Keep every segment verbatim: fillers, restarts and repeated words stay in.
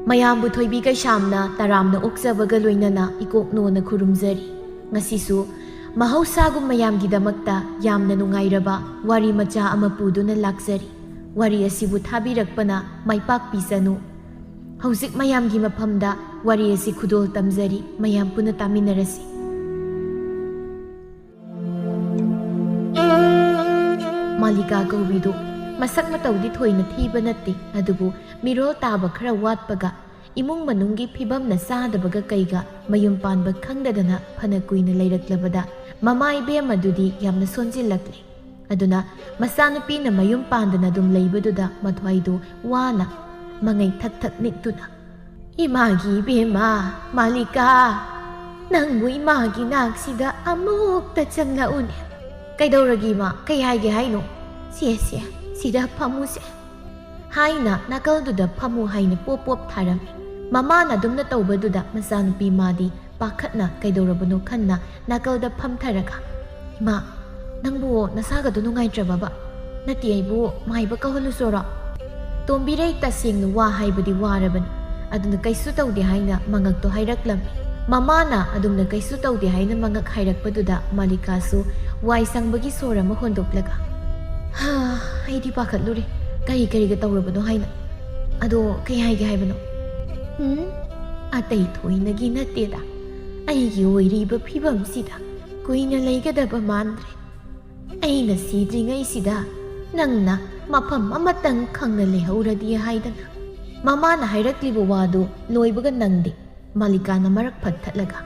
ꯃꯌꯥꯝꯕꯨ ꯊꯣꯏꯕꯤ ꯀꯩꯁꯥꯝꯅ ꯇꯔꯥꯝꯅ ꯑꯣꯛꯆꯕꯒ ꯂꯣꯏꯅꯅ ꯏꯀꯣꯛꯅꯣꯅ ꯈꯨꯔꯨꯝꯖꯔꯤ꯫ ꯉꯁꯤꯁꯨ ꯃꯍꯧꯁꯥꯒꯨꯝ ꯃꯌꯥꯝꯒꯤꯗꯃꯛꯇ ꯌꯥꯝꯅ ꯅꯨꯡꯉꯥꯏꯔꯕ ꯋꯥꯔꯤ ꯃꯆꯥ ꯑꯃ ꯄꯨꯗꯨꯅ ꯂꯥꯛꯆꯔꯤ꯫ ꯋꯥꯔꯤ ꯑꯁꯤꯕꯨ ꯊꯥꯕꯤꯔꯛꯄꯅ ꯃꯥꯏ ꯄꯥꯛꯄꯤꯁꯅꯨ꯫ ꯍꯧꯖꯤꯛ ꯃꯌꯥꯝꯒꯤ ꯃꯐꯝꯗ ꯋꯥꯔꯤ ꯑꯁꯤ ꯈꯨꯗꯣꯜ ꯇꯝꯖꯔꯤ, ꯃꯌꯥꯝ ꯄꯨꯟꯅ ꯇꯥꯃꯤꯟꯅꯔꯁꯤ꯫ ꯃꯥꯂꯤꯀꯥ ꯀꯧꯕꯤꯗꯨ ꯃꯁꯛ ꯃꯇꯧꯗꯤ ꯊꯣꯏꯅ ꯊꯤꯕ ꯅꯠꯇꯦ, ꯑꯗꯨꯕꯨ ꯃꯤꯔꯣꯜ ꯇꯥꯕ ꯈꯔ ꯋꯥꯠꯄꯒ ꯏꯃꯨꯡ ꯃꯅꯨꯡꯒꯤ ꯐꯤꯕꯝꯅ ꯆꯥꯗꯕꯒ ꯀꯩꯒ ꯃꯌꯨꯝ ꯄꯥꯟꯕ ꯈꯪꯗꯗꯅ ꯐꯅ ꯀꯨꯏꯅ ꯂꯩꯔꯛꯂꯕꯗ ꯃꯃꯥ ꯏꯕꯦꯝ ꯑꯗꯨꯗꯤ ꯌꯥꯝꯅ ꯁꯣꯟꯖꯤꯜꯂꯛꯂꯦ꯫ ꯑꯗꯨꯅ ꯃꯆꯥꯅꯨꯄꯤꯅ ꯃꯌꯨꯝ ꯄꯥꯟꯗꯅ ꯑꯗꯨꯝ ꯂꯩꯕꯗꯨꯗ ꯃꯊ꯭ꯋꯥꯏꯗꯨ ꯋꯥꯅ ꯃꯉꯩ ꯊꯛ ꯊꯛ ꯅꯤꯛꯇꯨꯅ, "ꯏꯃꯥꯒꯤ ꯏꯕꯦꯝꯃ, ꯃꯥꯂꯤꯀꯥ, ꯅꯪꯕꯨ ꯏꯃꯥꯒꯤ ꯅꯥꯛꯁꯤꯗ ꯑꯃꯨꯛꯇ ꯆꯪꯂꯛꯎꯅꯦ꯫" "ꯀꯩꯗꯧꯔꯒꯦ ꯏꯃꯥ? ꯀꯩ ꯍꯥꯏꯒꯦ ꯍꯥꯏꯅꯣ?" "ꯁꯦ, ꯁꯦ, ꯁꯤꯗ ꯐꯝꯃꯨꯁꯦ" ꯍꯥꯏꯅ ꯅꯥꯀꯜꯗꯨꯗ ꯐꯝꯃꯨ ꯍꯥꯏꯅ ꯄꯣꯞ ꯄꯣꯞ ꯊꯥꯔꯝꯃꯤ꯫ ꯃꯃꯥꯅ ꯑꯗꯨꯝꯅ ꯇꯧꯕꯗꯨꯗ ꯃꯆꯥꯅꯨꯄꯤ ꯃꯥꯗꯤ ꯄꯥꯈꯠꯅ ꯀꯩꯗꯧꯔꯕꯅꯣ ꯈꯟꯅ ꯅꯥꯀꯜꯗ ꯐꯝꯊꯔꯒ, "ꯏꯃꯥ, ꯅꯪꯕꯨ ꯅꯁꯥꯒꯗꯣ ꯅꯨꯡꯉꯥꯏꯇ꯭ꯔꯕꯕ?" "ꯅꯠꯇꯦ, ꯑꯩꯕꯨ ꯃꯥꯏꯕ ꯀꯧꯍꯜꯂꯨꯆꯣꯔꯣ?" ꯇꯣꯝꯕꯤꯔꯩ ꯇꯁꯦꯡꯅ ꯋꯥ ꯍꯥꯏꯕꯗꯤ ꯋꯥꯔꯕꯅꯤ꯫ ꯑꯗꯨꯅ ꯀꯩꯁꯨ ꯇꯧꯗꯦ ꯍꯥꯏꯅ ꯃꯉꯛꯇꯣ ꯍꯥꯏꯔꯛꯂꯝꯃꯤ꯫ ꯃꯃꯥꯅ ꯑꯗꯨꯝꯅ ꯀꯩꯁꯨ ꯇꯧꯗꯦ ꯍꯥꯏꯅ ꯃꯉꯛ ꯍꯥꯏꯔꯛꯄꯗꯨꯗ ꯃꯥꯂꯤꯀꯥꯁꯨ ꯋꯥꯏ ꯁꯪꯕꯒꯤ ꯁꯣꯔ ꯑꯃ ꯍꯣꯟꯗꯣꯛꯂꯒ, "ꯍꯥ, ꯑꯩꯗꯤ ꯄꯥꯈꯠꯂꯨꯔꯦ꯫ ꯀꯔꯤ ꯀꯔꯤꯒ ꯇꯧꯔꯕꯅꯣ ꯍꯥꯏꯅ꯫ ꯑꯗꯣ ꯀꯩ ꯍꯥꯏꯒꯦ ꯍꯥꯏꯕꯅꯣ?" "ꯎꯝ, ꯑꯇꯩ ꯊꯣꯏꯅꯒꯤ ꯅꯠꯇꯦꯗ꯫ ꯑꯩꯒꯤ ꯑꯣꯏꯔꯤꯕ ꯐꯤꯕꯝꯁꯤꯗ ꯀꯨꯏꯅ ꯂꯩꯒꯗꯕ ꯃꯥꯟꯗ꯭ꯔꯦ꯫ ꯑꯩꯅ ꯁꯤꯗ꯭ꯔꯤꯉꯩꯁꯤꯗ ꯅꯪꯅ ꯃꯐꯝ ꯑꯃꯇꯪ ꯈꯪꯅ ꯂꯩꯍꯧꯔꯗꯤ ꯍꯥꯏꯗꯅ꯫" ꯃꯃꯥꯅ ꯍꯥꯏꯔꯛꯂꯤꯕ ꯋꯥꯗꯨ ꯂꯣꯏꯕꯒ ꯅꯪꯗꯦ꯫ ꯃꯥꯂꯤꯀꯥꯅ ꯃꯔꯛ ꯐꯠ ꯊꯠꯂꯒ,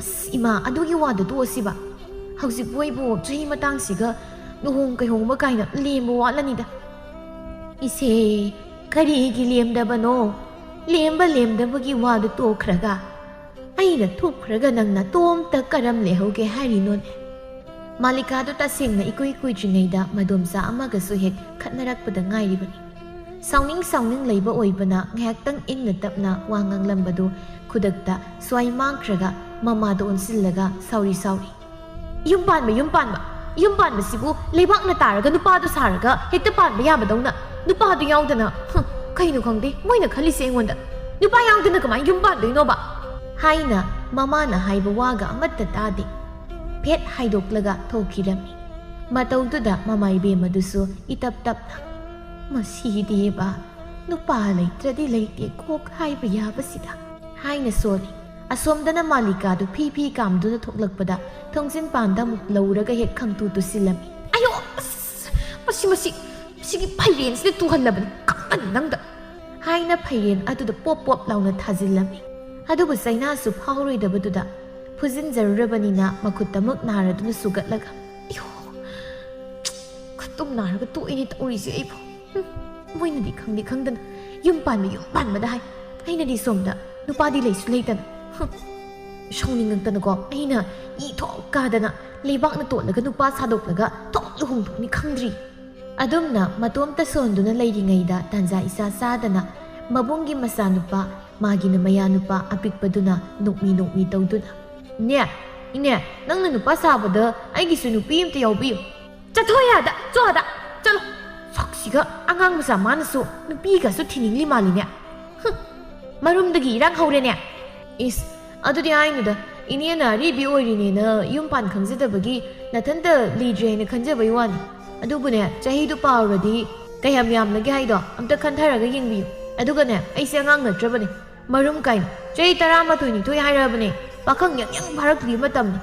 "ꯑꯁ ꯏꯃꯥ, ꯑꯗꯨꯒꯤ ꯋꯥꯗꯨ ꯇꯣꯛꯑꯁꯤꯕ꯫ ꯍꯧꯖꯤꯛꯄꯨ ꯑꯩꯕꯨ ꯆꯍꯤ ꯃꯇꯥꯡꯁꯤꯒ ꯂꯨꯍꯣꯡ ꯀꯩꯍꯣꯡꯕ ꯀꯥꯏꯅ ꯂꯦꯝꯕ ꯋꯥꯠꯂꯅꯤꯗ꯫" "ꯏꯆꯦ, ꯀꯔꯤꯒꯤ ꯂꯦꯝꯗꯕꯅꯣ? ꯂꯦꯝꯕ ꯂꯦꯝꯗꯕꯒꯤ ꯋꯥꯗꯨ ꯇꯣꯛꯈ꯭ꯔꯒ ꯑꯩꯅ ꯊꯣꯛꯈ꯭ꯔꯒ ꯅꯪ ꯅꯇꯣꯝꯇ ꯀꯔꯝ ꯂꯩꯍꯧꯒꯦ ꯍꯥꯏꯔꯤꯅꯣꯅꯦ?" ꯃꯥꯂꯤꯀꯥꯗꯨ ꯇꯁꯦꯡꯅ ꯏꯀꯨꯏ ꯀꯨꯏꯗ꯭ꯔꯤꯉꯩꯗ ꯃꯗꯣꯝꯆꯥ ꯑꯃꯒꯁꯨ ꯍꯦꯛ ꯈꯠꯅꯔꯛꯄꯗ ꯉꯥꯏꯔꯤꯕꯅꯤ꯫ ꯁꯥꯎꯅꯤꯡ ꯁꯥꯎꯅꯤꯡ ꯂꯩꯕ ꯑꯣꯏꯕꯅ ꯉꯥꯏꯍꯥꯛꯇꯪ ꯏꯪꯅ ꯇꯞꯅ ꯋꯥ ꯉꯥꯡꯂꯝꯕꯗꯨ ꯈꯨꯗꯛꯇ ꯁ꯭ꯋꯥꯏ ꯃꯥꯡꯈ꯭ꯔꯒ ꯃꯃꯥꯗ ꯑꯣꯟꯁꯤꯜꯂꯒ ꯁꯥꯎꯔꯤ ꯁꯥꯎꯔꯤ, ꯌꯨꯝ ꯄꯥꯟꯕ, ꯌꯨꯝ ꯄꯥꯟꯕ, ꯌꯨꯝ ꯄꯥꯟꯕꯁꯤꯕꯨ ꯂꯩꯕꯥꯛꯅ ꯇꯥꯔꯒ ꯅꯨꯄꯥꯗꯨ ꯁꯥꯔꯒ ꯍꯦꯛꯇ ꯄꯥꯟꯕ ꯌꯥꯕꯗꯧꯅ ꯅꯨꯄꯥꯗꯨ ꯌꯥꯎꯗꯅ, ꯍꯨꯝ, ꯀꯩꯅꯣ ꯈꯪꯗꯦ ꯃꯣꯏꯅ ꯈꯜꯂꯤꯁꯦ ꯑꯩꯉꯣꯟꯗ꯫ ꯅꯨꯄꯥ ꯌꯥꯎꯗꯅ ꯀꯃꯥꯏꯅ ꯌꯨꯝ ꯄꯥꯟꯗꯣꯏꯅꯣꯕ?" ꯍꯥꯏꯅ ꯃꯃꯥꯅ ꯍꯥꯏꯕ ꯋꯥꯒ ꯑꯃꯠꯇ ꯇꯥꯗꯦ꯫ ꯐꯦꯠ ꯍꯥꯏꯗꯣꯛꯂꯒ ꯊꯣꯛꯈꯤꯔꯝꯃꯤ꯫ ꯃꯇꯧꯗꯨꯗ ꯃꯃꯥ ꯏꯕꯦꯝꯃꯗꯨꯁꯨ ꯏꯇꯞ ꯇꯞꯅ, "ꯃꯁꯤꯗꯤꯕ, ꯅꯨꯄꯥ ꯂꯩꯇ꯭ꯔꯗꯤ ꯂꯩꯇꯦ ꯀꯣꯛ ꯍꯥꯏꯕ ꯌꯥꯕꯁꯤꯗ" ꯍꯥꯏꯅ ꯁꯣꯜꯂꯤ꯫ ꯑꯁꯣꯝꯗꯅ ꯃꯥꯂꯤꯀꯥꯗꯨ ꯐꯤ ꯐꯤ ꯀꯥꯝꯗꯨꯅ ꯊꯣꯛꯂꯛꯄꯗ ꯊꯣꯡꯖꯤꯟ ꯄꯥꯟꯗ ꯑꯃꯨꯛ ꯂꯧꯔꯒ ꯍꯦꯛ ꯈꯪꯇꯨ ꯇꯨꯁꯤꯜꯂꯝꯃꯤ꯫ "ꯑꯌꯣ, ꯑꯁ, ꯃꯁꯤ, ꯃꯁꯤ, ꯃꯁꯤꯒꯤ ꯐꯩꯔꯦꯟꯁꯤꯅ ꯇꯨꯍꯜꯂꯕꯅꯤ, ꯀꯞꯄꯅꯤ ꯅꯪꯗ" ꯍꯥꯏꯅ ꯐꯩꯔꯦꯟ ꯑꯗꯨꯗ ꯄꯣꯞ ꯄꯣꯞ ꯂꯥꯎꯅ ꯊꯥꯖꯤꯜꯂꯝꯃꯤ꯫ ꯑꯗꯨꯕꯨ ꯆꯩꯅꯥꯁꯨ ꯐꯥꯎꯔꯣꯏꯗꯕꯗꯨꯗ ꯐꯨꯖꯤꯟꯖꯔꯨꯔꯕꯅꯤꯅ ꯃꯈꯨꯠꯇꯃꯛ ꯅꯥꯔꯗꯨꯅ ꯁꯨꯒꯠꯂꯒ, "ꯑꯌꯣ, ꯈꯨꯠꯇꯨꯝ ꯅꯥꯔꯒ ꯇꯣꯛꯏꯅꯦ ꯇꯧꯔꯤꯁꯦ ꯑꯩꯕꯨ꯫ ꯍꯨꯝ, ꯃꯣꯏꯅꯗꯤ ꯈꯪꯗꯤ ꯈꯪꯗꯅ ꯌꯨꯝ ꯄꯥꯟꯕ, ꯌꯨꯝ ꯄꯥꯟꯕꯗ ꯍꯥꯏ, ꯑꯩꯅꯗꯤ ꯁꯣꯝꯗ ꯅꯨꯄꯥꯗꯤ ꯂꯩꯁꯨ ꯂꯩꯇꯅ꯫ ꯍꯨꯝ, ꯁꯥꯎꯅꯤꯡꯉꯛꯇꯅꯀꯣ ꯑꯩꯅ ꯏ ꯊꯣꯛ ꯀꯥꯗꯅ ꯂꯩꯕꯥꯛꯅ ꯇꯣꯠꯂꯒ ꯅꯨꯄꯥ ꯁꯥꯗꯣꯛꯂꯒ ꯊꯣꯛ ꯂꯨꯍꯣꯡꯊꯣꯛꯅꯤ ꯈꯪꯗ꯭ꯔꯤ"꯫ ꯑꯗꯨꯝꯅ ꯃꯇꯣꯝꯇ ꯁꯣꯟꯗꯨꯅ ꯂꯩꯔꯤꯉꯩꯗ ꯇꯥꯟꯖꯥ ꯏꯆꯥ ꯆꯥꯗꯅ ꯃꯕꯨꯡꯒꯤ ꯃꯆꯥꯅꯨꯄꯥ, ꯃꯥꯒꯤꯅ ꯃꯌꯥꯅꯨꯄꯥ ꯑꯄꯤꯛꯄꯗꯨꯅ ꯅꯣꯛꯃꯤ ꯅꯣꯛꯃꯤ ꯇꯧꯗꯨꯅ, "ꯏꯅꯦ, ꯏꯅꯦ, ꯅꯪꯅ ꯅꯨꯄꯥ ꯁꯥꯕꯗ ꯑꯩꯒꯤꯁꯨ ꯅꯨꯄꯤ ꯑꯝꯇ ꯌꯥꯎꯕꯤꯌꯨ"꯫ "ꯆꯠꯊꯣꯛ ꯌꯥꯗ, ꯆꯣ ꯑꯥꯗ, ꯆꯠꯂꯣ꯫ ꯁꯛꯁꯤꯒ ꯑꯉꯥꯡ ꯃꯆꯥ ꯃꯥꯅꯁꯨ ꯅꯨꯄꯤꯒꯁꯨ ꯊꯤꯅꯤꯡꯂꯤ ꯃꯥꯜꯂꯤꯅꯦ꯫ ꯍꯨꯝ, ꯃꯔꯨꯝꯗꯒꯤ ꯏꯔꯥꯡ ꯍꯧꯔꯦꯅꯦ"꯫ "ꯏꯁ, ꯑꯗꯨꯗꯤ ꯍꯥꯏꯅꯨꯗ, ꯏꯅꯦꯅ ꯑꯔꯤꯕꯤ ꯑꯣꯏꯔꯤꯅꯦꯅ ꯌꯨꯝ ꯄꯥꯟ ꯈꯪꯖꯗꯕꯒꯤ ꯅꯊꯟꯇ ꯂꯤꯗ꯭ꯔꯤ ꯍꯥꯏꯅ ꯈꯟꯖꯕꯩ ꯋꯥꯅꯤ꯫ ꯑꯗꯨꯕꯨꯅꯦ, ꯆꯍꯤꯗꯨ ꯄꯥꯎꯔꯗꯤ ꯀꯌꯥꯝ ꯌꯥꯝꯂꯒꯦ ꯍꯥꯏꯗꯣ ꯑꯝꯇ ꯈꯟꯊꯔꯒ ꯌꯦꯡꯕꯤꯌꯨ꯫ ꯑꯗꯨꯒꯅꯦ, ꯑꯩꯁꯦ ꯑꯉꯥꯡ ꯅꯠꯇ꯭ꯔꯕꯅꯦ꯫ ꯃꯔꯨꯝ ꯀꯥꯏꯅ ꯆꯍꯤ ꯇꯔꯥꯃꯥꯊꯣꯏ ꯅꯤꯊꯣꯏ ꯍꯥꯏꯔꯕꯅꯦ꯫ ꯄꯥꯈꯪ ꯌꯥꯡ ꯌꯥꯡ ꯐꯥꯔꯛꯂꯤ ꯃꯇꯝꯅꯤ"꯫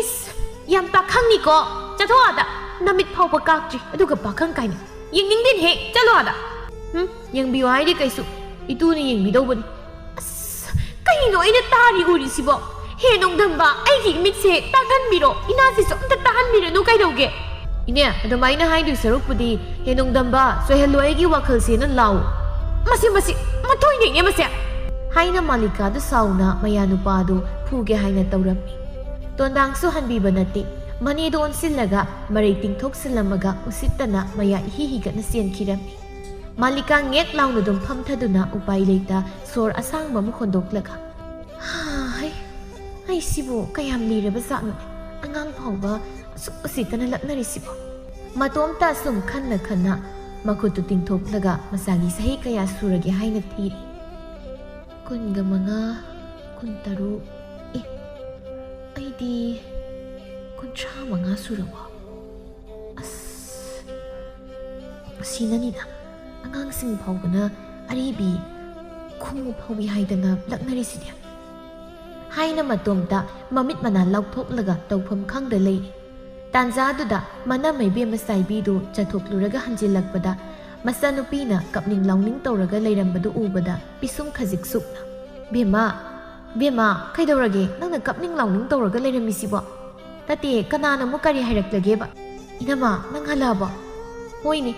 "ꯏꯁ, ꯌꯥꯝ ꯄꯥꯈꯪꯅꯤꯀꯣ꯫ ꯆꯠꯊꯣꯛ ꯑꯥꯗ, ꯅꯃꯤꯠ ꯐꯥꯎꯕ ꯀꯥꯛꯇ꯭ꯔꯤ, ꯑꯗꯨꯒ ꯄꯥꯈꯪ ꯀꯥꯏꯅ꯫ ꯌꯦꯡꯅꯤꯡꯗꯦꯅꯦꯍꯦ, ꯆꯠꯂꯣ ꯑꯥꯗ"꯫ "ꯍꯨꯝ, ꯌꯦꯡꯕꯤꯌꯨ ꯍꯥꯏꯗꯤ ꯀꯩꯁꯨ, ꯏꯇꯨꯅ ꯌꯦꯡꯕꯤꯗꯧꯕꯅꯤ"꯫ "ꯑꯁ, ꯀꯩꯅꯣ ꯑꯩꯅ ꯇꯥꯔꯤ ꯎꯔꯤꯁꯤꯕꯣ? ꯍꯦ ꯅꯣꯡꯗꯝꯕ, ꯑꯩꯒꯤ ꯏꯃꯤꯠꯁꯦ ꯇꯥꯡꯍꯟꯕꯤꯔꯣ, ꯏꯅꯥꯁꯤꯁꯨ ꯑꯝꯇ ꯇꯥꯍꯟꯕꯤꯔꯅꯨ ꯀꯩꯗꯧꯒꯦ?" "ꯏꯅꯦ, ꯑꯗꯨꯃꯥꯏꯅ ꯍꯥꯏꯗꯣꯏ ꯁꯔꯨꯛꯄꯨꯗꯤ ꯍꯦ ꯅꯣꯡꯗꯝꯕ, ꯆꯣꯏꯍꯜꯂꯣ ꯑꯩꯒꯤ ꯋꯥꯈꯜꯁꯦꯅ ꯂꯥꯎ"꯫ "ꯃꯁꯤ, ꯃꯁꯤ, ꯃꯊꯣꯏꯅꯩꯅꯦ ꯃꯁꯦ!" ꯍꯥꯏꯅ ꯃꯥꯂꯤꯀꯥꯗꯨ ꯁꯥꯎꯅ ꯃꯌꯥꯅꯨꯄꯥꯗꯨ ꯐꯨꯒꯦ ꯍꯥꯏꯅ ꯇꯧꯔꯝꯃꯤ꯫ ꯇꯣꯟꯗꯥꯡꯁꯨ ꯍꯟꯕꯤꯕ ꯅꯠꯇꯦ꯫ ꯃꯅꯦꯗꯨ ꯑꯣꯟꯁꯤꯜꯂꯒ ꯃꯔꯩ ꯇꯤꯡꯊꯣꯛꯁꯤꯜꯂꯝꯃꯒ ꯎꯁꯤꯠꯇꯅ ꯃꯌꯥ ꯏꯍꯤ ꯍꯤꯒꯠꯅ ꯆꯦꯟꯈꯤꯔꯝꯃꯤ꯫ ꯃꯥꯂꯤꯀꯥ ꯉꯦꯛ ꯂꯥꯎꯅ ꯑꯗꯨꯝ ꯐꯝꯊꯗꯨꯅ ꯎꯄꯥꯏ ꯂꯩꯇ ꯁꯣꯔ ꯑꯁꯥꯡꯕ ꯑꯃ ꯍꯣꯟꯗꯣꯛꯂꯒ, "ꯍꯥꯏ, ꯑꯩꯁꯤꯕꯨ ꯀꯌꯥꯝ ꯂꯤꯔꯕ ꯖꯥꯠꯅꯣ? ꯑꯉꯥꯡ ꯐꯥꯎꯕ ꯑꯁꯨꯛ ꯎꯁꯤꯠꯇꯅ ꯂꯛꯅꯔꯤꯁꯤꯕꯣ? ꯃꯇꯣꯝꯇ ꯑꯁꯨꯝ ꯈꯟꯅ ꯈꯟꯅ ꯃꯈꯨꯠꯇꯨ ꯇꯤꯡꯊꯣꯛꯂꯒ ꯃꯆꯥꯒꯤ ꯆꯍꯤ ꯀꯌꯥ ꯁꯨꯔꯒꯦ ꯍꯥꯏꯅ ꯊꯤꯔꯤ꯫ ꯀꯨꯟꯒ ꯃꯉꯥ, ꯀꯨꯟꯇꯔꯨꯛ꯫ ꯑꯦ, ꯑꯩꯗꯤ ꯀꯨꯟꯊ꯭ꯔꯥ ꯃꯉꯥ ꯁꯨꯔꯕꯣ? ꯑꯁ, ꯑꯁꯤꯅꯅꯤꯗ ꯑꯉꯥꯡꯁꯤꯡ ꯐꯥꯎꯕꯅ ꯑꯔꯤꯕꯤ ꯈꯣꯡꯎꯞ ꯐꯥꯎꯏ ꯍꯥꯏꯗꯅ ꯂꯛꯅꯔꯤꯁꯤꯗꯤ꯫ ꯍꯥꯏꯅ ꯃꯇꯣꯝꯇ ꯃꯃꯤꯠ ꯃꯅꯥ ꯂꯥꯎꯊꯣꯛꯂꯒ ꯇꯧꯐꯝ ꯈꯪꯗ ꯂꯩꯔꯤ꯫ ꯇꯥꯟꯖꯥꯗꯨꯗ ꯃꯅꯝꯃꯩ ꯕꯦꯝꯃ ꯆꯥꯏꯕꯤꯗꯨ ꯆꯠꯊꯣꯛꯂꯨꯔꯒ ꯍꯟꯖꯤꯜꯂꯛꯄꯗ ꯃꯆꯥꯅꯨꯄꯤꯅ ꯀꯞꯅꯤꯡ ꯂꯥꯎꯅꯤꯡ ꯇꯧꯔꯒ ꯂꯩꯔꯝꯕꯗꯨ ꯎꯕꯗ ꯄꯤꯁꯨꯝ ꯈꯖꯤꯛ ꯁꯨꯛꯅ, "ꯕꯦꯝꯃ, ꯕꯦꯝꯃ, ꯀꯩꯗꯧꯔꯒꯦ? ꯅꯪꯅ ꯀꯞꯅꯤꯡ ꯂꯥꯎꯅꯤꯡ ꯇꯧꯔꯒ ꯂꯩꯔꯝꯃꯤꯁꯤꯕꯣ?" "ꯅꯠꯇꯦ, ꯀꯅꯥꯅ ꯑꯃꯨꯛ ꯀꯔꯤ ꯍꯥꯏꯔꯛꯂꯒꯦꯕ?" "ꯏꯅꯝꯃ, ꯅꯪ ꯍꯜꯂꯛꯑꯕꯣ?" "ꯍꯣꯏꯅꯦ꯫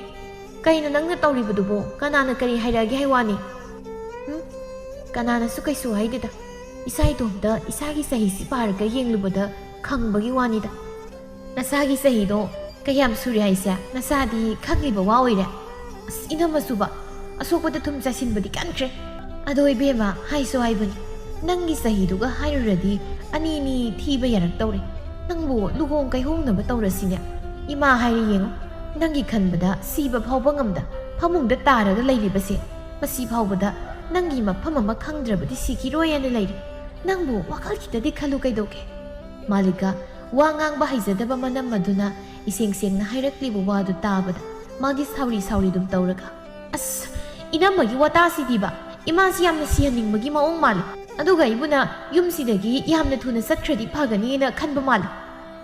ꯀꯩꯅꯣ ꯅꯪꯅ ꯇꯧꯔꯤꯕꯗꯨꯕꯣ? ꯀꯅꯥꯅ ꯀꯔꯤ ꯍꯥꯏꯔꯛꯑꯒꯦ ꯍꯥꯏ ꯋꯥꯅꯤ?" "ꯎꯝ? ꯀꯅꯥꯅꯁꯨ ꯀꯩꯁꯨ ꯍꯥꯏꯗꯦꯗ꯫ ꯏꯁꯥ ꯏꯇꯣꯝꯇ ꯏꯁꯥꯒꯤ ꯆꯍꯤꯁꯤ ꯄꯥꯔꯒ ꯌꯦꯡꯂꯨꯕꯗ ꯈꯪꯕꯒꯤ ꯋꯥꯅꯤꯗ꯫" "ꯅꯁꯥꯒꯤ ꯆꯍꯤꯗꯣ ꯀꯌꯥꯝ ꯁꯨꯔꯦ ꯍꯥꯏꯁꯦ ꯅꯁꯥꯗꯤ ꯈꯪꯂꯤꯕ ꯋꯥ ꯑꯣꯏꯔꯦ?" "ꯑꯁ, ꯏꯅꯝꯃꯁꯨꯕ, ꯑꯁꯣꯛꯄꯗ ꯊꯨꯝ ꯆꯥꯏꯁꯤꯟꯕꯗꯤ ꯀꯟꯈ꯭ꯔꯦ꯫ ꯑꯗꯣ ꯏꯕꯦꯝꯃ, ꯍꯥꯏꯁꯨ ꯍꯥꯏꯕꯅꯤ, ꯅꯪꯒꯤ ꯆꯍꯤꯗꯨꯒ ꯍꯥꯏꯔꯨꯔꯗꯤ ꯑꯅꯤꯅꯤ ꯊꯤꯕ ꯌꯥꯔꯛꯇꯧꯔꯦ꯫ ꯅꯪꯕꯨ ꯂꯨꯍꯣꯡ ꯀꯩꯍꯣꯡꯅꯕ ꯇꯧꯔꯁꯤꯅꯦ꯫ ꯏꯃꯥ ꯍꯥꯏꯔꯦ ꯌꯦꯡꯉꯨ, ꯅꯪꯒꯤ ꯈꯟꯕꯗ ꯁꯤꯕ ꯐꯥꯎꯕ ꯉꯝꯗ ꯐꯃꯨꯡꯗ ꯇꯥꯔꯒ ꯂꯩꯔꯤꯕꯁꯦ, ꯃꯁꯤ ꯐꯥꯎꯕꯗ ꯅꯪꯒꯤ ꯃꯐꯝ ꯑꯃ ꯈꯪꯗ꯭ꯔꯕꯗꯤ ꯁꯤꯈꯤꯔꯣꯏ ꯍꯥꯏꯅ ꯂꯩꯔꯦ꯫ ꯅꯪꯕꯨ ꯋꯥꯈꯜ ꯈꯤꯇꯗꯤ ꯈꯜꯂꯨ ꯀꯩꯗꯧꯒꯦ?" ꯃꯥꯂꯤꯀꯥ ꯋꯥ ꯉꯥꯡꯕ ꯍꯩꯖꯗꯕ ꯃꯅꯝꯃꯗꯨꯅ ꯏꯁꯦꯡ ꯁꯦꯡꯅ ꯍꯥꯏꯔꯛꯂꯤꯕ ꯋꯥꯗꯨ ꯇꯥꯕꯗ ꯃꯥꯗꯤ ꯁꯥꯎꯔꯤ ꯁꯥꯎꯔꯤꯗꯨꯝ ꯇꯧꯔꯒ, "ꯑꯁ, ꯏꯅꯝꯃꯒꯤ ꯋꯥꯇꯥꯁꯤꯗꯤꯕ, ꯏꯃꯥꯁꯤ ꯌꯥꯝꯅ ꯁꯤꯍꯟꯅꯤꯡꯕꯒꯤ ꯃꯑꯣꯡ ꯃꯥꯜꯂꯤ꯫ ꯑꯗꯨꯒ ꯑꯩꯕꯨꯅ ꯌꯨꯝꯁꯤꯗꯒꯤ ꯌꯥꯝꯅ ꯊꯨꯅ ꯆꯠꯈ꯭ꯔꯗꯤ ꯐꯒꯅꯤꯅ ꯈꯟꯕ ꯃꯥꯜꯂꯤ꯫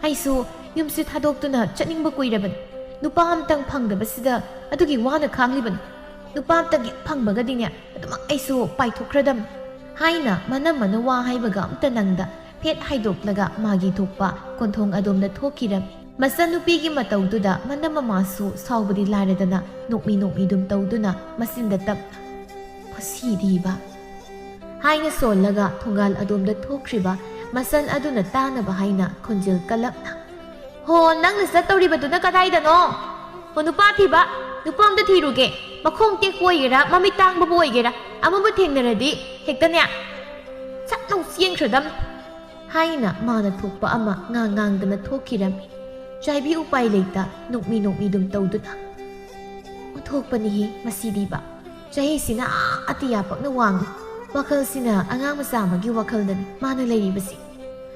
ꯑꯩꯁꯨ ꯌꯨꯝꯁꯤ ꯊꯥꯗꯣꯛꯇꯨꯅ ꯆꯠꯅꯤꯡꯕ ꯀꯨꯏꯔꯕꯅꯤ꯫ ꯅꯨꯄꯥ ꯑꯝꯇꯪ ꯐꯪꯗꯕꯁꯤꯗ ꯑꯗꯨꯒꯤ ꯋꯥꯅ ꯈꯥꯡꯂꯤꯕꯅꯤ꯫ ꯅꯨꯄꯥ ꯑꯝꯇꯪ ꯍꯦꯛ ꯐꯪꯕꯒꯗꯤꯅꯦ, ꯑꯗꯨꯃꯛ ꯑꯩꯁꯨ ꯄꯥꯏꯊꯣꯛꯈ꯭ꯔꯗꯝꯅꯤ꯫" ꯍꯥꯏꯅ ꯃꯅꯝꯃꯅ ꯋꯥ ꯍꯥꯏꯕꯒ ꯑꯝꯇ ꯅꯪꯗ ꯐꯦꯠ ꯍꯥꯏꯗꯣꯛꯂꯒ ꯃꯥꯒꯤ ꯊꯣꯛꯄ ꯀꯣꯟꯊꯣꯡ ꯑꯗꯣꯝꯗ ꯊꯣꯛꯈꯤꯔꯝꯃꯤ꯫ ꯃꯆꯟꯅꯨꯄꯤꯒꯤ ꯃꯇꯧꯗꯨꯗ ꯃꯅꯝꯃ ꯃꯥꯁꯨ ꯁꯥꯎꯕꯗꯤ ꯂꯥꯏꯔꯗꯅ ꯅꯣꯛꯃꯤ ꯅꯣꯛꯃꯤꯗꯨꯝ ꯇꯧꯗꯨꯅ ꯃꯆꯤꯟꯗ ꯇꯞꯅ, "ꯃꯁꯤꯗꯤꯕ" ꯍꯥꯏꯅ ꯁꯣꯜꯂꯒ ꯊꯣꯡꯒꯥꯜ ꯑꯗꯣꯝꯗ ꯊꯣꯛꯈ꯭ꯔꯤꯕ ꯃꯆꯟ ꯑꯗꯨꯅ ꯇꯥꯅꯕ ꯍꯥꯏꯅ ꯈꯣꯟꯖꯦꯜ ꯀꯜꯂꯞꯅ, "ꯍꯣ, ꯅꯪꯅ ꯆꯠꯇꯧꯔꯤꯕꯗꯨꯅ ꯀꯗꯥꯏꯗꯅꯣ? ꯍꯣ, ꯅꯨꯄꯥ ꯊꯤꯕ, ꯅꯨꯄꯥ ꯑꯝꯇ ꯊꯤꯔꯨꯒꯦ꯫ ꯃꯈꯣꯡ ꯇꯦꯛꯄ ꯑꯣꯏꯒꯦꯔꯥ, ꯃꯃꯤꯠ ꯇꯥꯡꯕꯕꯨ ꯑꯣꯏꯒꯦꯔꯥ, ꯑꯃꯕꯨ ꯊꯦꯡꯅꯔꯗꯤ ꯍꯦꯛꯇꯅꯦ, ꯁꯠ ꯂꯥꯎ ꯆꯦꯟꯈ꯭ꯔꯗꯝꯅꯤ꯫ ꯍꯥꯏꯅ ꯃꯥꯅ ꯊꯣꯛꯄ ꯑꯃ ꯉꯥꯡ ꯉꯥꯡꯗꯅ ꯊꯣꯛꯈꯤꯔꯝꯃꯤ꯫ ꯆꯥꯏꯕꯤ ꯎꯄꯥꯏ ꯂꯩꯇ ꯅꯣꯛꯃꯤ ꯅꯣꯛꯃꯤꯗꯨꯝ ꯇꯧꯗꯨꯅ, "ꯑꯣꯟꯊꯣꯛꯄꯅꯤꯍꯦ ꯃꯁꯤꯗꯤꯕ꯫ ꯆꯍꯤꯁꯤꯅ ꯑꯥ ꯑꯇꯤꯌꯥ ꯄꯛꯅ ꯋꯥꯡꯂꯤ꯫ ꯋꯥꯈꯜꯁꯤꯅ ꯑꯉꯥꯡ ꯃꯆꯥ ꯑꯃꯒꯤ ꯋꯥꯈꯜꯗꯅꯤ ꯃꯥꯅ ꯂꯩꯔꯤꯕꯁꯤ"꯫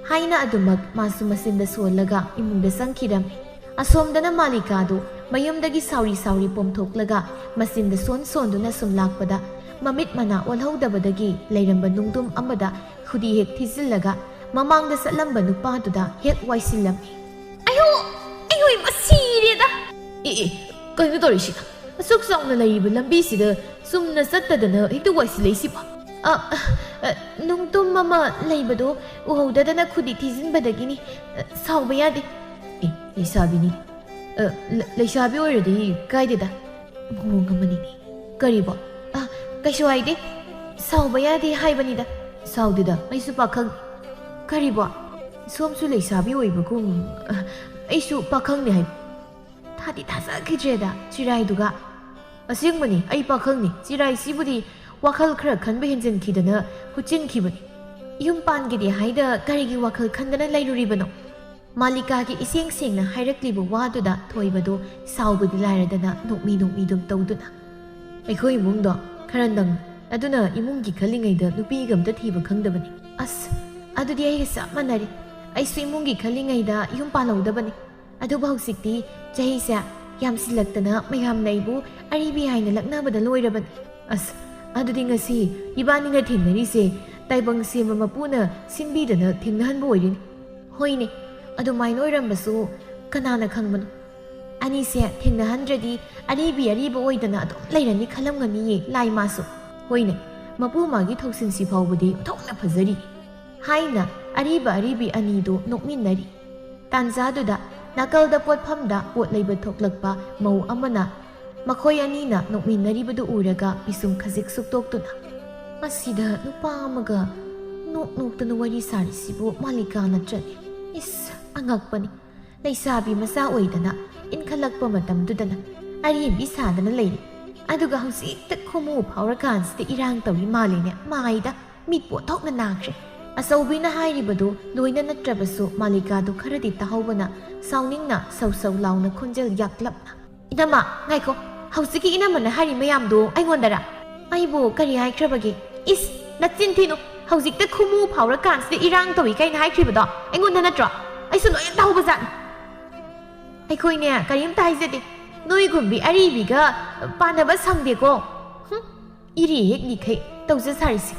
ꯍꯥꯏꯅ ꯑꯗꯨꯃꯛ ꯃꯥꯁꯨ ꯃꯆꯤꯟꯗ ꯁꯣꯜꯂꯒ ꯏꯃꯨꯡꯗ ꯆꯪꯈꯤꯔꯝꯃꯤ꯫ ꯑꯁꯣꯝꯗꯅ ꯃꯥꯂꯤꯀꯥꯗꯨ ꯃꯌꯨꯝꯗꯒꯤ ꯁꯥꯎꯔꯤ ꯁꯥꯎꯔꯤ ꯄꯣꯝꯊꯣꯛꯂꯒ ꯃꯆꯤꯟꯗ ꯁꯣꯟ ꯁꯣꯟꯗꯨꯅ ꯁꯨꯝ ꯂꯥꯛꯄꯗ, ꯃꯃꯤꯠ ꯃꯅꯥ ꯑꯣꯜꯍꯧꯗꯕꯗꯒꯤ ꯂꯩꯔꯝꯕ ꯅꯨꯡꯗꯨꯝ ꯑꯃꯗ ꯈꯨꯗꯤ ꯍꯦꯛ ꯊꯤꯖꯤꯜꯂꯒ ꯃꯃꯥꯡꯗ ꯆꯠꯂꯝꯕ ꯅꯨꯄꯥꯗꯨꯗ ꯍꯦꯛ ꯋꯥꯏꯁꯤꯜꯂꯝꯃꯤ꯫ "ꯑꯌꯣ! ꯑꯌꯣ! ꯏꯃꯥ, ꯁꯤꯔꯦꯗ!" "ꯑꯦ, ꯑꯦ, ꯀꯩꯅꯣ ꯇꯧꯔꯤꯁꯤꯅ? ꯑꯁꯨꯛ ꯆꯥꯎꯅ ꯂꯩꯔꯤꯕ ꯂꯝꯕꯤꯁꯤꯗ ꯆꯨꯝꯅ ꯆꯠꯇꯗꯅ ꯍꯦꯛꯇ ꯋꯥꯏꯁꯤꯜꯂꯛꯏꯁꯤꯕꯣ?" "ꯑ, ꯑ, ꯅꯨꯡꯇꯨꯝ ꯑꯃ ꯂꯩꯕꯗꯣ ꯎꯍꯧꯗꯗꯅ ꯈꯨꯗꯤ ꯊꯤꯖꯤꯟꯕꯗꯒꯤꯅꯤ꯫ ꯑ, ꯁꯥꯎꯕ ꯌꯥꯗꯦ꯫" "ꯑꯦ, ꯂꯩꯁꯥꯕꯤꯅꯤ꯫ ꯑ, ꯂ-, ꯂꯩꯁꯥꯕꯤ ꯑꯣꯏꯔꯗꯤ ꯀꯥꯏꯗꯦꯗ꯫" ꯃꯑꯣꯡ ꯑꯃꯅꯤꯅꯦ꯫ "ꯀꯔꯤꯕꯣ?" "ꯑ, ꯀꯩꯁꯨ ꯍꯥꯏꯗꯦ꯫ ꯁꯥꯎꯕ ꯌꯥꯗꯦ ꯍꯥꯏꯕꯅꯤꯗ꯫" "ꯁꯥꯎꯗꯦꯗ, ꯑꯩꯁꯨ ꯄꯥꯈꯪ꯫" "ꯀꯔꯤꯕꯣ?" "ꯁꯣꯝꯁꯨ ꯂꯩꯁꯥꯕꯤ ꯑꯣꯏꯕꯒꯨꯝ꯫" "ꯑ, ꯑꯩꯁꯨ ꯄꯥꯈꯪꯅꯦ ꯍꯥꯏꯕ꯫" ꯊꯥꯗꯤ ꯊꯥꯖꯈꯤꯗ꯭ꯔꯦꯗ ꯆꯤꯔꯥꯏꯗꯨꯒ꯫ "ꯑꯁꯦꯡꯕꯅꯤ, ꯑꯩ ꯄꯥꯈꯪꯅꯤ꯫ ꯆꯤꯔꯥꯏꯁꯤꯕꯨꯗꯤ ꯋꯥꯈꯜ ꯈꯔ ꯈꯟꯕ ꯍꯦꯟꯖꯤꯟꯈꯤꯗꯅ ꯍꯨꯠꯆꯤꯟꯈꯤꯕꯅꯤ꯫" "ꯌꯨꯝ ꯄꯥꯟꯒꯦꯗꯤ ꯍꯥꯏꯗ ꯀꯔꯤꯒꯤ ꯋꯥꯈꯜ ꯈꯟꯗꯅ ꯂꯩꯔꯨꯔꯤꯕꯅꯣ?" ꯃꯥꯂꯤꯀꯥꯒꯤ ꯏꯁꯦꯡ ꯁꯦꯡꯅ ꯍꯥꯏꯔꯛꯂꯤꯕ ꯋꯥꯗꯨꯗ ꯊꯣꯏꯕꯗꯨ ꯁꯥꯎꯕꯗꯤ ꯂꯥꯏꯔꯗꯅ ꯅꯣꯛꯃꯤ ꯅꯣꯛꯃꯤꯗꯨꯝ ꯇꯧꯗꯨꯅ, "ꯑꯩꯈꯣꯏ ꯏꯃꯨꯡꯗꯣ ꯈꯔ ꯅꯪ, ꯑꯗꯨꯅ ꯏꯃꯨꯡꯒꯤ ꯈꯜꯂꯤꯉꯩꯗ ꯅꯨꯄꯤꯒ ꯑꯝꯇ ꯊꯤꯕ ꯈꯪꯗꯕꯅꯤ꯫" "ꯑꯁ, ꯑꯗꯨꯗꯤ ꯑꯩꯒ ꯆꯞ ꯃꯥꯟꯅꯔꯦ꯫ ꯑꯩꯁꯨ ꯏꯃꯨꯡꯒꯤ ꯈꯜꯂꯤꯉꯩꯗ ꯌꯨꯝ ꯄꯥꯜꯍꯧꯗꯕꯅꯤ꯫ ꯑꯗꯨꯕꯨ ꯍꯧꯖꯤꯛꯇꯤ ꯆꯍꯤꯁꯦ ꯌꯥꯝꯁꯤꯜꯂꯛꯇꯅ ꯃꯌꯥꯝꯅ ꯑꯩꯕꯨ ꯑꯔꯤꯕꯤ ꯍꯥꯏꯅ ꯂꯛꯅꯕꯗ ꯂꯣꯏꯔꯕꯅꯤ꯫" "ꯑꯁ, ꯑꯗꯨꯗꯤ ꯉꯁꯤ ꯏꯕꯥꯅꯤꯅ ꯊꯦꯡꯅꯔꯤꯁꯦ ꯇꯥꯏꯕꯪ ꯁꯦꯝꯕ ꯃꯄꯨꯅ ꯁꯤꯟꯕꯤꯗꯅ ꯊꯦꯡꯅꯍꯟꯕ ꯑꯣꯏꯔꯤꯅꯤ꯫" "ꯍꯣꯏꯅꯦ, ꯑꯗꯨꯃꯥꯏꯅ ꯑꯣꯏꯔꯝꯕꯁꯨ ꯀꯅꯥꯅ ꯈꯪꯕꯅꯣ? ꯑꯅꯤꯁꯦ ꯊꯦꯡꯅꯍꯟꯗ꯭ꯔꯗꯤ ꯑꯔꯤꯕꯤ ꯑꯔꯤꯕ ꯑꯣꯏꯗꯅ ꯑꯗꯨꯝ ꯂꯩꯔꯅꯤ ꯈꯜꯂꯝꯒꯅꯤꯌꯦ ꯂꯥꯏ ꯃꯥꯁꯨ꯫" "ꯍꯣꯏꯅꯦ, ꯃꯄꯨ ꯃꯥꯒꯤ ꯊꯧꯁꯤꯟꯁꯤ ꯐꯥꯎꯕꯗꯤ ꯑꯣꯟꯊꯣꯛꯅ ꯐꯖꯔꯤ꯫" ꯍꯥꯏꯅ ꯑꯔꯤꯕ ꯑꯔꯤꯕꯤ ꯑꯅꯤꯗꯨ ꯅꯣꯛꯃꯤꯟꯅꯔꯤ꯫ ꯇꯥꯟꯖꯥꯗꯨꯗ ꯅꯥꯀꯜꯗ ꯄꯣꯠꯐꯝꯗ ꯄꯣꯠ ꯂꯩꯕ ꯊꯣꯛꯂꯛꯄ ꯃꯧ ꯑꯃꯅ ꯃꯈꯣꯏ ꯑꯅꯤꯅ ꯅꯣꯛꯃꯤꯟꯅꯔꯤꯕꯗꯨ ꯎꯔꯒ ꯄꯤꯁꯨꯝ ꯈꯖꯤꯛ ꯁꯨꯛꯇꯣꯛꯇꯨꯅ, "ꯃꯁꯤꯗ ꯅꯨꯄꯥ ꯑꯃꯒ ꯅꯣꯛ ꯅꯣꯛꯇꯅ ꯋꯥꯔꯤ ꯁꯥꯔꯤꯁꯤꯕꯨ ꯃꯥꯂꯤꯀꯥ ꯅꯠꯇ꯭ꯔꯅꯦ? ꯏꯁ, ꯑꯉꯛꯄꯅꯤ꯫ ꯂꯩꯁꯥꯕꯤ ꯃꯆꯥ ꯑꯣꯏꯗꯅ ꯏꯟꯈꯠꯂꯛꯄ ꯃꯇꯝꯗꯨꯗꯅ ꯑꯔꯦꯝꯕꯤ ꯁꯥꯗꯅ ꯂꯩꯔꯤ꯫ ꯑꯗꯨꯒ ꯍꯧꯖꯤꯛꯇ ꯈꯨꯃꯨ ꯐꯥꯎꯔꯀꯥꯟꯁꯤꯗ ꯏꯔꯥꯡ ꯇꯧꯔꯤ ꯃꯥꯜꯂꯤꯅꯦ꯫ ꯃꯥꯏꯗ ꯃꯤꯠ ꯄꯣꯠꯊꯣꯛꯅ ꯅꯥꯈ꯭ꯔꯦ꯫ ꯑꯆꯧꯕꯤꯅ ꯍꯥꯏꯔꯤꯕꯗꯨ ꯂꯣꯏꯅ ꯅꯠꯇ꯭ꯔꯕꯁꯨ ꯃꯥꯂꯤꯀꯥꯗꯨ ꯈꯔꯗꯤ ꯇꯥꯍꯧꯕꯅ ꯁꯥꯎꯅꯤꯡꯅ ꯁꯧ ꯁꯧ ꯂꯥꯎꯅ ꯈꯣꯟꯖꯦꯜ ꯌꯥꯛꯂꯞꯅ, "ꯏꯅꯝꯃ, ꯉꯥꯏꯈꯣ, ꯍꯧꯖꯤꯛꯀꯤ ꯏꯅꯝꯃꯅ ꯍꯥꯏꯔꯤ ꯃꯌꯥꯝꯗꯨ ꯑꯩꯉꯣꯟꯗꯔ? ꯑꯩꯕꯨ ꯀꯔꯤ ꯍꯥꯏꯈ꯭ꯔꯕꯒꯦ? ꯏꯁ, ꯅꯆꯤꯟ ꯊꯤꯅꯨ꯫ ꯍꯧꯖꯤꯛꯇ ꯈꯨꯃꯨ ꯐꯥꯎꯔꯀꯥꯟꯁꯤꯗ ꯏꯔꯥꯡ ꯇꯧꯏ ꯀꯥꯏꯅ ꯍꯥꯏꯈ꯭ꯔꯤꯕꯗꯣ ꯑꯩꯉꯣꯟꯗ ꯅꯠꯇ꯭ꯔꯣ? ꯑꯩꯁꯨ ꯂꯣꯏꯅ ꯇꯥꯍꯧꯕꯖꯥꯠꯅꯤ꯫ ꯑꯩꯈꯣꯏꯅꯦ ꯀꯔꯤꯝꯇ ꯍꯥꯏꯖꯗꯦ꯫ ꯅꯣꯏꯒꯨꯝꯕꯤ ꯑꯔꯤꯕꯤꯒ ꯄꯥꯟꯅꯕ ꯁꯪꯗꯦꯀꯣ꯫ ꯍꯨꯝ, ꯏꯔꯤ ꯍꯦꯛ ꯂꯤꯈꯩ ꯇꯧꯖ ꯁꯥꯔꯤꯁꯦ꯫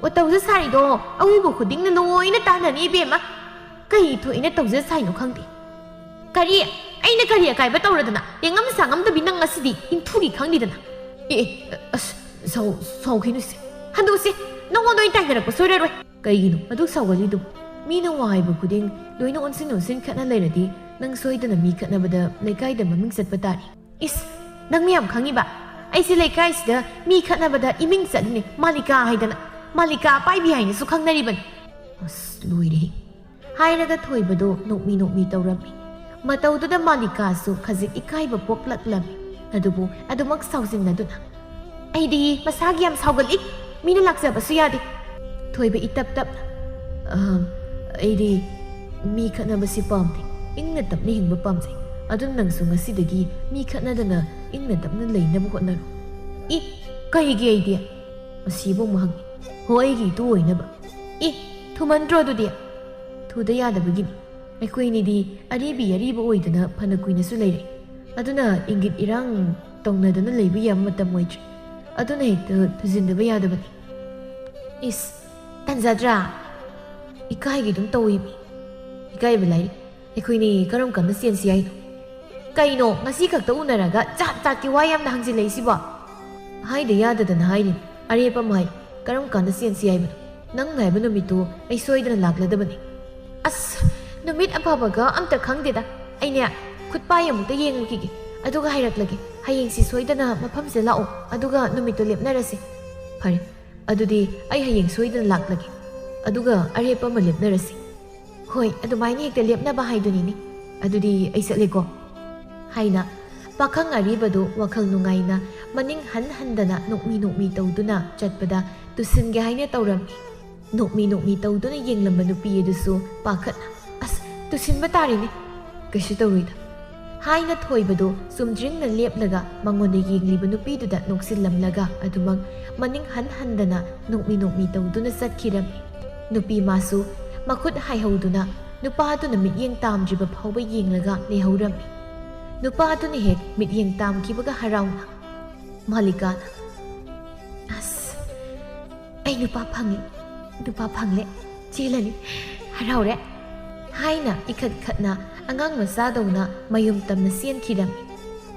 ꯑꯣ, ꯇꯧꯖ ꯁꯥꯔꯤꯗꯣ ꯑꯎꯕ ꯈꯨꯗꯤꯡꯅ ꯂꯣꯏꯅ ꯇꯥꯟꯅꯅꯤ ꯏꯕꯦꯝꯃ꯫ ꯀꯩ ꯊꯣꯛꯏꯅ ꯇꯧꯖ ꯁꯥꯏꯅꯣ ꯈꯪꯗꯦ꯫ ꯀꯔꯤ? ꯑꯩꯅ ꯀꯔꯤ ꯑꯀꯥꯏꯕ ꯇꯧꯔꯗꯅ? ꯌꯦꯡꯉꯝ ꯁꯥꯉꯝꯗꯕꯤ ꯅꯪ ꯉꯁꯤꯗꯤ ꯏꯟꯊꯨꯒꯤ ꯈꯪꯗꯦꯗꯅ꯫ ꯑꯦ, ꯑꯦ, ꯑꯁ, ꯁꯥꯎ-, ꯁꯥꯎꯈꯤꯅꯨꯁꯦ꯫ ꯍꯟꯗꯣꯛꯁꯦ, ꯅꯉꯣꯟꯗ ꯑꯣꯏꯅ ꯇꯥꯏꯅꯔꯛꯄ ꯁꯣꯏꯔꯔꯣꯏ꯫ ꯀꯩꯒꯤꯅꯣ ꯑꯗꯨꯛ ꯁꯥꯎꯒꯜꯂꯤꯗꯨꯕꯨ? ꯃꯤꯅ ꯋꯥ ꯍꯥꯏꯕ ꯈꯨꯗꯤꯡ ꯂꯣꯏꯅ ꯑꯣꯟꯁꯤꯟ ꯑꯣꯟꯁꯤꯟ ꯈꯠꯅ ꯂꯩꯔꯗꯤ ꯅꯪ ꯁꯣꯏꯗꯅ ꯃꯤ ꯈꯠꯅꯕꯗ ꯂꯩꯀꯥꯏꯗ ꯃꯃꯤꯡ ꯆꯠꯄ ꯇꯥꯔꯦ꯫ ꯏꯁ, ꯅꯪ ꯃꯌꯥꯝ ꯈꯪꯉꯤꯕ? ꯑꯩꯁꯦ ꯂꯩꯀꯥꯏꯁꯤꯗ ꯃꯤ ꯈꯠꯅꯕꯗ ꯏꯃꯤꯡ ꯆꯠꯂꯤꯅꯦ, ꯃꯥꯂꯤꯀꯥ ꯍꯥꯏꯗꯅ꯫ ꯃꯥꯂꯤꯀꯥ ꯑꯄꯥꯏꯕꯤ ꯍꯥꯏꯅꯁꯨ ꯈꯪꯅꯔꯤꯕꯅꯤ꯫ ꯑꯁ, ꯂꯣꯏꯔꯦꯍꯦ꯫ ꯍꯥꯏꯔꯒ ꯊꯣꯏꯕꯗꯣ ꯅꯣꯛꯃꯤ ꯅꯣꯛꯃꯤ ꯇꯧꯔꯝꯃꯤ꯫ ꯃꯇꯧꯗꯨꯗ ꯃꯥꯂꯤꯀꯥꯁꯨ ꯈꯖꯤꯛ ꯏꯀꯥꯏꯕ ꯄꯣꯛꯂꯛꯂꯝꯃꯤ꯫ ꯑꯗꯨꯕꯨ ꯑꯗꯨꯃꯛ ꯁꯥꯎꯖꯤꯟꯅꯗꯨꯅ, "ꯑꯩꯗꯤ ꯃꯁꯥꯒꯤ ꯌꯥꯝ ꯁꯥꯎꯒꯠꯂꯤ, ꯃꯤꯅ ꯂꯥꯛꯆꯕꯁꯨ ꯌꯥꯗꯦ꯫" ꯊꯣꯏꯕ ꯏꯇꯞ ꯇꯞꯅ, "ꯑꯍꯝ, ꯑꯩꯗꯤ ꯃꯤ ꯈꯠꯅꯕꯁꯤ ꯄꯥꯝꯗꯦ, ꯏꯪꯅ ꯇꯞꯅ ꯍꯤꯡꯕ ꯄꯥꯝꯖꯩ꯫ ꯑꯗꯨꯅ ꯅꯪꯁꯨ ꯉꯁꯤꯗꯒꯤ ꯃꯤ ꯈꯠꯅꯗꯅ ꯏꯪꯅ ꯇꯞꯅ ꯂꯩꯅꯕ ꯍꯣꯠꯅꯔꯣ꯫" "ꯏ, ꯀꯩꯒꯤ ꯑꯩꯗꯤ?" ꯑꯁꯤꯕꯨ ꯑꯃꯨꯛ ꯍꯪꯉꯤ꯫ "ꯍꯣ, ꯑꯩꯒꯤ ꯏꯇꯨ ꯑꯣꯏꯅꯕ꯫" "ꯏ, ꯊꯨꯃꯟꯗ꯭ꯔꯣ ꯑꯗꯨꯗꯤ?" "ꯊꯨꯗ ꯌꯥꯗꯕꯒꯤꯅꯤ꯫ ꯑꯩꯈꯣꯏꯅꯤꯗꯤ ꯑꯔꯤꯕꯤ ꯑꯔꯤꯕ ꯑꯣꯏꯗꯅ ꯐꯅ ꯀꯨꯏꯅꯁꯨ ꯂꯩꯔꯦ꯫ ꯑꯗꯨꯅ ꯏꯪꯒꯤꯠ ꯏꯔꯥꯡ ꯇꯧꯅꯗꯅ ꯂꯩꯕ ꯌꯥꯕ ꯃꯇꯝ ꯑꯣꯏꯗ꯭ꯔꯤ꯫ ꯑꯗꯨꯅ ꯍꯦꯛꯇ ꯊꯨꯖꯤꯟꯗꯕ ꯌꯥꯗꯕꯅꯤ꯫" "ꯏꯁ, ꯇꯟꯖꯗ꯭ꯔꯥ? ꯏꯀꯥꯏꯒꯤꯗꯨꯝ ꯇꯧꯏꯃꯤ꯫" "ꯏꯀꯥꯏꯕ ꯂꯥꯏꯔꯤ꯫ ꯑꯩꯈꯣꯏꯅꯤ ꯀꯔꯝ ꯀꯥꯟꯗ ꯆꯦꯟꯁꯤ ꯍꯥꯏꯅꯣ?" "ꯀꯩꯅꯣ, ꯉꯁꯤ ꯈꯛꯇ ꯎꯅꯔꯒ ꯖꯥꯠ ꯖꯥꯠꯀꯤ ꯋꯥ ꯌꯥꯝꯅ ꯍꯪꯖꯤꯜꯂꯛꯏꯁꯤꯕꯣ?" "ꯍꯥꯏꯗ ꯌꯥꯗꯗꯅ ꯍꯥꯏꯔꯤꯅꯤ꯫ ꯑꯔꯦꯞꯄ ꯑꯃ ꯍꯥꯏ, ꯀꯔꯝ ꯀꯥꯟꯗ ꯆꯦꯟꯁꯤ ꯍꯥꯏꯕꯅꯣ? ꯅꯪꯅ ꯍꯥꯏꯕ ꯅꯨꯃꯤꯠꯇꯨ ꯑꯩ ꯁꯣꯏꯗꯅ ꯂꯥꯛꯂꯗꯕꯅꯤ꯫" "ꯑꯁ, ꯅꯨꯃꯤꯠ ꯑꯐꯕꯒ ꯑꯝꯇ ꯈꯪꯗꯦꯗ꯫ ꯑꯩꯅꯦ ꯈꯨꯠꯄꯥꯏ ꯑꯃꯨꯛꯇ ꯌꯦꯡꯉꯨꯈꯤꯒꯦ, ꯑꯗꯨꯒ ꯍꯥꯏꯔꯛꯂꯒꯦ꯫ ꯍꯌꯦꯡꯁꯤ ꯁꯣꯏꯗꯅ ꯃꯐꯝꯁꯤꯗ ꯂꯥꯛꯑꯣ, ꯑꯗꯨꯒ ꯅꯨꯃꯤꯠꯇꯨ ꯂꯦꯞꯅꯔꯁꯤ꯫" "ꯐꯔꯦ, ꯑꯗꯨꯗꯤ ꯑꯩ ꯍꯌꯦꯡ ꯁꯣꯏꯗꯅ ꯂꯥꯛꯂꯒꯦ, ꯑꯗꯨꯒ ꯑꯔꯦꯞꯄ ꯑꯃ ꯂꯦꯞꯅꯔꯁꯤ꯫" "ꯍꯣꯏ, ꯑꯗꯨꯃꯥꯏꯅ ꯍꯦꯛꯇ ꯂꯦꯞꯅꯕ ꯍꯥꯏꯗꯨꯅꯤꯅꯦ꯫ ꯑꯗꯨꯗꯤ ꯑꯩ ꯆꯠꯂꯦꯀꯣ꯫" ꯍꯥꯏꯅ ꯄꯥꯈꯪ ꯑꯔꯤꯕꯗꯨ ꯋꯥꯈꯜ ꯅꯨꯡꯉꯥꯏꯅ ꯃꯅꯤꯡ ꯍꯟ ꯍꯟꯗꯅ ꯅꯣꯛꯃꯤ ꯅꯣꯛꯃꯤ ꯇꯧꯗꯨꯅ ꯆꯠꯄꯗ ꯇꯨꯁꯤꯟꯒꯦ ꯍꯥꯏꯅ ꯇꯧꯔꯝꯃꯤ꯫ ꯅꯣꯛꯃꯤ ꯅꯣꯛꯃꯤ ꯇꯧꯗꯨꯅ ꯌꯦꯡꯂꯝꯕ ꯅꯨꯄꯤ ꯑꯗꯨꯁꯨ ꯄꯥꯈꯠꯅ, "ꯑꯁ, ꯇꯨꯁꯤꯟꯕ ꯇꯥꯔꯦꯅꯦ, ꯀꯩꯁꯨ ꯇꯧꯔꯣꯏꯗ" ꯍꯥꯏꯅ ꯊꯣꯏꯕꯗꯨ ꯆꯨꯝꯗ꯭ꯔꯤꯡꯅ ꯂꯦꯞꯂꯒ ꯃꯉꯣꯟꯗ ꯌꯦꯡꯂꯤꯕ ꯅꯨꯄꯤꯗꯨꯗ ꯅꯣꯛꯁꯤꯜꯂꯝꯂꯒ ꯑꯗꯨꯃꯛ ꯃꯅꯤꯡ ꯍꯟ ꯍꯟꯗꯅ ꯅꯣꯛꯃꯤ ꯅꯣꯛꯃꯤ ꯇꯧꯗꯨꯅ ꯆꯠꯈꯤꯔꯝꯃꯤ꯫ ꯅꯨꯄꯤ ꯃꯥꯁꯨ ꯃꯈꯨꯠ ꯍꯥꯏꯍꯧꯗꯨꯅ ꯅꯨꯄꯥꯗꯨꯅ ꯃꯤꯠꯌꯦꯡ ꯇꯥꯝꯗ꯭ꯔꯤꯕ ꯐꯥꯎꯕ ꯌꯦꯡꯂꯒ ꯂꯩꯍꯧꯔꯝꯃꯤ꯫ ꯅꯨꯄꯥꯗꯨꯅ ꯍꯦꯛ ꯃꯤꯠꯌꯦꯡ ꯇꯥꯝꯈꯤꯕꯒ ꯍꯔꯥꯎꯅ ꯃꯥꯂꯤꯀꯥꯅ, "ꯑꯁ, ꯑꯩ ꯅꯨꯄꯥ ꯐꯪꯉꯦ, ꯅꯨꯄꯥ ꯐꯪꯂꯦ, ꯆꯦꯜꯂꯅꯤ, ꯍꯔꯥꯎꯔꯦ" ꯍꯥꯏꯅ ꯏꯈꯠ ꯈꯠꯅ ꯑꯉꯥꯡ ꯃꯆꯥꯗꯧꯅ ꯃꯌꯨꯝ ꯇꯝꯅ ꯆꯦꯟꯈꯤꯔꯝꯃꯤ꯫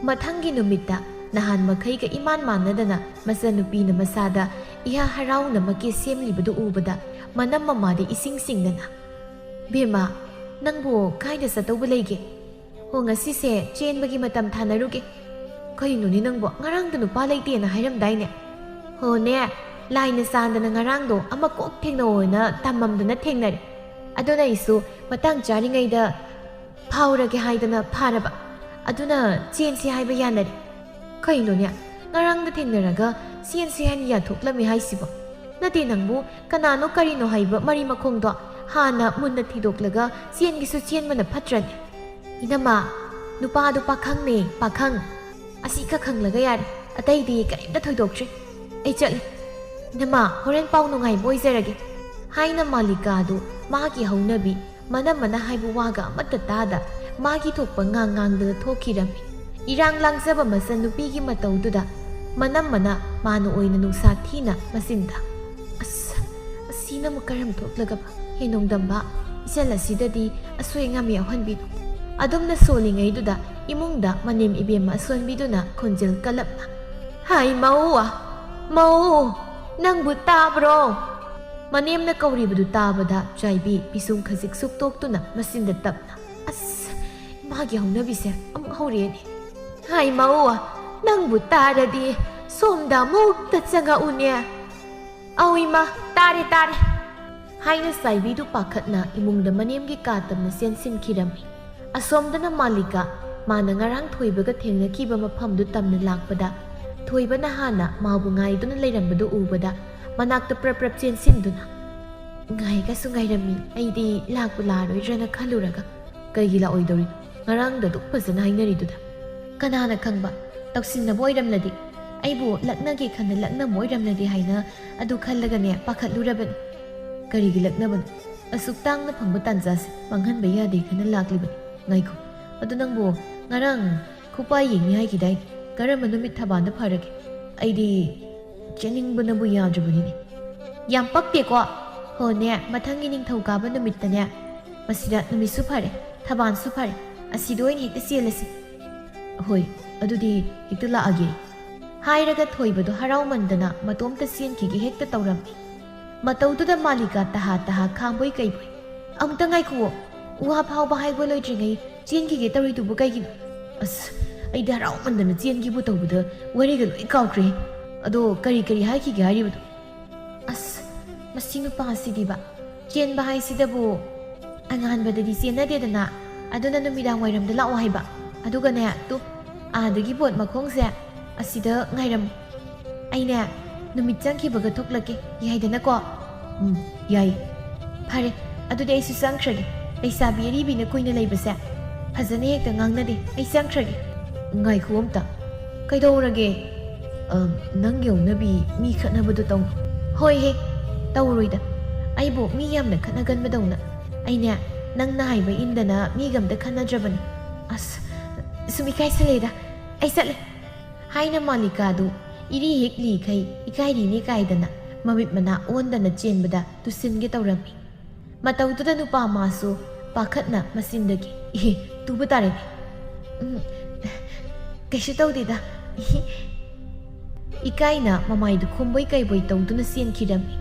ꯃꯊꯪꯒꯤ ꯅꯨꯃꯤꯠꯇ ꯅꯍꯥꯟ ꯃꯈꯩꯒ ꯏꯃꯥꯟ ꯃꯥꯟꯅꯗꯅ ꯃꯆꯟꯅꯨꯄꯤꯅ ꯃꯁꯥꯗ ꯏꯍꯥ ꯍꯔꯥꯎꯅ ꯃꯀꯦ ꯁꯦꯝꯂꯤꯕꯗꯨ ꯎꯕꯗ ꯃꯅꯝ ꯃꯃꯥꯗ ꯏꯁꯤꯡ ꯁꯤꯡꯗꯅ, "ꯕꯦꯝꯃ, ꯅꯪꯕꯨ ꯀꯥꯏꯗ ꯆꯠꯇꯧꯕ ꯂꯩꯒꯦ?" "ꯍꯣ, ꯉꯁꯤꯁꯦ ꯆꯦꯟꯕꯒꯤ ꯃꯇꯝ ꯊꯥꯅꯔꯨꯒꯦ"꯫ "ꯀꯩꯅꯣꯅꯦ ꯅꯪꯕꯣ, ꯉꯔꯥꯡꯗ ꯅꯨꯄꯥ ꯂꯩꯇꯦꯅ ꯍꯥꯏꯔꯝꯗꯥꯏꯅꯦ?" "ꯍꯣꯅꯦ, ꯂꯥꯏꯅ ꯆꯥꯟꯗꯅ ꯉꯔꯥꯡꯗꯣ ꯑꯃ ꯀꯣꯛ ꯊꯦꯡꯅꯧꯑꯣꯅ ꯇꯝꯃꯝꯗꯅ ꯊꯦꯡꯅꯔꯦ꯫ ꯑꯗꯨꯅ ꯑꯩꯁꯨ ꯃꯇꯥꯡ ꯆꯥꯔꯤꯉꯩꯗ ꯐꯥꯎꯔꯒꯦ ꯍꯥꯏꯗꯅ ꯐꯥꯔꯕ꯫ ꯑꯗꯨꯅ ꯆꯦꯟꯁꯤ ꯍꯥꯏꯕ ꯌꯥꯅꯔꯦ"꯫ "ꯀꯩꯅꯣꯅꯦ, ꯉꯔꯥꯡꯗ ꯊꯦꯡꯅꯔꯒ ꯆꯦꯟꯁꯤ ꯍꯥꯏꯅ ꯌꯥꯊꯣꯛꯂꯝꯃꯤ ꯍꯥꯏꯁꯤꯕꯣ? ꯅꯠꯇꯦ ꯅꯪꯕꯨ, ꯀꯅꯥꯅꯣ ꯀꯔꯤꯅꯣ ꯍꯥꯏꯕ ꯃꯔꯤ ꯃꯈꯣꯡꯗꯣ ꯍꯥꯟꯅ ꯃꯨꯟꯅ ꯊꯤꯗꯣꯛꯂꯒ ꯆꯦꯟꯒꯦꯁꯨ ꯆꯦꯟꯕꯅ ꯐꯠꯇ꯭ꯔꯅꯦ?" "ꯏꯅꯝꯃ, ꯅꯨꯄꯥꯗꯨ ꯄꯥꯈꯪꯅꯦ, ꯄꯥꯈꯪ꯫ ꯑꯁꯤꯈꯛ ꯈꯪꯂꯒ ꯌꯥꯔꯦ, ꯑꯇꯩꯗꯤ ꯀꯔꯤꯝꯇ ꯊꯣꯏꯗꯣꯛꯇ꯭ꯔꯦ꯫ ꯑꯩ ꯆꯠꯂꯤ꯫ ꯏꯅꯝꯃ, ꯍꯣꯔꯦꯟ ꯄꯥꯎ ꯅꯨꯡꯉꯥꯏꯕ ꯑꯣꯏꯖꯔꯒꯦ" ꯍꯥꯏꯅ ꯃꯥꯂꯤꯀꯥꯗꯨ ꯃꯥꯒꯤ ꯍꯧꯅꯕꯤ ꯃꯅꯝ ꯃꯅꯥ ꯍꯥꯏꯕ ꯋꯥꯒ ꯑꯃꯠꯇ ꯇꯥꯗ ꯃꯥꯒꯤ ꯊꯣꯛꯄ ꯉꯥꯡ ꯉꯥꯡꯗꯅ ꯊꯣꯛꯈꯤꯔꯝꯃꯤ꯫ ꯏꯔꯥꯡ ꯂꯥꯡꯖꯕ ꯃꯆꯟꯅꯨꯄꯤꯒꯤ ꯃꯇꯧꯗꯨꯗ ꯃꯅꯝ ꯃꯅꯥ ꯃꯥꯅ ꯑꯣꯏꯅ ꯅꯨꯡꯁꯥ ꯊꯤꯅ ꯃꯆꯤꯟꯗ, "ꯑꯁ, ꯑꯁꯤꯅ ꯑꯃꯨꯛ ꯀꯔꯝ ꯊꯣꯛꯂꯒꯕ? ꯍꯦ ꯅꯣꯡꯗꯝꯕ, ꯏꯆꯜ ꯑꯁꯤꯗꯗꯤ ꯑꯁꯣꯏ ꯑꯉꯥꯝ ꯌꯥꯎꯍꯟꯕꯤꯅꯨ"꯫ ꯑꯗꯨꯝꯅ ꯁꯣꯜꯂꯤꯉꯩꯗꯨꯗ ꯏꯃꯨꯡꯗ ꯃꯅꯦꯝ ꯏꯕꯦꯝꯃ ꯑꯁꯣꯟꯕꯤꯗꯨꯅ ꯈꯣꯟꯖꯦꯜ ꯀꯜꯂꯞꯅ, "ꯍꯥꯏ ꯃꯧ, ꯃꯧ, ꯅꯪꯕꯨ ꯇꯥꯕ꯭ꯔꯣ?" ꯃꯅꯦꯝꯅ ꯀꯧꯔꯤꯕꯗꯨ ꯇꯥꯕꯗ ꯆꯥꯏꯕꯤ ꯄꯤꯁꯨꯝ ꯈꯖꯤꯛ ꯁꯨꯛꯇꯣꯛꯇꯨꯅ ꯃꯆꯤꯟꯗ ꯇꯞꯅ, "ꯑꯁ, ꯏꯃꯥꯒꯤ ꯍꯧꯅꯕꯤꯁꯦ ꯑꯃꯨꯛ ꯍꯧꯔꯛꯑꯦꯅꯦ꯫ ꯍꯥꯏ ꯃꯧ, ꯅꯪꯕꯨ ꯇꯥꯔꯗꯤ ꯁꯣꯝꯗ ꯑꯃꯨꯛꯇ ꯆꯪꯉꯛꯎꯅꯦ"꯫ "ꯑꯧ ꯏꯃꯥ, ꯇꯥꯔꯦ, ꯇꯥꯔꯦ" ꯍꯥꯏꯅ ꯆꯥꯏꯕꯤꯗꯨ ꯄꯥꯈꯠꯅ ꯏꯃꯨꯡꯗ ꯃꯅꯦꯝꯒꯤ ꯀꯥ ꯇꯝꯅ ꯆꯦꯟꯁꯤꯟꯈꯤꯔꯝꯃꯤ꯫ ꯑꯁꯣꯝꯗꯅ ꯃꯥꯂꯤꯀꯥ, ꯃꯥꯅ ꯉꯔꯥꯡ ꯊꯣꯏꯕꯒ ꯊꯦꯡꯅꯈꯤꯕ ꯃꯐꯝꯗꯨ ꯇꯝꯅ ꯂꯥꯛꯄꯗ, ꯊꯣꯏꯕꯅ ꯍꯥꯟꯅ ꯃꯥꯕꯨ ꯉꯥꯏꯗꯨꯅ ꯂꯩꯔꯝꯕꯗꯨ ꯎꯕꯗ ꯃꯅꯥꯛꯇ ꯄ꯭ꯔꯞ ꯄ꯭ꯔꯞ ꯆꯦꯟꯁꯤꯟꯗꯨꯅ, ꯉꯥꯏꯒꯁꯨ ꯉꯥꯏꯔꯝꯃꯤ꯫ ꯑꯩꯗꯤ ꯂꯥꯛꯄꯨ ꯂꯥꯛꯑꯔꯣꯏꯗ꯭ꯔꯅ ꯈꯜꯂꯨꯔꯒ꯫ "ꯀꯩꯒꯤ ꯂꯥꯛꯑꯣꯏꯗꯧꯔꯤ? ꯉꯔꯥꯡꯗ ꯑꯗꯨꯛ ꯐꯖꯅ ꯍꯥꯏꯅꯔꯤꯗꯨꯗ?" "ꯀꯅꯥꯅ ꯈꯪꯕ, ꯇꯧꯁꯤꯟꯅꯕ ꯑꯣꯏꯔꯝꯂꯗꯤ? ꯑꯩꯕꯨ ꯂꯛꯅꯒꯦ ꯈꯟꯅ ꯂꯛꯅꯕ ꯑꯣꯏꯔꯝꯂꯗꯤ ꯍꯥꯏꯅ ꯑꯗꯨ ꯈꯜꯂꯒꯅꯦ ꯄꯥꯈꯠꯂꯨꯔꯕꯅꯤ꯫" "ꯀꯔꯤꯒꯤ ꯂꯛꯅꯕꯅꯣ? ꯑꯁꯨꯛ ꯇꯥꯡꯅ ꯐꯪꯕ ꯇꯥꯟꯖꯥꯁꯦ ꯃꯥꯡꯍꯟꯕ ꯌꯥꯗꯦ ꯈꯟꯅ ꯂꯥꯛꯂꯤꯕꯅꯤ꯫ ꯉꯥꯏꯈꯣ, ꯑꯗꯨ ꯅꯪꯕꯨ ꯉꯔꯥꯡ ꯈꯨꯄꯥ ꯌꯦꯡꯅꯤ ꯍꯥꯏꯈꯤꯗꯥꯏ? ꯀꯔꯝꯕ ꯅꯨꯃꯤꯠ ꯊꯕꯥꯟꯗ ꯐꯔꯒꯦ? ꯑꯩꯗꯤ ꯆꯦꯟꯅꯤꯡꯕꯅꯕꯨ ꯌꯥꯗ꯭ꯔꯕꯅꯤꯅꯦ꯫" "ꯌꯥꯝ ꯄꯛꯇꯦꯀꯣ꯫ ꯍꯣꯅꯦ, ꯃꯊꯪꯒꯤ ꯅꯤꯡꯊꯧꯀꯥꯕ ꯅꯨꯃꯤꯠꯇꯅꯦ, ꯃꯁꯤꯗ ꯅꯨꯃꯤꯠꯁꯨ ꯐꯔꯦ, ꯊꯕꯥꯟꯁꯨ ꯐꯔꯦ, ꯑꯁꯤꯗ ꯑꯣꯏꯅ ꯍꯦꯛꯇ ꯆꯦꯜꯂꯁꯤ꯫" "ꯍꯣꯏ, ꯑꯗꯨꯗꯤ ꯍꯦꯛꯇ ꯂꯥꯛꯑꯒꯦ꯫" ꯍꯥꯏꯔꯒ ꯊꯣꯏꯕꯗꯣ ꯍꯔꯥꯎꯃꯟꯗꯅ ꯃꯇꯣꯝꯇ ꯆꯦꯟꯈꯤꯒꯦ ꯍꯦꯛꯇ ꯇꯧꯔꯝꯃꯤ꯫ ꯃꯇꯧꯗꯨꯗ ꯃꯥꯂꯤꯀꯥ ꯇꯍꯥ ꯇꯍꯥ ꯈꯥꯡꯕꯣꯏ ꯀꯩꯕꯣꯏ꯫ "ꯑꯃꯨꯛꯇ ꯉꯥꯏꯈꯨꯑꯣ, ꯎ ꯋꯥ ꯐꯥꯎꯕ ꯍꯥꯏꯕ ꯂꯣꯏꯗ꯭ꯔꯤꯉꯩ ꯆꯦꯟꯈꯤꯒꯦ ꯇꯧꯔꯤꯗꯨꯕꯨ ꯀꯩꯒꯤꯅꯣ?" "ꯑꯁ, ꯑꯩꯗꯤ ꯍꯔꯥꯎꯃꯟꯗꯅ ꯆꯦꯟꯈꯤꯕꯨ ꯇꯧꯕꯗ ꯋꯥꯔꯤꯒ ꯂꯣꯏ ꯀꯥꯎꯈ꯭ꯔꯦ꯫ ꯑꯗꯣ ꯀꯔꯤ ꯀꯔꯤ ꯍꯥꯏꯈꯤꯒꯦ ꯍꯥꯏꯔꯤꯕꯗꯣ?" "ꯑꯁ, ꯃꯁꯤ ꯅꯨꯄꯥꯁꯤꯗꯤꯕ, ꯆꯦꯟꯕ ꯍꯥꯏꯁꯤꯗꯕꯨ ꯑꯉꯥꯟꯕꯗꯗꯤ ꯆꯦꯟꯅꯗꯦꯗꯅ, ꯑꯗꯨꯅ ꯅꯨꯃꯤꯗꯥꯡ ꯋꯥꯏꯔꯝꯗ ꯂꯥꯛꯑꯣ ꯍꯥꯏꯕ꯫ ꯑꯗꯨꯒꯅꯦ, ꯇꯨ, ꯑꯥꯗꯒꯤ ꯕꯣꯠ ꯃꯈꯣꯡꯁꯦ ꯑꯁꯤꯗ ꯉꯥꯏꯔꯝꯃꯨ꯫ ꯑꯩꯅꯦ, ꯅꯨꯃꯤꯠ ꯆꯪꯈꯤꯕꯒ ꯊꯣꯛꯂꯛꯀꯦ, ꯌꯥꯏꯗꯅꯀꯣ?" "ꯎꯝ, ꯌꯥꯏ꯫" "ꯐꯔꯦ, ꯑꯗꯨꯗꯤ ꯑꯩꯁꯨ ꯆꯪꯈ꯭ꯔꯒꯦ꯫ ꯂꯩꯁꯥꯕꯤ ꯑꯔꯤꯕꯤꯅ ꯀꯨꯏꯅ ꯂꯩꯕꯁꯦ ꯐꯖꯅ ꯍꯦꯛꯇ ꯉꯥꯡꯅꯗꯦ꯫ ꯑꯩ ꯆꯪꯈ꯭ꯔꯒꯦ꯫" "ꯉꯥꯏꯈꯣ ꯑꯝꯇ꯫ ꯀꯩꯗꯧꯔꯒꯦ? ꯑ, ꯅꯪ ꯌꯧꯅꯕꯤ ꯃꯤ ꯈꯠꯅꯕꯗꯣ ꯇꯧꯅꯨ꯫" "ꯍꯣꯏꯍꯦ, ꯇꯧꯔꯣꯏꯗ꯫ ꯑꯩꯕꯨ ꯃꯤ ꯌꯥꯝꯅ ꯈꯠꯅꯒꯟꯕꯗꯧꯅ꯫ ꯑꯩꯅꯦ, ꯅꯪꯅ ꯍꯥꯏꯕ ꯏꯟꯗꯅ ꯃꯤꯒ ꯑꯝꯇ ꯈꯠꯅꯗ꯭ꯔꯕꯅꯤ꯫ ꯑꯁ, ꯁꯨꯝ ꯏꯀꯥꯏꯁꯜꯂꯦꯗ꯫ ꯑꯩ ꯆꯠꯂꯦ꯫" ꯍꯥꯏꯅ ꯃꯥꯂꯤꯀꯥꯗꯨ ꯏꯔꯤ ꯍꯦꯛ ꯂꯤꯈꯩ ꯏꯀꯥꯏꯔꯤꯅꯦ ꯀꯥꯏꯗꯅ ꯃꯃꯤꯠ ꯃꯅꯥ ꯑꯣꯟꯗꯅ ꯆꯦꯟꯕꯗ ꯇꯨꯁꯤꯟꯒꯦ ꯇꯧꯔꯝꯃꯤ꯫ ꯃꯇꯧꯗꯨꯗ ꯅꯨꯄꯥ ꯃꯥꯁꯨ ꯄꯥꯈꯠꯅ ꯃꯆꯤꯟꯗꯒꯤ, "ꯏꯍꯦ, ꯇꯨꯕ ꯇꯥꯔꯦꯅꯦ꯫ ꯎꯝ, ꯀꯩꯁꯨ ꯇꯧꯗꯦꯗ꯫" ꯏꯀꯥꯏꯅ ꯃꯃꯥꯏꯗꯨ ꯈꯨꯝꯕꯣꯏ ꯀꯩꯕꯣꯏ ꯇꯧꯗꯨꯅ ꯆꯦꯟꯈꯤꯔꯝꯃꯤ꯫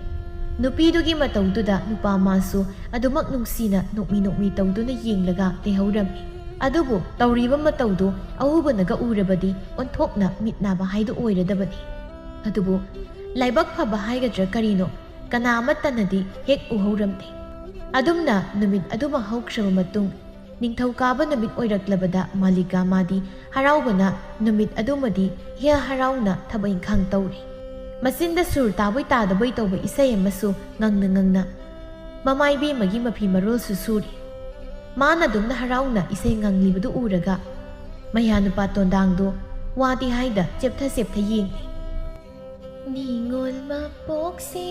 ꯅꯨꯄꯤꯗꯨꯒꯤ ꯃꯇꯧꯗꯨꯗ ꯅꯨꯄꯥ ꯃꯥꯁꯨ ꯑꯗꯨꯃꯛ ꯅꯨꯡꯁꯤꯅ ꯅꯣꯛꯃꯤ ꯅꯣꯛꯃꯤ ꯇꯧꯗꯨꯅ ꯌꯦꯡꯂꯒ ꯂꯩꯍꯧꯔꯝꯃꯤ꯫ ꯑꯗꯨꯕꯨ ꯇꯧꯔꯤꯕ ꯃꯇꯧꯗꯨ ꯑꯎꯕꯅꯒ ꯎꯔꯕꯗꯤ ꯑꯣꯟꯊꯣꯛꯅ ꯃꯤꯠ ꯅꯥꯕ ꯍꯥꯏꯗꯨ ꯑꯣꯏꯔꯗꯕꯅꯤ꯫ ꯑꯗꯨꯕꯨ ꯂꯥꯏꯕꯛ ꯐꯕ ꯍꯥꯏꯒꯗ꯭ꯔꯥ ꯀꯔꯤꯅꯣ, ꯀꯅꯥ ꯑꯃꯠꯇꯅꯗꯤ ꯍꯦꯛ ꯎꯍꯧꯔꯝꯗꯦ꯫ ꯑꯗꯨꯝꯅ ꯅꯨꯃꯤꯠ ꯑꯗꯨꯃ ꯍꯧꯈ꯭ꯔꯕ ꯃꯇꯨꯡ, ꯅꯤꯡꯊꯧꯀꯥꯕ ꯅꯨꯃꯤꯠ ꯑꯣꯏꯔꯛꯂꯕꯗ ꯃꯥꯂꯤꯀꯥ ꯃꯥꯗꯤ ꯍꯔꯥꯎꯕꯅ ꯅꯨꯃꯤꯠ ꯑꯗꯨꯃꯗꯤ ꯍꯦ ꯍꯔꯥꯎꯅ ꯊꯕꯛ ꯏꯪꯈꯥꯡ ꯇꯧꯔꯤ꯫ ꯃꯆꯤꯟꯗ ꯁꯨꯔ ꯇꯥꯕꯣꯏ ꯇꯥꯗꯕꯣꯏ ꯇꯧꯕ ꯏꯁꯩ ꯑꯃꯁꯨ ꯉꯪꯅ ꯉꯪꯅ ꯃꯃꯥ ꯏꯕꯦꯝꯃꯒꯤ ꯃꯐꯤ ꯃꯔꯣꯜꯁꯨ ꯁꯨꯔꯤ꯫ ꯃꯥꯅ ꯑꯗꯨꯝꯅ ꯍꯔꯥꯎꯅ ꯏꯁꯩ ꯉꯪꯂꯤꯕꯗꯨ ꯎꯔꯒ ꯃꯌꯥꯅꯨꯄꯥ ꯇꯣꯟꯗꯥꯡꯗꯣ ꯋꯥꯗꯤ ꯍꯥꯏꯗ ꯆꯦꯞꯊ ꯆꯦꯞꯊ ꯌꯦꯡꯂꯤ꯫ ꯅꯤꯉꯣꯜ ꯃꯄꯣꯛꯁꯦ꯫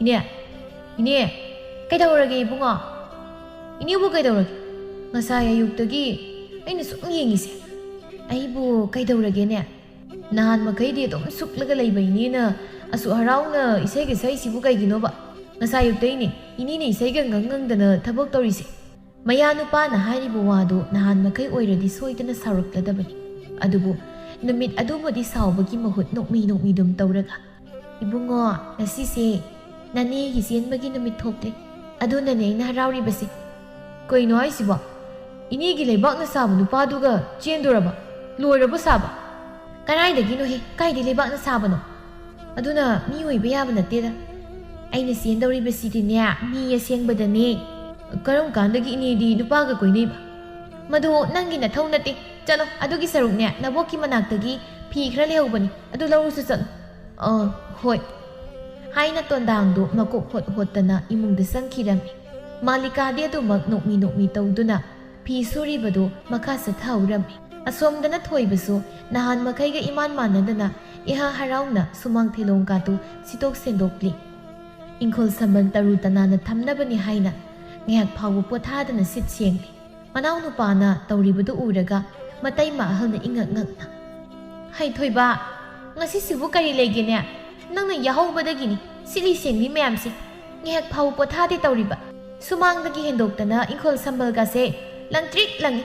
ꯏꯅꯦ, ꯏꯅꯦ, ꯀꯩꯗꯧꯔꯒꯦ ꯏꯕꯨꯡꯉꯣ? ꯏꯅꯦꯕꯨ ꯀꯩꯗꯧꯔꯒꯦ? ꯉꯁꯥꯏ ꯑꯌꯨꯛꯇꯒꯤ ꯑꯩꯅ ꯁꯨꯝ ꯌꯦꯡꯉꯤꯁꯦ꯫ ꯑꯩꯕꯨ ꯀꯩꯗꯧꯔꯒꯦꯅꯦ? ꯅꯍꯥꯟ ꯃꯈꯩꯗꯤ ꯑꯗꯨꯝ ꯁꯨꯛꯂꯒ ꯂꯩꯕ ꯏꯅꯦꯅ ꯑꯁꯨꯛ ꯍꯔꯥꯎꯅ ꯏꯁꯩꯒ ꯁꯛꯏꯁꯤꯕꯨ ꯀꯩꯒꯤꯅꯣꯕ? ꯉꯁꯥꯏ ꯑꯌꯨꯛꯇꯩꯅꯦ ꯏꯅꯦꯅ ꯏꯁꯩꯒ ꯉꯪ ꯉꯪꯗꯅ ꯊꯕꯛ ꯇꯧꯔꯤꯁꯦ꯫ ꯃꯌꯥꯅꯨꯄꯥꯅ ꯍꯥꯏꯔꯤꯕ ꯋꯥꯗꯨ ꯅꯍꯥꯟ ꯃꯈꯩ ꯑꯣꯏꯔꯗꯤ ꯁꯣꯏꯗꯅ ꯁꯥꯎꯔꯛꯂꯗꯕꯅꯤ꯫ ꯑꯗꯨꯕꯨ ꯅꯨꯃꯤꯠ ꯑꯗꯨꯃꯗꯤ ꯁꯥꯎꯕꯒꯤ ꯃꯍꯨꯠ ꯅꯣꯛꯃꯤ ꯅꯣꯛꯃꯤꯗꯨꯝ ꯇꯧꯔꯒ, "ꯏꯕꯨꯡꯉꯣ, ꯉꯁꯤꯁꯦ ꯅꯅꯦꯒꯤ ꯆꯦꯟꯕꯒꯤ ꯅꯨꯃꯤꯠ ꯊꯣꯛꯂꯦ꯫ ꯑꯗꯨꯅꯅꯦ ꯑꯩꯅ ꯍꯔꯥꯎꯔꯤꯕꯁꯦ꯫" "ꯀꯩꯅꯣ ꯍꯥꯏꯁꯤꯕꯣ? ꯏꯅꯦꯒꯤ ꯂꯩꯕꯥꯛꯅ ꯁꯥꯕ ꯅꯨꯄꯥꯗꯨꯒ ꯆꯦꯟꯗꯣꯔꯕ? ꯂꯣꯏꯔꯕꯣ ꯁꯥꯕ?" "ꯀꯗꯥꯏꯗꯒꯤꯅꯣꯍꯦ? ꯀꯥꯏꯗꯩ ꯂꯩꯕꯥꯛꯅ ꯁꯥꯕꯅꯣ? ꯑꯗꯨꯅ ꯃꯤ ꯑꯣꯏꯕ ꯌꯥꯕ ꯅꯠꯇꯦꯗ꯫ ꯑꯩꯅ ꯆꯦꯟꯗꯧꯔꯤꯕꯁꯤꯗꯤꯅꯦ, ꯃꯤ ꯑꯁꯦꯡꯕꯗꯅꯦ꯫" "ꯀꯔꯝ ꯀꯥꯟꯗꯒꯤ ꯏꯅꯦꯗꯤ ꯅꯨꯄꯥꯒ ꯀꯣꯏꯅꯩꯕ?" "ꯃꯗꯨ ꯅꯪꯒꯤ ꯅꯊꯧ ꯅꯠꯇꯦ꯫ ꯆꯠꯂꯣ, ꯑꯗꯨꯒꯤ ꯁꯔꯨꯛꯅꯦ, ꯅꯕꯣꯛꯀꯤ ꯃꯅꯥꯛꯇꯒꯤ ꯐꯤ ꯈꯔ ꯂꯩꯍꯧꯕꯅꯤ, ꯑꯗꯨ ꯂꯧꯔꯨꯁꯨ ꯆꯠꯂꯣ꯫" "ꯑ, ꯍꯣꯏ," ꯍꯥꯏꯅ ꯇꯣꯟꯗꯥꯡꯗꯨ ꯃꯀꯣꯛ ꯍꯣꯠ ꯍꯣꯠꯇꯅ ꯏꯃꯨꯡꯗ ꯆꯪꯈꯤꯔꯝꯃꯤ꯫ ꯃꯥꯂꯤꯀꯥꯗꯤ ꯑꯗꯨꯃꯛ ꯅꯣꯛꯃꯤ ꯅꯣꯛꯃꯤ ꯇꯧꯗꯨꯅ ꯐꯤ ꯁꯨꯔꯤꯕꯗꯨ ꯃꯈꯥ ꯆꯠꯊꯍꯧꯔꯝꯃꯤ꯫ ꯑꯁꯣꯝꯗꯅ ꯊꯣꯏꯕꯁꯨ ꯅꯍꯥꯟ ꯃꯈꯩꯒ ꯏꯃꯥꯟ ꯃꯥꯟꯅꯗꯅ ꯏꯍꯥ ꯍꯔꯥꯎꯅ ꯁꯨꯃꯥꯡ ꯊꯦꯂꯣꯡ ꯀꯥꯇꯨ ꯁꯤꯠꯇꯣꯛ ꯁꯦꯡꯗꯣꯛꯂꯤ꯫ ꯏꯪꯈꯣꯜ ꯁꯝꯕꯜ ꯇꯔꯨ ꯇꯅꯥꯟꯅ ꯊꯝꯅꯕꯅꯤ ꯍꯥꯏꯅ ꯉꯥꯏꯍꯥꯛ ꯐꯥꯎꯕ ꯄꯣꯊꯥꯗꯅ ꯁꯤꯠ ꯁꯦꯡꯂꯤ꯫ ꯃꯅꯥꯎꯅꯨꯄꯥꯅ ꯇꯧꯔꯤꯕꯗꯨ ꯎꯔꯒ ꯃꯇꯩꯃ ꯑꯍꯜꯅ ꯏꯉꯛ ꯉꯛꯅ, "ꯍꯩ ꯊꯣꯏꯕ, ꯉꯁꯤꯁꯤꯕꯨ ꯀꯔꯤ ꯂꯩꯒꯦꯅꯦ? ꯅꯪꯅ ꯌꯥꯍꯧꯕꯗꯒꯤꯅꯤ ꯁꯤꯠꯂꯤ ꯁꯦꯡꯂꯤ ꯃꯌꯥꯝꯁꯦ꯫ ꯉꯥꯏꯍꯥꯛ ꯐꯥꯎꯕ ꯄꯣꯊꯥꯗꯦ ꯇꯧꯔꯤꯕ꯫ ꯁꯨꯃꯥꯡꯗꯒꯤ ꯍꯦꯟꯗꯣꯛꯇꯅ ꯏꯪꯈꯣꯜ ꯁꯝꯕꯜꯒꯁꯦ ꯂꯪꯇ꯭ꯔꯤꯛ ꯂꯪꯏ꯫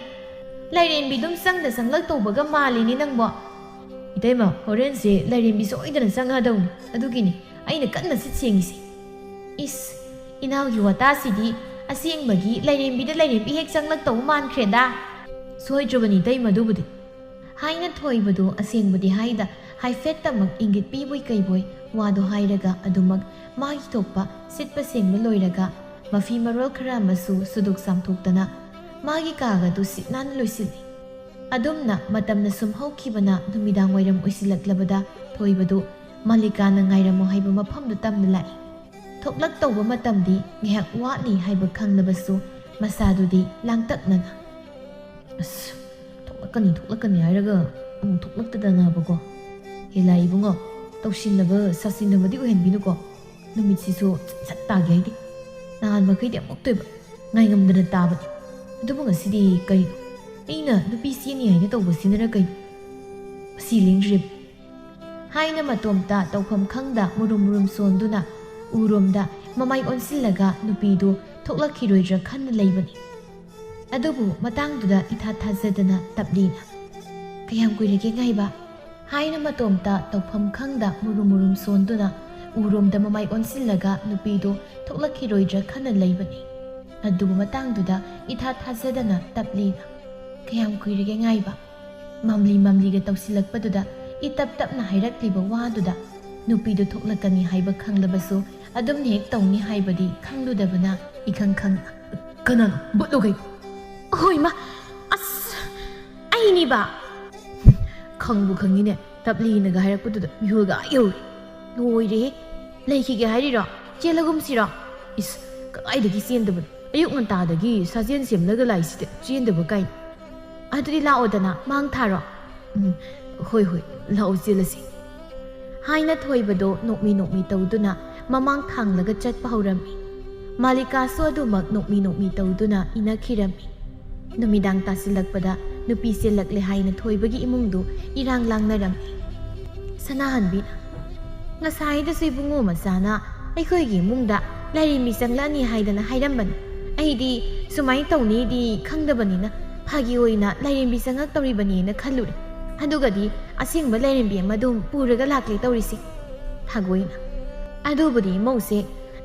ꯂꯥꯏꯔꯦꯝꯕꯤꯗꯨꯝ ꯆꯪꯗ ꯆꯪꯂꯛ ꯇꯧꯕꯒ ꯃꯥꯜꯂꯤꯅꯦ ꯅꯪꯕꯣ꯫" "ꯏꯇꯩꯃ, ꯍꯣꯔꯦꯟꯁꯦ ꯂꯥꯏꯔꯦꯝꯕꯤ ꯁꯣꯏꯗꯅ ꯆꯪꯉꯗꯧꯅꯤ, ꯑꯗꯨꯒꯤꯅꯤ ꯑꯩꯅ ꯀꯟꯅ ꯁꯤꯠ ꯁꯦꯡꯉꯤꯁꯦ꯫" "ꯏꯁ, ꯏꯅꯥꯎꯒꯤ ꯋꯥꯇꯥꯁꯤꯗꯤ ꯑꯁꯦꯡꯕꯒꯤ ꯂꯥꯏꯔꯦꯝꯕꯤꯗ ꯂꯥꯏꯔꯦꯝꯕꯤ ꯍꯦꯛ ꯆꯪꯂꯛ ꯇꯧꯕ ꯃꯥꯟꯈ꯭ꯔꯦꯗ꯫" "ꯁꯣꯏꯗ꯭ꯔꯕꯅꯤ ꯏꯇꯩꯃ ꯑꯗꯨꯕꯨꯗꯤ," ꯍꯥꯏꯅ ꯊꯣꯏꯕꯗꯨ ꯑꯁꯦꯡꯕꯗꯤ ꯍꯥꯏꯗ ꯍꯥꯏꯐꯦꯠꯇꯃꯛ ꯏꯪꯒꯤꯠ ꯄꯤꯕꯣꯏ ꯀꯩꯕꯣꯏ ꯋꯥꯗꯨ ꯍꯥꯏꯔꯒ ꯑꯗꯨꯃꯛ ꯃꯥꯒꯤ ꯊꯣꯛꯄ ꯁꯤꯠꯄ ꯁꯦꯡꯕ ꯂꯣꯏꯔꯒ ꯃꯐꯤ ꯃꯔꯣꯜ ꯈꯔ ꯑꯃꯁꯨ ꯁꯨꯗꯣꯛ ꯆꯥꯝꯊꯣꯛꯇꯅ ꯃꯥꯒꯤ ꯀꯥꯒꯗꯨ ꯁꯤꯠ ꯅꯥꯟꯅ ꯂꯣꯏꯁꯤꯜꯂꯤ꯫ ꯑꯗꯨꯝꯅ ꯃꯇꯝꯅ ꯁꯨꯝ ꯍꯧꯈꯤꯕꯅ ꯅꯨꯃꯤꯗꯥꯡ ꯋꯥꯏꯔꯝ ꯑꯣꯏꯁꯤꯜꯂꯛꯂꯕꯗ ꯊꯣꯏꯕꯗꯨ ꯃꯥꯂꯤꯀꯥꯅ ꯉꯥꯏꯔꯝꯃꯨ ꯍꯥꯏꯕ ꯃꯐꯝꯗꯨ ꯇꯝꯅ ꯂꯥꯛꯏ꯫ ꯊꯣꯛꯂꯛꯇꯧꯕ ꯃꯇꯝꯗꯤ ꯉꯥꯏꯍꯥꯛ ꯋꯥꯠꯂꯤ ꯍꯥꯏꯕ ꯈꯪꯂꯕꯁꯨ ꯃꯁꯥꯗꯨꯗꯤ ꯂꯥꯡꯇꯛꯅꯅ, "ꯑꯁ, ꯊꯣꯛꯂꯛꯀꯅꯤ, ꯊꯣꯛꯂꯛꯀꯅꯤ ꯍꯥꯏꯔꯒ ꯑꯃꯨꯛ ꯊꯣꯛꯂꯛꯇꯗꯅꯕꯀꯣ꯫ ꯍꯦꯂꯥ ꯏꯕꯨꯡꯉꯣ, ꯇꯧꯁꯤꯟꯅꯕ ꯁꯥꯁꯤꯟꯅꯕꯗꯤ ꯑꯣꯏꯍꯟꯕꯤꯅꯨꯀꯣ꯫ ꯅꯨꯃꯤꯠꯁꯤꯁꯨ ꯁꯠ ꯁꯠ ꯇꯥꯒꯦ ꯍꯥꯏꯗꯦ꯫ ꯅꯍꯥꯟ ꯃꯈꯩꯗꯤ ꯑꯃꯨꯛꯇꯣꯏꯕ ꯉꯥꯏꯉꯝꯗꯅ ꯇꯥꯕꯅꯤ꯫ ꯑꯗꯨꯕꯨ ꯉꯁꯤꯗꯤ ꯀꯔꯤꯅꯣ? ꯑꯩꯅ ꯅꯨꯄꯤ ꯆꯦꯅꯤ ꯍꯥꯏꯅ ꯇꯧꯕꯁꯤꯅꯔ ꯀꯩꯅꯣ? ꯃꯁꯤ ꯂꯦꯡꯗ꯭ꯔꯤꯕ?" ꯍꯥꯏꯅ ꯃꯇꯣꯝꯇ ꯇꯧꯐꯝ ꯈꯪꯗ ꯃꯨꯔꯨꯝ ꯃꯨꯔꯨꯝ ꯁꯣꯟꯗꯨꯅ ꯎꯔꯣꯝꯗ ꯃꯃꯥꯏ ꯑꯣꯟꯁꯤꯜꯂꯒ ꯅꯨꯄꯤꯗꯨ ꯊꯣꯛꯂꯛꯈꯤꯔꯣꯏꯗ꯭ꯔꯥ ꯈꯟꯅ ꯂꯩꯕꯅꯤ꯫ ꯑꯗꯨꯕꯨ ꯃꯇꯥꯡꯗꯨꯗ ꯏꯊꯥ ꯊꯥꯖꯗꯅ ꯇꯞꯂꯤꯅ, "ꯀꯌꯥꯝ ꯀꯨꯏꯔꯒꯦ ꯉꯥꯏꯕ?" ꯍꯥꯏꯅ ꯃꯇꯣꯝꯇ ꯇꯧꯐꯝ ꯈꯪꯗ ꯃꯨꯔꯨꯝ ꯃꯨꯔꯨꯝ ꯁꯣꯟꯗꯨꯅ ꯎꯔꯣꯝꯗ ꯃꯃꯥꯏ ꯑꯣꯟꯁꯤꯜꯂꯒ ꯅꯨꯄꯤꯗꯨ ꯊꯣꯛꯂꯛꯈꯤꯔꯣꯏꯗ꯭ꯔꯥ ꯈꯟꯅ ꯂꯩꯕꯅꯤ꯫ ꯑꯗꯨꯕꯨ ꯃꯇꯥꯡꯗꯨꯗ ꯏꯊꯥ ꯊꯥꯖꯗꯅ ꯇꯞꯂꯤꯅ, "ꯀꯌꯥꯝ ꯀꯨꯏꯔꯒꯦ ꯉꯥꯏꯕ?" ꯃꯝꯂꯤ ꯃꯝꯂꯤꯒ ꯇꯧꯁꯤꯜꯂꯛꯄꯗꯨꯗ ꯏꯇꯞ ꯇꯞꯅ ꯍꯥꯏꯔꯛꯂꯤꯕ ꯋꯥꯗꯨꯗ ꯅꯨꯄꯤꯗꯨ ꯊꯣꯛꯂꯛꯀꯅꯤ ꯍꯥꯏꯕ ꯈꯪꯂꯕꯁꯨ ꯑꯗꯨꯝꯅ ꯍꯦꯛ ꯇꯧꯅꯤ ꯍꯥꯏꯕꯗꯤ ꯈꯪꯂꯨꯗꯕꯅ ꯏꯈꯪ ꯈꯪꯅ, "ꯀꯅꯥꯅꯣ? ꯕꯨꯠꯂꯣ ꯀꯩꯅꯣ?" "ꯍꯣꯏ ꯃꯥ, ꯑꯁ, ꯑꯩꯅꯤꯕ!" "ꯈꯪꯕꯨ ꯈꯪꯉꯤꯅꯦ, ꯇꯞꯂꯤꯅꯒ ꯍꯥꯏꯔꯛꯄꯗꯨꯗ ꯃꯤꯍꯨꯜꯒ ꯑꯥ ꯌꯧꯔꯦ꯫ ꯂꯣꯏꯔꯦꯍꯦ꯫ ꯂꯩꯈꯤꯒꯦ ꯍꯥꯏꯔꯤꯔꯣ? ꯆꯦꯜꯂꯒꯨꯝꯁꯤꯔꯣ?" "ꯏꯁ, ꯀꯗꯥꯏꯗꯒꯤ ꯆꯦꯟꯗꯕꯅꯣ? ꯑꯌꯨꯛ ꯉꯟꯇꯥꯗꯒꯤ ꯁꯥꯖꯦꯜ ꯁꯦꯝꯂꯒ ꯂꯥꯛꯏꯁꯤꯗ ꯆꯦꯟꯗꯕ ꯀꯥꯏꯅ꯫ ꯑꯗꯨꯗꯤ ꯂꯥꯛꯑꯣꯗꯅ, ꯃꯥꯡ ꯊꯥꯔꯣ?" "ꯎꯝ, ꯍꯣꯏ, ꯍꯣꯏ, ꯂꯥꯛꯑꯣ, ꯆꯦꯜꯂꯁꯤ," ꯍꯥꯏꯅ ꯊꯣꯏꯕꯗꯣ ꯅꯣꯛꯃꯤ ꯅꯣꯛꯃꯤ ꯇꯧꯗꯨꯅ ꯃꯃꯥꯡ ꯊꯥꯡꯂꯒ ꯆꯠꯄ ꯍꯧꯔꯝꯃꯤ꯫ ꯃꯥꯂꯤꯀꯥꯁꯨ ꯑꯗꯨꯃꯛ ꯅꯣꯛꯃꯤ ꯅꯣꯛꯃꯤ ꯇꯧꯗꯨꯅ ꯏꯅꯈꯤꯔꯝꯃꯤ꯫ ꯅꯨꯃꯤꯗꯥꯡ ꯇꯥꯁꯤꯜꯂꯛꯄꯗ ꯅꯨꯄꯤ ꯆꯦꯜꯂꯛꯂꯦ ꯍꯥꯏꯅ ꯊꯣꯏꯕꯒꯤ ꯏꯃꯨꯡꯗꯨ ꯏꯔꯥꯡ ꯂꯥꯡꯅꯔꯝꯃꯤ꯫ ꯁꯅꯥꯍꯟꯕꯤꯅ, "ꯉꯁꯥꯏꯗꯁꯨ ꯏꯕꯨꯡꯉꯣ ꯃꯆꯥꯅ ꯑꯩꯈꯣꯏꯒꯤ ꯏꯃꯨꯡꯗ ꯂꯥꯏꯔꯦꯝꯕꯤ ꯆꯪꯂꯛꯑꯅꯤ ꯍꯥꯏꯗꯅ ꯍꯥꯏꯔꯝꯕꯅꯤ꯫ ꯑꯩꯗꯤ ꯁꯨꯃꯥꯏꯅ ꯇꯧꯅꯤꯗꯤ ꯈꯪꯗꯕꯅꯤꯅ ꯐꯥꯒꯤ ꯑꯣꯏꯅ ꯂꯥꯏꯔꯦꯝꯕꯤ ꯆꯪꯉꯛꯇꯧꯔꯤꯕꯅꯦꯅ ꯈꯜꯂꯨꯔꯦ꯫ ꯑꯗꯨꯒꯗꯤ ꯑꯁꯦꯡꯕ ꯂꯥꯏꯔꯦꯝꯕꯤ ꯑꯃ ꯑꯗꯨꯝ ꯄꯨꯔꯒ ꯂꯥꯛꯂꯦ ꯇꯧꯔꯤꯁꯦ꯫" ꯊꯥꯒꯣꯏꯅ, "ꯑꯗꯨꯕꯨꯗꯤ ꯃꯧꯁꯦ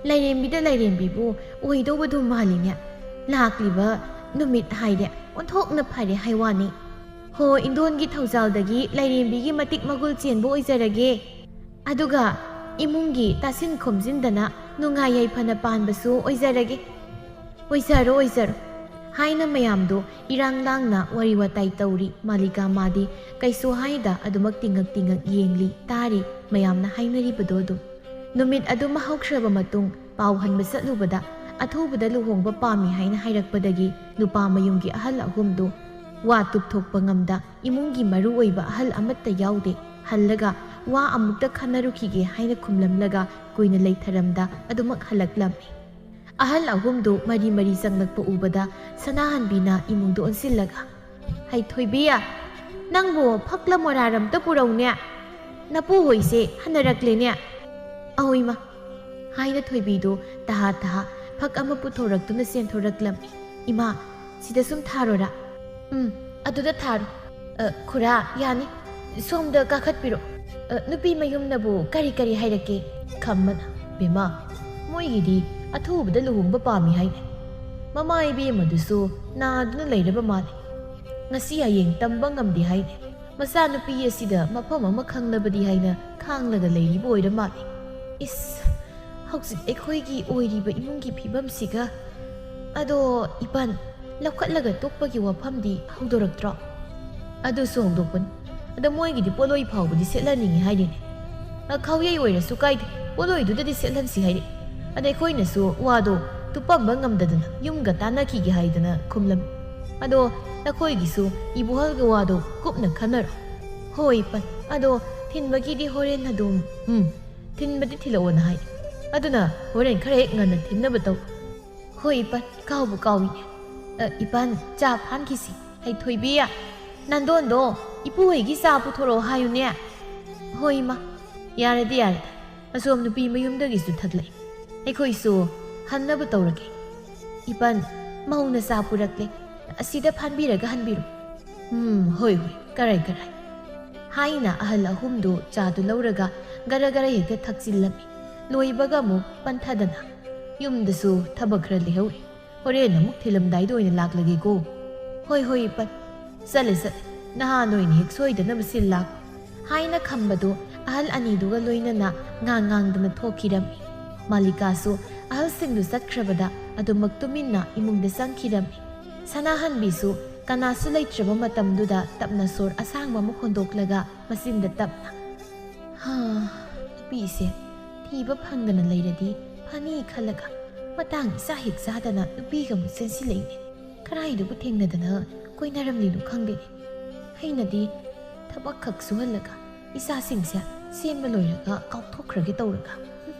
ꯂꯥꯏꯔꯦꯝꯕꯤꯗ ꯂꯥꯏꯔꯦꯝꯕꯤꯕꯨ ꯑꯣꯏꯗꯧꯕꯗꯨ ꯃꯥꯜꯂꯤꯅꯦ꯫ ꯂꯥꯛꯂꯤꯕ ꯅꯨꯃꯤꯠ ꯍꯥꯏꯔꯦ ꯑꯣꯟꯊꯣꯛꯅ ꯐꯔꯦ ꯍꯥꯏ ꯋꯥꯅꯤ꯫ ꯍꯣ, ꯏꯟꯗꯣꯟꯒꯤ ꯊꯧꯖꯥꯜꯗꯒꯤ ꯂꯥꯏꯔꯦꯝꯕꯤꯒꯤ ꯃꯇꯤꯛ ꯃꯒꯨꯜ ꯆꯦꯟꯕ ꯑꯣꯏꯖꯔꯒꯦ꯫ ꯑꯗꯨꯒ ꯏꯃꯨꯡꯒꯤ ꯇꯥꯁꯤꯟ ꯈꯣꯝꯖꯤꯟꯗꯅ ꯅꯨꯡꯉꯥꯏ ꯌꯥꯏꯐꯅ ꯄꯥꯟꯕꯁꯨ ꯑꯣꯏꯖꯔꯒꯦ꯫ ꯑꯣꯏꯖꯔꯣ, ꯑꯣꯏꯖꯔꯣ," ꯍꯥꯏꯅ ꯃꯌꯥꯝꯗꯣ ꯏꯔꯥꯡ ꯂꯥꯡꯅ ꯋꯥꯔꯤ ꯋꯥꯇꯥꯏ ꯇꯧꯔꯤ꯫ ꯃꯥꯂꯤꯀꯥ ꯃꯥꯗꯤ ꯀꯩꯁꯨ ꯍꯥꯏꯗ ꯑꯗꯨꯃꯛ ꯇꯤꯡꯉꯛ ꯇꯤꯡꯉꯛ ꯌꯦꯡꯂꯤ, ꯇꯥꯔꯤ ꯃꯌꯥꯝꯅ ꯍꯥꯏꯅꯔꯤꯕꯗꯣ ꯑꯗꯨꯝ꯫ ꯅꯨꯃꯤꯠ ꯑꯗꯨꯃ ꯍꯧꯈ꯭ꯔꯕ ꯃꯇꯨꯡ, ꯄꯥꯎ ꯍꯟꯕ ꯆꯠꯂꯨꯕꯗ ꯑꯊꯨꯕꯗ ꯂꯨꯍꯣꯡꯕ ꯄꯥꯝꯃꯤ ꯍꯥꯏꯅ ꯍꯥꯏꯔꯛꯄꯗꯒꯤ ꯅꯨꯄꯥ ꯃꯌꯨꯝꯒꯤ ꯑꯍꯜ ꯑꯍꯨꯝꯗꯨ ꯋꯥ ꯇꯨꯞꯊꯣꯛꯄ ꯉꯝꯗ ꯏꯃꯨꯡꯒꯤ ꯃꯔꯨ ꯑꯣꯏꯕ ꯑꯍꯜ ꯑꯃꯠꯇ ꯌꯥꯎꯗꯦ꯫ ꯍꯜꯂꯒ ꯋꯥ ꯑꯃꯨꯛꯇ ꯈꯟꯅꯔꯨꯈꯤꯒꯦ ꯍꯥꯏꯅ ꯈꯨꯝꯂꯝꯂꯒ ꯀꯨꯏꯅ ꯂꯩꯊꯔꯝꯗ ꯑꯗꯨꯃꯛ ꯍꯜꯂꯛꯂꯝꯃꯤ꯫ ꯑꯍꯜ ꯑꯍꯨꯝꯗꯨ ꯃꯔꯤ ꯃꯔꯤ ꯆꯪꯂꯛꯄ ꯎꯕꯗ ꯁꯅꯥꯍꯟꯕꯤꯅ ꯏꯃꯨꯡꯗ ꯑꯣꯟꯁꯤꯜꯂꯒ, "ꯍꯩ ꯊꯣꯏꯕꯤ, ꯅꯪꯕꯨ ꯐꯛꯂ ꯃꯣꯔꯥꯔꯝꯇ ꯄꯨꯔꯧꯅꯦ꯫ ꯅꯄꯨ ꯍꯣꯏꯁꯦ ꯍꯟꯅꯔꯛꯂꯦꯅꯦ꯫" "ꯑꯍꯣꯏ ꯏꯃꯥ," ꯍꯥꯏꯅ ꯊꯣꯏꯕꯤꯗꯨ ꯇꯍꯥ ꯇꯍꯥ ꯐꯛ ꯑꯃ ꯄꯨꯊꯣꯔꯛꯇꯨꯅ ꯆꯦꯟꯊꯣꯔꯛꯂꯝꯃꯤ꯫ "ꯏꯃꯥ, ꯁꯤꯗ ꯁꯨꯝ ꯊꯥꯔꯣꯔꯥ?" "ꯎꯝ, ꯑꯗꯨꯗ ꯊꯥꯔꯣ꯫ ꯑ, ꯈꯨꯔꯥ, ꯌꯥꯅꯤ꯫ ꯁꯣꯝꯗ ꯀꯥꯈꯠꯄꯤꯔꯣ꯫ ꯑ, ꯅꯨꯄꯤ ꯃꯌꯨꯝꯅꯕꯨ ꯀꯔꯤ ꯀꯔꯤ ꯍꯥꯏꯔꯛꯀꯦ?" ꯈꯝꯕꯅ, "ꯕꯦꯝꯃ, ꯃꯣꯏꯒꯤꯗꯤ ꯑꯊꯨꯕꯗ ꯂꯨꯍꯣꯡꯕ ꯄꯥꯝꯃꯤ ꯍꯥꯏꯅꯦ꯫ ꯃꯃꯥ ꯏꯕꯦꯝꯃꯗꯨꯁꯨ ꯅꯥꯗꯨꯅ ꯂꯩꯔꯕ ꯃꯥꯜꯂꯦ꯫ ꯉꯁꯤ ꯍꯌꯦꯡ ꯇꯝꯕ ꯉꯝꯗꯦ ꯍꯥꯏꯅꯦ꯫ ꯃꯆꯥꯅꯨꯄꯤ ꯑꯁꯤꯗ ꯃꯐꯝ ꯑꯃ ꯈꯪꯂꯕꯗꯤ ꯍꯥꯏꯅ ꯈꯥꯡꯂꯒ ꯂꯩꯔꯤꯕ ꯑꯣꯏꯔ ꯃꯥꯜꯂꯦ꯫ ꯏꯁ, ꯍꯧꯖꯤꯛ ꯑꯩꯈꯣꯏꯒꯤ ꯑꯣꯏꯔꯤꯕ ꯏꯃꯨꯡꯒꯤ ꯐꯤꯕꯝꯁꯤꯒ꯫ ꯑꯗꯣ ꯏꯄꯟ, ꯂꯧꯈꯠꯂꯒ ꯇꯣꯛꯄꯒꯤ ꯋꯥꯐꯝꯗꯤ ꯍꯧꯗꯣꯔꯛꯇ꯭ꯔꯣ?" "ꯑꯗꯨꯁꯨ ꯍꯧꯗꯣꯛꯄꯅꯤ꯫ ꯑꯗꯣ ꯃꯣꯏꯒꯤꯗꯤ ꯄꯣꯠꯂꯣꯏ ꯐꯥꯎꯕꯗꯤ ꯁꯦꯠꯍꯟꯅꯤꯡꯉꯤ ꯍꯥꯏꯔꯤꯅꯦ꯫ ꯑ, ꯈꯥꯎꯌꯩ ꯑꯣꯏꯔꯁꯨ ꯀꯥꯏꯗꯦ, ꯄꯣꯠꯂꯣꯏꯗꯨꯗꯗꯤ ꯁꯦꯠꯍꯟꯁꯤ ꯍꯥꯏꯔꯤ꯫ ꯑꯗ ꯑꯩꯈꯣꯏꯅꯁꯨ ꯋꯥꯗꯣ ꯇꯨꯞꯄꯝꯕ ꯉꯝꯗꯗꯅ ꯌꯨꯝꯒ ꯇꯥꯟꯅꯈꯤꯒꯦ ꯍꯥꯏꯗꯅ ꯈꯨꯝꯂꯝꯃꯤ꯫ ꯑꯗꯣ ꯅꯈꯣꯏꯒꯤꯁꯨ ꯏꯕꯣꯍꯜꯒ ꯋꯥꯗꯣ ꯀꯨꯞꯅ ꯈꯟꯅꯔꯣ꯫" "ꯍꯣꯏ ꯏꯄꯟ, ꯑꯗꯣ ꯊꯤꯟꯕꯒꯤꯗꯤ ꯍꯣꯔꯦꯟ ꯑꯗꯨꯝ, ꯎꯝ, ꯊꯤꯟꯕꯗꯤ ꯊꯤꯜꯂꯛꯑꯣꯅ ꯍꯥꯏ꯫ ꯑꯗꯨꯅ ꯍꯣꯔꯦꯟ ꯈꯔ ꯍꯦꯛ ꯉꯟꯅ ꯊꯤꯟꯅꯕ ꯇꯧ꯫" "ꯍꯣꯏ ꯏꯄꯟ, ꯀꯥꯎꯕꯨ ꯀꯥꯎꯏꯅꯦ꯫ ꯑ, ꯏꯄꯟ, ꯆꯥ ꯐꯥꯟꯈꯤꯁꯤ꯫ ꯍꯩ ꯊꯣꯏꯕꯤ, ꯅꯥꯟꯗꯣꯟꯗꯣ ꯏꯄꯨ ꯍꯣꯏꯒꯤ ꯆꯥ ꯄꯨꯊꯣꯔꯛꯑꯣ ꯍꯥꯏꯌꯨꯅꯦ꯫" "ꯍꯣꯏ ꯏꯃꯥ, ꯌꯥꯔꯗꯤ ꯌꯥꯔꯦ꯫ ꯑꯁꯣꯝ ꯅꯨꯄꯤ ꯃꯌꯨꯝꯗꯒꯤꯁꯨ ꯊꯛꯂꯛꯏ꯫ ꯑꯩꯈꯣꯏꯁꯨ ꯍꯟꯅꯕ ꯇꯧꯔꯒꯦ꯫ ꯏꯄꯟ, ꯃꯧꯅ ꯆꯥ ꯄꯨꯔꯛꯂꯦ꯫ ꯑꯁꯤꯗ ꯐꯥꯟꯕꯤꯔꯒ ꯍꯟꯕꯤꯔꯣ꯫" "ꯎꯝ, ꯍꯣꯏ, ꯍꯣꯏ, ꯀꯔꯥꯏ, ꯀꯔꯥꯏ꯫" ꯍꯥꯏꯅ ꯑꯍꯜ ꯑꯍꯨꯝꯗꯨ ꯆꯥꯗꯨ ꯂꯧꯔꯒ ꯒꯔ ꯒꯔ ꯍꯦꯛꯇ ꯊꯛꯆꯤꯜꯂꯝꯃꯤ꯫ ꯂꯣꯏꯕꯒ ꯑꯃꯨꯛ ꯄꯟꯊꯗꯅ, "ꯌꯨꯝꯗꯁꯨ ꯊꯕꯛ ꯈꯔ ꯂꯩꯍꯧꯔꯤ꯫ ꯍꯣꯔꯦꯟ ꯑꯃꯨꯛ ꯊꯤꯜꯂꯝꯗꯥꯏꯗ ꯑꯣꯏꯅ ꯂꯥꯛꯂꯒꯦꯀꯣ꯫" "ꯍꯣꯏ, ꯍꯣꯏ, ꯏꯄꯟ꯫ ꯆꯠꯂꯦ, ꯆꯠꯂꯦ꯫ ꯅꯍꯥꯟ ꯑꯣꯏꯅ ꯍꯦꯛ ꯁꯣꯏꯗꯅꯕ ꯁꯤꯜ ꯂꯥꯛ꯫" ꯍꯥꯏꯅ ꯈꯝꯕꯗꯨ ꯑꯍꯜ ꯑꯅꯤꯗꯨꯒ ꯂꯣꯏꯅꯅ ꯉꯥꯡ ꯉꯥꯡꯗꯅ ꯊꯣꯛꯈꯤꯔꯝꯃꯤ꯫ ꯃꯥꯂꯤꯀꯥꯁꯨ ꯑꯍꯜꯁꯤꯡꯗꯨ ꯆꯠꯈ꯭ꯔꯕꯗ ꯑꯗꯨꯃꯛ ꯇꯨꯃꯤꯟꯅ ꯏꯃꯨꯡꯗ ꯆꯪꯈꯤꯔꯝꯃꯤ꯫ ꯁꯅꯥꯍꯟꯕꯤꯁꯨ ꯀꯅꯥꯁꯨ ꯂꯩꯇ꯭ꯔꯕ ꯃꯇꯝꯗꯨꯗ ꯇꯞꯅ ꯁꯣꯔ ꯑꯁꯥꯡꯕ ꯑꯃ ꯍꯣꯟꯗꯣꯛꯂꯒ ꯃꯆꯤꯟꯗ ꯇꯞꯅ, "ꯍꯥ, ꯅꯨꯄꯤꯁꯦ ꯊꯤꯕ ꯐꯪꯗꯅ ꯂꯩꯔꯗꯤ ꯐꯅꯤ ꯈꯜꯂꯒ ꯃꯇꯥꯡ ꯏꯆꯥ ꯍꯦꯛ ꯆꯥꯗꯅ ꯅꯨꯄꯤꯒ ꯑꯃꯨꯛ ꯆꯦꯟꯁꯤꯜꯂꯛꯏꯅꯦ꯫ ꯀꯗꯥꯏꯗꯕꯨ ꯊꯦꯡꯅꯗꯅ ꯀꯣꯏꯅꯔꯝꯂꯤꯅꯣ ꯈꯪꯗꯦꯅꯦ꯫ ꯑꯩꯅꯗꯤ ꯊꯕꯛ ꯈꯛ ꯁꯨꯍꯜꯂꯒ ꯏꯆꯥꯁꯤꯡꯁꯦ ꯁꯦꯝꯕ ꯂꯣꯏꯔꯒ ꯀꯥꯎꯊꯣꯛꯈ꯭ꯔꯒꯦ ꯇꯧꯔꯒ, ꯍꯨꯝ,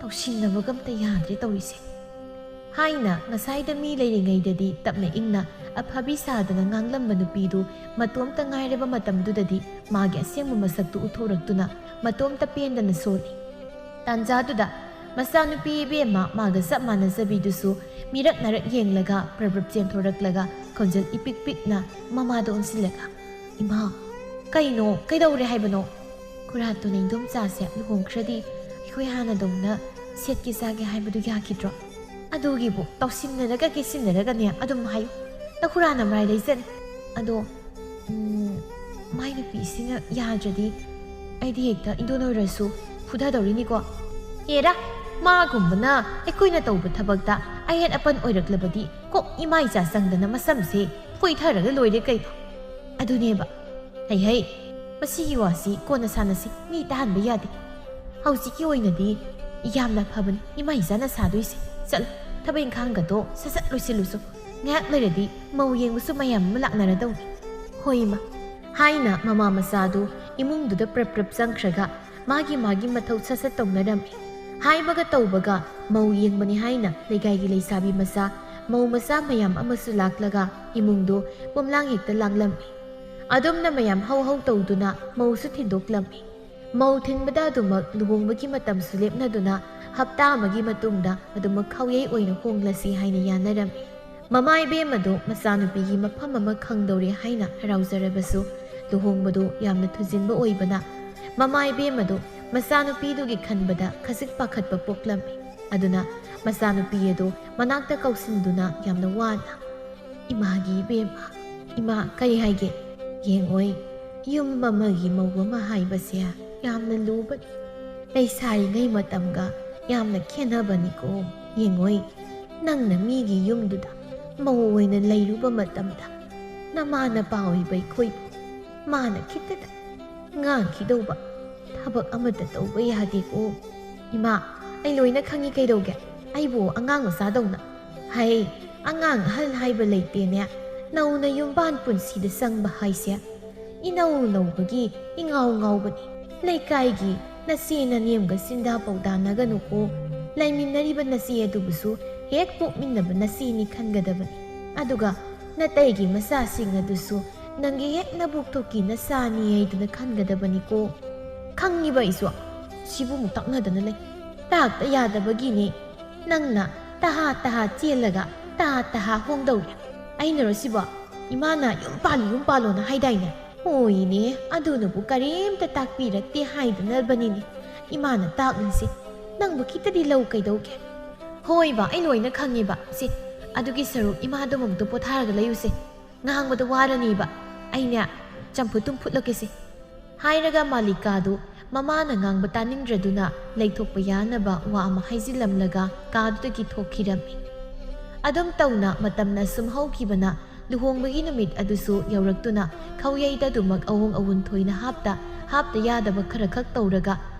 ꯇꯧꯁꯤꯟꯅꯕꯒ ꯑꯝꯇ ꯌꯥꯗ꯭ꯔꯦ ꯇꯧꯔꯤꯁꯦ꯫ ꯍꯥꯏꯅ ꯉꯁꯥꯏꯗ ꯃꯤ ꯂꯩꯔꯤꯉꯩꯗꯗꯤ ꯇꯞꯅ ꯏꯪꯅ ꯑꯐꯕꯤ ꯁꯥꯗꯅ ꯉꯥꯡꯂꯝꯕ ꯅꯨꯄꯤꯗꯨ ꯃꯇꯣꯝꯇ ꯉꯥꯏꯔꯕ ꯃꯇꯝꯗꯨꯗꯗꯤ ꯃꯥꯒꯤ ꯑꯁꯦꯡꯕ ꯃꯁꯛꯇꯨ ꯎꯠꯊꯣꯔꯛꯇꯨꯅ ꯃꯇꯣꯝꯇ ꯄꯦꯟꯗꯅ ꯁꯣꯜꯂꯤ꯫ ꯇꯥꯟꯖꯥꯗꯨꯗ ꯃꯆꯥꯅꯨꯄꯤ ꯏꯕꯦꯝꯃ ꯃꯥꯒ ꯆꯞ ꯃꯥꯟꯅꯖꯕꯤꯗꯨꯁꯨ ꯃꯤꯔꯛ ꯅꯥꯔꯛ ꯌꯦꯡꯂꯒ ꯄ꯭ꯔꯞ ꯄ꯭ꯔꯞ ꯆꯦꯟꯊꯣꯔꯛꯂꯒ ꯈꯣꯟꯖꯦꯜ ꯏꯄꯤꯛ ꯄꯤꯛꯅ ꯃꯃꯥꯗ ꯑꯣꯟꯁꯤꯜꯂꯒ, "ꯏꯃꯥ, ꯀꯩꯅꯣ? ꯀꯩꯗꯧꯔꯦ ꯍꯥꯏꯕꯅꯣ?" "ꯈꯨꯔꯥ ꯇꯣꯟꯅ ꯏꯟꯗꯣꯝꯆꯥꯁꯦ ꯂꯨꯍꯣꯡꯈ꯭ꯔꯗꯤ ꯑꯩꯈꯣꯏ ꯍꯥꯟꯅꯗꯧꯅ ꯁꯦꯠꯀꯦ ꯆꯥꯒꯦ ꯍꯥꯏꯕꯗꯨ ꯌꯥꯈꯤꯗ꯭ꯔꯣ? ꯑꯗꯨꯒꯤꯕꯨ ꯇꯧꯁꯤꯟꯅꯔꯒ ꯀꯦꯁꯤꯟꯅꯔꯒꯅꯦ ꯑꯗꯨꯝ ꯍꯥꯏꯌꯨ꯫ ꯅꯈꯨꯔꯥꯅ ꯃꯔꯥꯏ ꯂꯩꯖꯅꯤ꯫ ꯑꯗꯣ, ꯎꯝ, ꯃꯥꯏ ꯅꯨꯄꯤꯁꯤꯅ ꯌꯥꯗ꯭ꯔꯗꯤ ꯑꯩꯗꯤ ꯍꯦꯛꯇ ꯏꯟꯗꯣꯟ ꯑꯣꯏꯔꯁꯨ ꯐꯨꯊꯗꯧꯔꯤꯅꯤꯀꯣ꯫ ꯍꯦꯔꯥ, ꯃꯥꯒꯨꯝꯕꯅ ꯑꯩꯈꯣꯏꯅ ꯇꯧꯕ ꯊꯕꯛꯇ ꯑꯍꯦꯟ ꯑꯄꯟ ꯑꯣꯏꯔꯛꯂꯕꯗꯤ ꯀꯣꯛ ꯏꯃꯥ ꯏꯆꯥ ꯆꯪꯗꯅ ꯃꯁꯝꯁꯦ ꯐꯣꯏꯊꯔꯒ ꯂꯣꯏꯔꯦ ꯀꯩꯅꯣ꯫ ꯑꯗꯨꯅꯦꯕ꯫ ꯍꯩ ꯍꯩ, ꯃꯁꯤꯒꯤ ꯋꯥꯁꯤ ꯀꯣꯟꯅ ꯁꯥꯟꯅꯁꯤ, ꯃꯤ ꯇꯥꯍꯟꯕ ꯌꯥꯗꯦ꯫ ꯍꯧꯖꯤꯛꯀꯤ ꯑꯣꯏꯅꯗꯤ ꯌꯥꯝꯅ ꯐꯕꯅꯤ ꯏꯃꯥ ꯏꯆꯥꯅ ꯁꯥꯗꯣꯏꯁꯦ꯫ ꯆꯠꯂꯣ, ꯊꯕꯛ ꯏꯪꯈꯥꯡꯒꯗꯣ ꯁꯠ ꯁꯠ ꯂꯣꯏꯁꯤꯜꯂꯨꯁꯨ꯫ ꯉꯥꯏꯍꯥꯛ ꯂꯩꯔꯗꯤ ꯃꯧ ꯌꯦꯡꯕꯁꯨ ꯃꯌꯥꯝ ꯑꯃ ꯂꯥꯛꯅꯔꯗꯧꯅꯤ꯫ ꯍꯣꯏ ꯏꯃꯥ, ꯍꯥꯏꯅ ꯃꯃꯥ ꯃꯆꯥꯗꯨ ꯏꯃꯨꯡꯗꯨꯗ ꯄ꯭ꯔꯞ ꯄ꯭ꯔꯞ ꯆꯪꯈ꯭ꯔꯒ ꯃꯥꯒꯤ ꯃꯥꯒꯤ ꯃꯊꯧ ꯁꯠ ꯁꯠ ꯇꯧꯅꯔꯝꯃꯤ꯫ ꯍꯥꯏꯕꯒ ꯇꯧꯕꯒ ꯃꯧ ꯌꯦꯡꯕꯅꯤ ꯍꯥꯏꯅ ꯂꯩꯀꯥꯏꯒꯤ ꯂꯩꯁꯥꯕꯤ ꯃꯆꯥ, ꯃꯧ ꯃꯆꯥ ꯃꯌꯥꯝ ꯑꯃꯁꯨ ꯂꯥꯛꯂꯒ ꯏꯃꯨꯡꯗꯨ ꯄꯣꯝꯂꯥꯡ ꯍꯦꯛꯇ ꯂꯥꯡꯂꯝꯃꯤ꯫ ꯑꯗꯨꯝꯅ ꯃꯌꯥꯝ ꯍꯧ ꯍꯧ ꯇꯧꯗꯨꯅ ꯃꯧꯁꯨ ꯊꯤꯟꯗꯣꯛꯂꯝꯃꯤ꯫ ꯃꯧ ꯊꯤꯟꯕꯗ ꯑꯗꯨꯃꯛ ꯂꯨꯍꯣꯡꯕꯒꯤ ꯃꯇꯝꯁꯨ ꯂꯦꯞꯅꯗꯨꯅ ꯍꯞꯇꯥ ꯑꯃꯒꯤ ꯃꯇꯨꯡꯗ ꯑꯗꯨꯃꯛ ꯈꯥꯎꯌꯩ ꯑꯣꯏꯅ ꯍꯣꯡꯂꯁꯤ ꯍꯥꯏꯅ ꯌꯥꯅꯔꯝꯃꯤ꯫ ꯃꯃꯥ ꯏꯕꯦꯝꯃꯗꯨ ꯃꯆꯥꯅꯨꯄꯤꯒꯤ ꯃꯐꯝ ꯑꯃ ꯈꯪꯗꯧꯔꯦ ꯍꯥꯏꯅ ꯍꯔꯥꯎꯖꯔꯕꯁꯨ ꯂꯨꯍꯣꯡꯕꯗꯨ ꯌꯥꯝꯅ ꯊꯨꯖꯤꯟꯕ ꯑꯣꯏꯕꯅ ꯃꯃꯥ ꯏꯕꯦꯝꯃꯗꯨ ꯃꯆꯥꯅꯨꯄꯤꯗꯨꯒꯤ ꯈꯟꯕꯗ ꯈꯖꯤꯛ ꯄꯥꯈꯠꯄ ꯄꯣꯛꯂꯝꯃꯤ꯫ ꯑꯗꯨꯅ ꯃꯆꯥꯅꯨꯄꯤ ꯑꯗꯨ ꯃꯅꯥꯛꯇ ꯀꯧꯁꯤꯟꯗꯨꯅ ꯌꯥꯝꯅ ꯋꯥꯅ, "ꯏꯃꯥꯒꯤ ꯏꯕꯦꯝꯃ, ꯏꯃꯥ ꯀꯔꯤ ꯍꯥꯏꯒꯦ? ꯌꯦꯡꯉꯣꯏ, ꯌꯨꯝ ꯑꯃꯒꯤ ꯃꯧ ꯑꯃ ꯍꯥꯏꯕꯁꯦ ꯌꯥꯝꯅ ꯂꯨꯕꯅꯤ꯫ ꯂꯩꯁꯥꯔꯤꯉꯩ ꯃꯇꯝꯒ ꯌꯥꯝꯅ ꯈꯦꯠꯅꯕꯅꯤꯀꯣ꯫ ꯌꯦꯡꯉꯣꯏ, ꯅꯪꯅ ꯃꯤꯒꯤ ꯌꯨꯝꯗꯨꯗ ꯃꯧ ꯑꯣꯏꯅ ꯂꯩꯔꯨꯕ ꯃꯇꯝꯗ ꯅꯃꯥ ꯅꯄꯥ ꯑꯣꯏꯕ ꯑꯩꯈꯣꯏꯕꯨ ꯃꯥꯅ ꯈꯤꯇꯗ ꯉꯥꯡꯈꯤꯗꯧꯕ ꯊꯕꯛ ꯑꯃꯠꯇ ꯇꯧꯕ ꯌꯥꯗꯦꯀꯣ꯫ "ꯏꯃꯥ, ꯑꯩ ꯂꯣꯏꯅ ꯈꯪꯉꯤ ꯀꯩꯗꯧꯒꯦ? ꯑꯩꯕꯨ ꯑꯉꯥꯡ ꯃꯆꯥꯗꯧꯅ꯫ ꯍꯩ, ꯑꯉꯥꯡ ꯑꯍꯜ ꯍꯥꯏꯕ ꯂꯩꯇꯦꯅꯦ꯫ ꯅꯧꯅ ꯌꯨꯝꯕꯥꯟ ꯄꯨꯟꯁꯤꯗ ꯆꯪꯕ ꯍꯥꯏꯁꯦ ꯏꯅꯧ ꯅꯧꯕꯒꯤ ꯏꯉꯥꯎ ꯉꯥꯎꯕꯅꯤ꯫ ꯂꯩꯀꯥꯏꯒꯤ ꯅꯆꯦ ꯅꯅꯦꯝꯒ ꯁꯤꯟꯗꯥ ꯄꯧꯗꯥꯅꯒꯅꯨꯀꯣ꯫ ꯂꯩꯃꯤꯟꯅꯔꯤꯕ ꯅꯆꯦ ꯑꯗꯨꯕꯨꯁꯨ ꯍꯦꯛ ꯄꯣꯛꯃꯤꯟꯅꯕ ꯅꯆꯦꯅꯤ ꯈꯟꯒꯗꯕꯅꯤ꯫ ꯑꯗꯨꯒ ꯅꯇꯩꯒꯤ ꯃꯆꯥꯁꯤꯡ ꯑꯗꯨꯁꯨ ꯅꯪꯒꯤ ꯍꯦꯛ ꯅꯕꯨꯛꯊꯣꯛꯀꯤ ꯅꯆꯥꯅꯤ ꯍꯥꯏꯗꯨꯅ ꯈꯟꯒꯗꯕꯅꯤꯀꯣ꯫ ꯈꯪꯉꯤꯕ ꯑꯩꯁꯨ꯫ ꯁꯤꯕꯨ ꯑꯃꯨꯛ ꯇꯛꯅꯗꯅ ꯂꯩ꯫ ꯇꯥꯛꯇ ꯌꯥꯗꯕꯒꯤꯅꯦ꯫ ꯅꯪꯅ ꯇꯍꯥ ꯇꯍꯥ ꯆꯦꯜꯂꯒ ꯇꯍꯥ ꯇꯍꯥ ꯍꯣꯡꯗꯧꯔꯦ꯫ ꯑꯩꯅꯔꯣ ꯁꯤꯕꯣ? ꯏꯃꯥꯅ ꯌꯨꯝ ꯄꯥꯜꯂꯨ, ꯌꯨꯝ ꯄꯥꯜꯂꯣꯅ ꯍꯥꯏꯗꯥꯏꯅꯦ? ꯍꯣꯏꯅꯦ, ꯑꯗꯨꯅꯕꯨ ꯀꯔꯤꯝꯇ ꯇꯥꯛꯄꯤꯔꯛꯇꯦ ꯍꯥꯏꯗꯅꯕꯅꯤꯅꯦ ꯏꯃꯥꯅ ꯇꯥꯛꯂꯤꯁꯦ꯫ ꯅꯪꯕꯨ ꯈꯤꯇꯗꯤ ꯂꯧ ꯀꯩꯗꯧꯒꯦ? ꯍꯣꯏꯕ, ꯑꯩ ꯂꯣꯏꯅ ꯈꯪꯉꯦꯕ꯫ ꯁꯦ, ꯑꯗꯨꯒꯤ ꯁꯔꯨꯛ ꯏꯃꯥꯗꯣ ꯑꯃꯨꯛꯇ ꯄꯣꯊꯥꯔꯒ ꯂꯩꯌꯨꯁꯦ꯫ ꯉꯥꯡꯕꯗ ꯋꯥꯔꯅꯤꯕ꯫ ꯑꯩꯅꯦ, ꯆꯝꯐꯨꯠ ꯇꯨꯝ ꯐꯨꯠꯂꯛꯀꯦꯁꯦ꯫ ꯍꯥꯏꯔꯒ ꯃꯥꯂꯤꯀꯥꯗꯨ ꯃꯃꯥꯅ ꯉꯥꯡꯕ ꯇꯥꯅꯤꯡꯗ꯭ꯔꯗꯨꯅ ꯂꯩꯊꯣꯛꯄ ꯌꯥꯅꯕ ꯋꯥ ꯑꯃ ꯍꯥꯏꯖꯤꯜꯂꯝꯂꯒ ꯀꯥꯗꯨꯗꯒꯤ ꯊꯣꯛꯈꯤꯔꯝꯃꯤ꯫ ꯑꯗꯨꯝ ꯇꯧꯅ ꯃꯇꯝꯅ ꯁꯨꯝ ꯍꯧꯈꯤꯕꯅ ꯂꯨꯍꯣꯡꯕꯒꯤ ꯅꯨꯃꯤꯠ ꯑꯗꯨꯁꯨ ꯌꯧꯔꯛꯇꯨꯅ ꯈꯧꯌꯩꯗ ꯑꯗꯨꯃꯛ ꯑꯋꯣꯡ ꯑꯋꯨꯟ ꯊꯣꯏꯅ ꯍꯥꯞꯇ, ꯍꯥꯞꯇ ꯌꯥꯗꯕ ꯈꯔꯈꯛ ꯇꯧꯔꯒ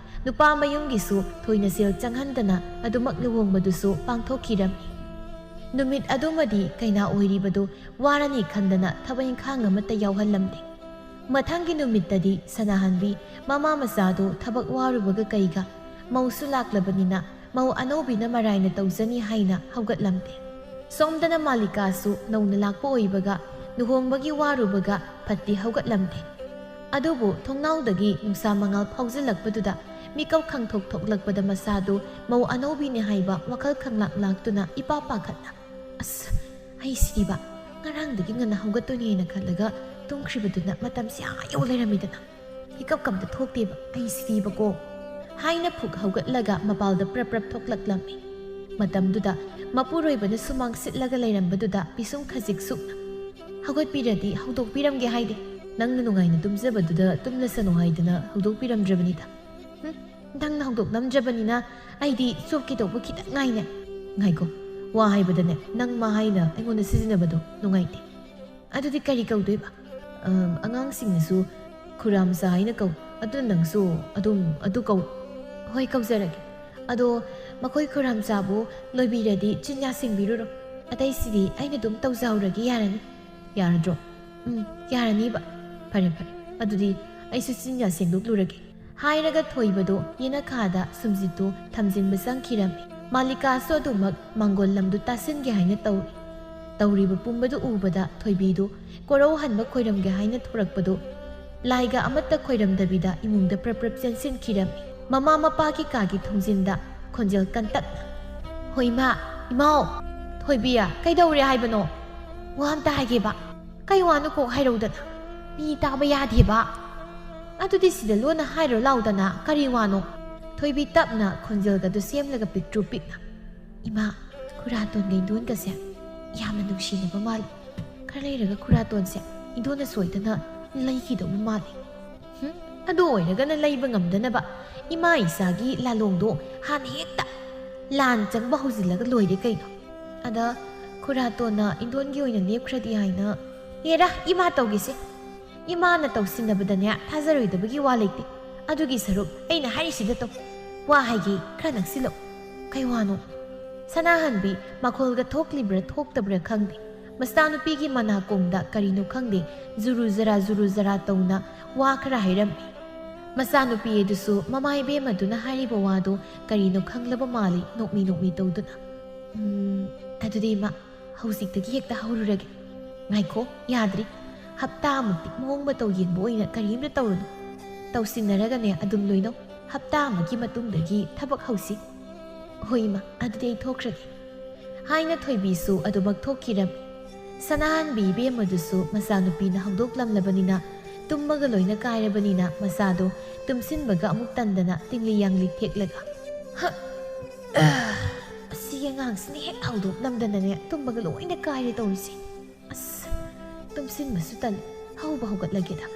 ꯅꯨꯄꯥ ꯃꯌꯨꯝꯒꯤꯁꯨ ꯊꯣꯏꯅ ꯁꯦꯜ ꯆꯪꯍꯟꯗꯅ ꯑꯗꯨꯃꯛ ꯂꯨꯍꯣꯡꯕꯗꯨꯁꯨ ꯄꯥꯡꯊꯣꯛꯈꯤꯔꯝꯃꯤ꯫ ꯅꯨꯃꯤꯠ ꯑꯗꯨꯃꯗꯤ ꯀꯩꯅꯥ ꯑꯣꯏꯔꯤꯕꯗꯨ ꯋꯥꯔꯅꯤ ꯈꯟꯗꯅ ꯊꯕꯛ ꯏꯪꯈꯥꯡ ꯑꯃꯠꯇ ꯌꯥꯎꯍꯜꯂꯝꯗꯦ꯫ ꯃꯊꯪꯒꯤ ꯅꯨꯃꯤꯠꯇꯗꯤ ꯁꯅꯥꯍꯟꯕꯤ ꯃꯃꯥ ꯃꯆꯥꯗꯨ ꯊꯕꯛ ꯋꯥꯔꯨꯕꯒ ꯀꯩꯒ ꯃꯧꯁꯨ ꯂꯥꯛꯂꯕꯅꯤꯅ ꯃꯧ ꯑꯅꯧꯕꯤꯅ ꯃꯔꯥꯏꯅ ꯇꯧꯖꯅꯤ ꯍꯥꯏꯅ ꯍꯧꯒꯠꯂꯝꯗꯦ꯫ ꯁꯣꯝꯗꯅ ꯃꯥꯂꯤꯀꯥꯁꯨ ꯅꯧꯅ ꯂꯥꯛꯄ ꯑꯣꯏꯕꯒ ꯂꯨꯍꯣꯡꯕꯒꯤ ꯋꯥꯔꯨꯕꯒ ꯐꯠꯇꯤ ꯍꯧꯒꯠꯂꯝꯗꯦ꯫ ꯑꯗꯨꯕꯨ ꯊꯣꯡꯅꯥꯎꯗꯒꯤ ꯅꯨꯡꯁꯥ ꯃꯉꯥꯜ ꯐꯥꯎꯖꯤꯜꯂꯛꯄꯗꯨꯗ ꯃꯤꯀꯞ ꯈꯪꯊꯣꯛ ꯊꯣꯛꯂꯛꯄꯗ ꯃꯁꯥꯗꯨ ꯃꯧ ꯑꯅꯧꯕꯤꯅꯤ ꯍꯥꯏꯕ ꯋꯥꯈꯜ ꯈꯪꯂꯥꯛ ꯂꯥꯛꯇꯨꯅ ꯏꯄꯥ ꯄꯥꯈꯠꯅ, "ꯑꯁ, ꯑꯩ ꯁꯤꯗꯤꯕ, ꯉꯔꯥꯡꯗꯒꯤ ꯉꯟꯅ ꯍꯧꯒꯠꯇꯣꯏꯅꯦꯅ ꯈꯜꯂꯒ ꯇꯨꯝꯈ꯭ꯔꯤꯕꯗꯨꯅ ꯃꯇꯝꯁꯦ ꯑꯥ ꯌꯧ ꯂꯩꯔꯝꯃꯤꯗꯅ꯫ ꯏꯀꯞ ꯀꯞꯇ ꯊꯣꯛꯇꯦꯕ, ꯑꯩ ꯁꯤꯗꯤꯕꯀꯣ" ꯍꯥꯏꯅ ꯐꯨꯛ ꯍꯧꯒꯠꯂꯒ ꯃꯄꯥꯜꯗ ꯄ꯭ꯔꯞ ꯄ꯭ꯔꯞ ꯊꯣꯛꯂꯛꯂꯝꯃꯤ꯫ ꯃꯇꯝꯗꯨꯗ ꯃꯄꯨꯔꯣꯏꯕꯅ ꯁꯨꯃꯥꯡ ꯁꯤꯠꯂꯒ ꯂꯩꯔꯝꯕꯗꯨꯗ ꯄꯤꯁꯨꯝ ꯈꯖꯤꯛ ꯁꯨꯛꯅ, "ꯍꯧꯒꯠꯄꯤꯔꯗꯤ ꯍꯧꯗꯣꯛꯄꯤꯔꯝꯒꯦ ꯍꯥꯏꯗꯦ꯫ ꯅꯪꯅ ꯅꯨꯡꯉꯥꯏꯅ ꯇꯨꯝꯖꯕꯗꯨꯗ ꯇꯨꯝꯂꯁꯅꯨ ꯍꯥꯏꯗꯅ ꯍꯧꯗꯣꯛꯄꯤꯔꯝꯗ꯭ꯔꯕꯅꯤꯗ꯫ ꯍꯨꯝ, ꯅꯪꯅ ꯍꯧꯗꯣꯛꯂꯝꯗ꯭ꯔꯕꯅꯤꯅ ꯑꯩꯗꯤ ꯆꯣꯞꯀꯦ ꯇꯧꯕ ꯈꯤꯇꯪ ꯉꯥꯏꯅꯦ꯫ ꯉꯥꯏꯈꯣ, ꯋꯥ ꯍꯥꯏꯕꯗꯅꯦ ꯅꯪ ꯃꯥ ꯍꯥꯏꯅ ꯑꯩꯉꯣꯟꯗ ꯁꯤꯖꯤꯟꯅꯕꯗꯣ ꯅꯨꯡꯉꯥꯏꯇꯦ꯫ ꯑꯗꯨꯗꯤ ꯀꯔꯤ ꯀꯧꯗꯣꯏꯕ?" "ꯑꯝ, ꯑꯉꯥꯡꯁꯤꯡꯅꯁꯨ ꯈꯨꯔꯥꯝꯆꯥ ꯍꯥꯏꯅ ꯀꯧ꯫ ꯑꯗꯨ ꯅꯪꯁꯨ ꯑꯗꯨꯝ ꯑꯗꯨ ꯀꯧ꯫" "ꯍꯣꯏ, ꯀꯧꯖꯔꯒꯦ꯫ "ꯑꯗꯣ ꯃꯈꯣꯏ ꯈꯨꯔꯥꯝꯆꯥꯕꯨ ꯅꯣꯏꯕꯤꯔꯗꯤ ꯆꯤꯟꯌꯥ ꯁꯦꯡꯕꯤꯔꯨꯔꯣ꯫ ꯑꯇꯩꯁꯤꯗꯤ ꯑꯩꯅ ꯑꯗꯨꯝ ꯇꯧꯖꯍꯧꯔꯒꯦ, ꯌꯥꯔꯅꯤ?" "ꯌꯥꯔꯗ꯭ꯔꯣ?" "ꯎꯝ, ꯌꯥꯔꯅꯤꯕ꯫ ꯐꯔꯦ, ꯐꯔꯦ꯫ ꯑꯗꯨꯗꯤ ꯑꯩꯁꯨ ꯆꯤꯟꯌꯥ ꯁꯦꯡꯗꯣꯛꯂꯨꯔꯒꯦ" ꯍꯥꯏꯔꯒ ꯊꯣꯏꯕꯗꯣ ꯌꯦꯅꯈꯥꯗ ꯁꯨꯝꯖꯤꯠꯇꯨ ꯊꯝꯖꯤꯟꯕ ꯆꯪꯈꯤꯔꯝꯃꯤ꯫ ꯃꯥꯂꯤꯀꯥꯁꯨ ꯑꯗꯨꯃꯛ ꯃꯥꯡꯒꯣꯜ ꯂꯝꯗꯨ ꯇꯥꯁꯤꯟꯒꯦ ꯍꯥꯏꯅ ꯇꯧꯔꯤ꯫ ꯇꯧꯔꯤꯕ ꯄꯨꯝꯕꯗꯨ ꯎꯕꯗ ꯊꯣꯏꯕꯤꯗꯨ ꯀꯣꯔꯧ ꯍꯟꯕ ꯈꯣꯏꯔꯝꯒꯦ ꯍꯥꯏꯅ ꯊꯣꯔꯛꯄꯗꯨ ꯂꯥꯏꯒ ꯑꯃꯠꯇ ꯈꯣꯏꯔꯝꯗꯕꯤꯗ ꯏꯃꯨꯡꯗ ꯄ꯭ꯔꯞ ꯄ꯭ꯔꯞ ꯆꯦꯟꯁꯤꯟꯈꯤꯔꯝꯃꯤ꯫ ꯃꯃꯥ ꯃꯄꯥꯒꯤ ꯀꯥꯒꯤ ꯊꯣꯡꯖꯤꯟꯗ ꯈꯣꯟꯖꯦꯜ ꯀꯟꯇꯛꯅ, "ꯍꯣ ꯏꯃꯥ, ꯏꯃꯥꯎ, ꯊꯣꯏꯕꯤ, ꯀꯩꯗꯧꯔꯦ ꯍꯥꯏꯕꯅꯣ? ꯋꯥ ꯑꯝꯇ ꯍꯥꯏꯒꯦꯕ꯫ ꯀꯩ ꯋꯥꯅꯣ ꯀꯣꯛ ꯍꯥꯏꯔꯧꯗꯅ? ꯃꯤ ꯇꯥꯕ ꯌꯥꯗꯦꯕ꯫ ꯑꯗꯨꯗꯤ ꯁꯤꯗ ꯂꯣꯟꯅ ꯍꯥꯏꯔꯣ ꯂꯥꯎꯗꯅ, ꯀꯔꯤ ꯋꯥꯅꯣ?" ꯊꯣꯏꯕꯤ ꯇꯞꯅ ꯈꯣꯟꯖꯦꯜꯒꯗꯨ ꯁꯦꯝꯂꯒ ꯄꯤꯛꯇ꯭ꯔꯨ ꯄꯤꯛꯅ, "ꯏꯃꯥ, ꯈꯨꯔꯥꯇꯣꯟꯒ ꯏꯟꯗꯣꯟꯒꯁꯦ ꯌꯥꯝꯅ ꯅꯨꯡꯁꯤꯅꯕ ꯃꯥꯜꯂꯤ꯫ ꯈꯔ ꯂꯩꯔꯒ ꯈꯨꯔꯥꯇꯣꯟꯁꯦ ꯏꯟꯗꯣꯟꯅ ꯁꯣꯏꯗꯅ ꯂꯩꯈꯤꯗꯧꯕ ꯃꯥꯜꯂꯤ꯫ ꯍꯨꯝ, ꯑꯗꯨ ꯑꯣꯏꯔꯒꯅ ꯂꯩꯕ ꯉꯝꯗꯅꯕ ꯏꯃꯥ ꯏꯆꯥꯒꯤ ꯂꯥꯂꯣꯡꯗꯣ ꯍꯥꯟꯅ ꯍꯦꯛꯇ ꯂꯥꯟ ꯆꯪꯕ ꯍꯧꯖꯤꯜꯂꯒ ꯂꯣꯏꯔꯦ ꯀꯩꯅꯣ꯫ ꯑꯗ ꯈꯨꯔꯥꯇꯣꯟꯅ ꯏꯟꯗꯣꯟꯒꯤ ꯑꯣꯏꯅ ꯂꯦꯞꯈ꯭ꯔꯗꯤ ꯍꯥꯏꯅ"꯫ "ꯍꯦꯔꯥ, ꯏꯃꯥ ꯇꯧꯒꯦꯁꯦ꯫ ꯏꯃꯥꯅ ꯇꯧꯁꯤꯟꯅꯕꯗꯅꯦ ꯊꯥꯖꯔꯣꯏꯗꯕꯒꯤ ꯋꯥ ꯂꯩꯇꯦ꯫ ꯑꯗꯨꯒꯤ ꯁꯔꯨꯛ ꯑꯩꯅ ꯍꯥꯏꯔꯤꯁꯤꯗ ꯇꯧ꯫ ꯋꯥ ꯍꯥꯏꯒꯦ, ꯈꯔ ꯅꯛꯁꯤꯜꯂꯛꯎ"꯫ "ꯀꯩ ꯋꯥꯅꯣ?" ꯁꯅꯥꯍꯟꯕꯤ ꯃꯈꯣꯜꯒ ꯊꯣꯛꯂꯤꯕ꯭ꯔꯥ ꯊꯣꯛꯇꯕ꯭ꯔꯥ ꯈꯪꯗꯦ, ꯃꯆꯥꯅꯨꯄꯤꯒꯤ ꯃꯅꯥꯀꯣꯡꯗ ꯀꯔꯤꯅꯣ ꯈꯪꯗꯦ, ꯖꯨꯔꯨ ꯖꯔꯥ ꯖꯨꯔꯨ ꯖꯔꯥ ꯇꯧꯅ ꯋꯥ ꯈꯔ ꯍꯥꯏꯔꯝꯃꯤ꯫ ꯃꯆꯥꯅꯨꯄꯤ ꯑꯗꯨꯁꯨ ꯃꯃꯥ ꯏꯕꯦꯝꯃꯗꯨꯅ ꯍꯥꯏꯔꯤꯕ ꯋꯥꯗꯨ ꯀꯔꯤꯅꯣ ꯈꯪꯂꯕ ꯃꯥꯜꯂꯤ, ꯅꯣꯛꯃꯤ ꯅꯣꯛꯃꯤ ꯇꯧꯗꯨꯅ꯫ "ꯎꯝ, ꯑꯗꯨꯗꯤ ꯏꯃꯥ, ꯍꯧꯖꯤꯛꯇꯒꯤ ꯍꯦꯛꯇ ꯍꯧꯔꯨꯔꯒꯦ꯫ ꯉꯥꯏꯈꯣ, ꯌꯥꯗ꯭ꯔꯤ꯫ ꯍꯞꯇꯥꯃꯨꯛꯇꯤ ꯃꯑꯣꯡ ꯃꯇꯧ ꯌꯦꯡꯕ ꯑꯣꯏꯅ ꯀꯔꯤꯝꯇ ꯇꯧꯔꯨꯅꯨ꯫ ꯇꯧꯁꯤꯟꯅꯔꯒꯅꯦ ꯑꯗꯨꯝ ꯂꯣꯏꯅꯧ꯫ ꯍꯞꯇꯥ ꯑꯃꯒꯤ ꯃꯇꯨꯡꯗꯒꯤ ꯊꯕꯛ ꯍꯧꯁꯤ"꯫ "ꯍꯣꯏ ꯏꯃꯥ, ꯑꯗꯨꯗꯤ ꯑꯩ ꯊꯣꯛꯈ꯭ꯔꯒꯦ" ꯍꯥꯏꯅ ꯊꯣꯏꯕꯤꯁꯨ ꯑꯗꯨꯃꯛ ꯊꯣꯛꯈꯤꯔꯝꯃꯤ꯫ ꯁꯅꯥꯍꯟꯕꯤ ꯏꯕꯦꯝꯃꯗꯨꯁꯨ ꯃꯆꯥꯅꯨꯄꯤꯅ ꯍꯧꯗꯣꯛꯂꯝꯂꯕꯅꯤꯅ, ꯇꯨꯝꯃꯒ ꯂꯣꯏꯅ ꯀꯥꯏꯔꯕꯅꯤꯅ, ꯃꯆꯥꯗꯣ ꯇꯨꯝꯁꯤꯟꯕꯒ ꯑꯃꯨꯛ ꯇꯟꯗꯅ ꯇꯤꯡꯂꯤ ꯌꯥꯡꯂꯤ ꯊꯦꯛꯂꯒ, "ꯍ! ꯑ! ꯑꯁꯤꯒꯤ ꯑꯉꯥꯡꯁꯤꯅ ꯍꯦꯛ ꯍꯧꯗꯣꯛꯂꯝꯗꯅꯅꯦ ꯇꯨꯝꯕꯒ ꯂꯣꯏꯅ ꯀꯥꯏꯔꯦ ꯇꯧꯔꯤꯁꯦ꯫ ꯑꯁ! ꯇꯨꯝꯁꯤꯟꯕꯁꯨ ꯇꯜꯂꯤ꯫ ꯍꯧꯕ ꯍꯧꯒꯠꯂꯒꯦꯗ꯫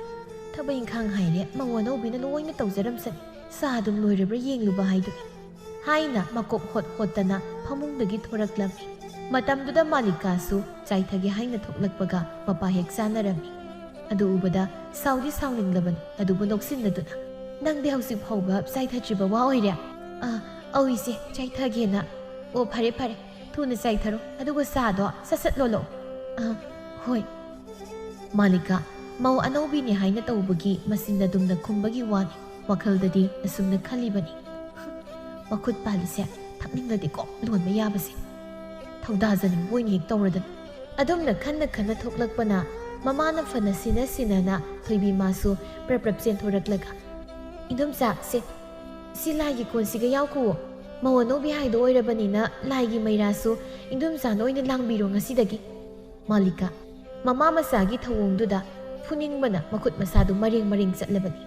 ꯊꯕꯛ ꯏꯪꯈꯥꯡ ꯍꯥꯏꯔꯦ ꯃꯧ ꯑꯅꯧꯕꯤꯅ ꯂꯣꯏꯅ ꯇꯧꯖꯔꯝꯁꯅꯤ꯫ ꯆꯥ ꯑꯗꯨꯝ ꯂꯣꯏꯔꯕ꯭ꯔꯥ ꯌꯦꯡꯂꯨꯕ ꯍꯥꯏꯗꯨꯅꯤ" ꯍꯥꯏꯅ ꯃꯀꯣꯛ ꯍꯣꯠ ꯍꯣꯠꯇꯅ ꯐꯃꯨꯡꯗꯒꯤ ꯊꯣꯔꯛꯂꯝꯃꯤ꯫ ꯃꯇꯝꯗꯨꯗ ꯃꯥꯂꯤꯀꯥꯁꯨ ꯆꯥꯏꯊꯒꯦ ꯍꯥꯏꯅ ꯊꯣꯛꯂꯛꯄꯒ ꯃꯄꯥ ꯍꯦꯛ ꯆꯥꯅꯔꯝꯃꯤ꯫ ꯑꯗꯨ ꯎꯕꯗ ꯁꯥꯎꯗꯤ ꯁꯥꯎꯅꯤꯡꯂꯕꯅꯤ, ꯑꯗꯨꯕꯨ ꯅꯣꯛꯁꯤꯟꯅꯗꯨꯅ, "ꯅꯪꯗꯤ ꯍꯧꯖꯤꯛ ꯐꯥꯎꯕ ꯆꯥꯏꯊꯗ꯭ꯔꯤꯕ ꯋꯥ ꯑꯣꯏꯔꯦ?" "ꯑ, ꯑꯧ ꯏꯆꯦ, ꯆꯥꯏꯊꯒꯦꯅ꯫ ꯑꯣ, ꯐꯔꯦ ꯐꯔꯦ, ꯊꯨꯅ ꯆꯥꯏꯊꯔꯣ, ꯑꯗꯨꯒ ꯆꯥꯗꯣ ꯁꯠ ꯁꯠ ꯂꯣꯜꯂꯛꯑꯣ꯫ ꯑꯥ, ꯍꯣꯏ꯫ ꯃꯥꯂꯤꯀꯥ, ꯃꯧ ꯑꯅꯧꯕꯤꯅꯦ ꯍꯥꯏꯅ ꯇꯧꯕꯒꯤ ꯃꯆꯤꯟ ꯑꯗꯨꯝꯅ ꯈꯨꯝꯕꯒꯤ ꯋꯥꯅꯤ, ꯋꯥꯈꯜꯗꯗꯤ ꯑꯁꯨꯝꯅ ꯈꯜꯂꯤꯕꯅꯤ, "ꯃꯈꯨꯠ ꯄꯥꯜꯂꯤꯁꯦ ꯊꯛꯅꯤꯡꯂꯗꯤꯀꯣ ꯂꯣꯟꯕ ꯌꯥꯕꯁꯦ꯫ ꯊꯧꯗꯥꯖꯅꯤꯡꯕ ꯑꯣꯏꯅ ꯍꯦꯛ ꯇꯧꯔꯗꯅ"꯫ ꯑꯗꯨꯝꯅ ꯈꯟꯅ ꯈꯟꯅ ꯊꯣꯛꯂꯛꯄꯅ ꯃꯃꯥꯅ ꯐꯅ ꯁꯤꯟꯅ ꯁꯤꯟꯅꯅ ꯊꯣꯏꯕꯤ ꯃꯥꯁꯨ ꯄ꯭ꯔꯞ ꯄ꯭ꯔꯞ ꯆꯦꯟꯊꯣꯔꯛꯂꯒ, "ꯏꯟꯗꯣꯝꯆꯥ, ꯁꯦ, ꯁꯤ ꯂꯥꯏꯒꯤ ꯀꯣꯟꯁꯤꯒ ꯌꯥꯎꯈꯨꯑꯣ꯫ ꯃꯧ ꯑꯅꯧꯕꯤ ꯍꯥꯏꯗꯣ ꯑꯣꯏꯔꯕꯅꯤꯅ ꯂꯥꯏꯒꯤ ꯃꯩꯔꯥꯁꯨ ꯏꯟꯗꯣꯝꯆꯥꯅ ꯑꯣꯏꯅ ꯂꯥꯡꯕꯤꯔꯣ ꯉꯁꯤꯗꯒꯤ"꯫ ꯃꯥꯂꯤꯀꯥ, ꯃꯃꯥ ꯃꯆꯥꯒꯤ ꯊꯧꯑꯣꯡꯗꯨꯗ ꯐꯨꯅꯤꯡꯕꯅ ꯃꯈꯨꯠ ꯃꯁꯥꯗꯨ ꯃꯔꯦꯡ ꯃꯔꯦꯡ ꯆꯠꯂꯕꯅꯤ꯫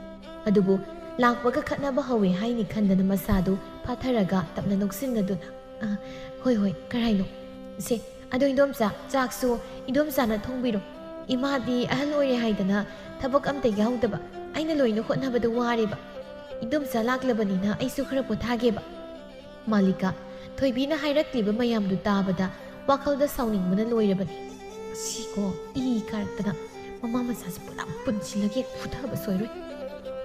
ꯑꯗꯨꯕꯨ ꯂꯥꯛꯄꯒ ꯈꯠꯅꯕ ꯍꯧꯋꯦ ꯍꯥꯏꯅꯤ ꯈꯟꯗꯅ ꯃꯁꯥꯗꯨ ꯐꯥꯊꯔꯒ ꯇꯞꯅ ꯅꯣꯛꯁꯤꯟꯅꯗꯨꯅ, "ꯑ, ꯍꯣꯏ, ꯍꯣꯏ, ꯀꯔꯥꯏꯅꯣ? ꯁꯦ, ꯑꯗꯣ ꯏꯟꯗꯣꯝꯆꯥ, ꯆꯥꯛꯁꯨ ꯏꯟꯗꯣꯝꯆꯥꯅ ꯊꯣꯡꯕꯤꯔꯣ꯫ ꯏꯃꯥꯗꯤ ꯑꯍꯜ ꯑꯣꯏꯔꯦ ꯍꯥꯏꯗꯅ ꯊꯕꯛ ꯑꯝꯇ ꯌꯥꯎꯗꯕ꯫ ꯑꯩꯅ ꯂꯣꯏꯅ ꯍꯣꯠꯅꯕꯗ ꯋꯥꯔꯦꯕ꯫ ꯏꯟꯗꯣꯝꯆꯥ ꯂꯥꯛꯂꯕꯅꯤꯅ ꯑꯩꯁꯨ ꯈꯔ ꯄꯣꯊꯥꯒꯦꯕ"꯫ ꯃꯥꯂꯤꯀꯥ, ꯊꯣꯏꯕꯤꯅ ꯍꯥꯏꯔꯛꯂꯤꯕ ꯃꯌꯥꯝꯗꯨ ꯇꯥꯕꯗ ꯋꯥꯈꯜꯗ ꯁꯥꯎꯅꯤꯡꯕꯅ ꯂꯣꯏꯔꯕꯅꯤ꯫ "ꯁꯤꯀꯣ, ꯏ ꯀꯥꯔꯛꯇꯅ ꯃꯃꯥ ꯃꯆꯥꯁꯤ ꯄꯨꯂꯞ ꯄꯨꯟꯁꯤꯜꯂꯒ ꯐꯨꯊꯕ ꯁꯣꯏꯔꯣꯏ"꯫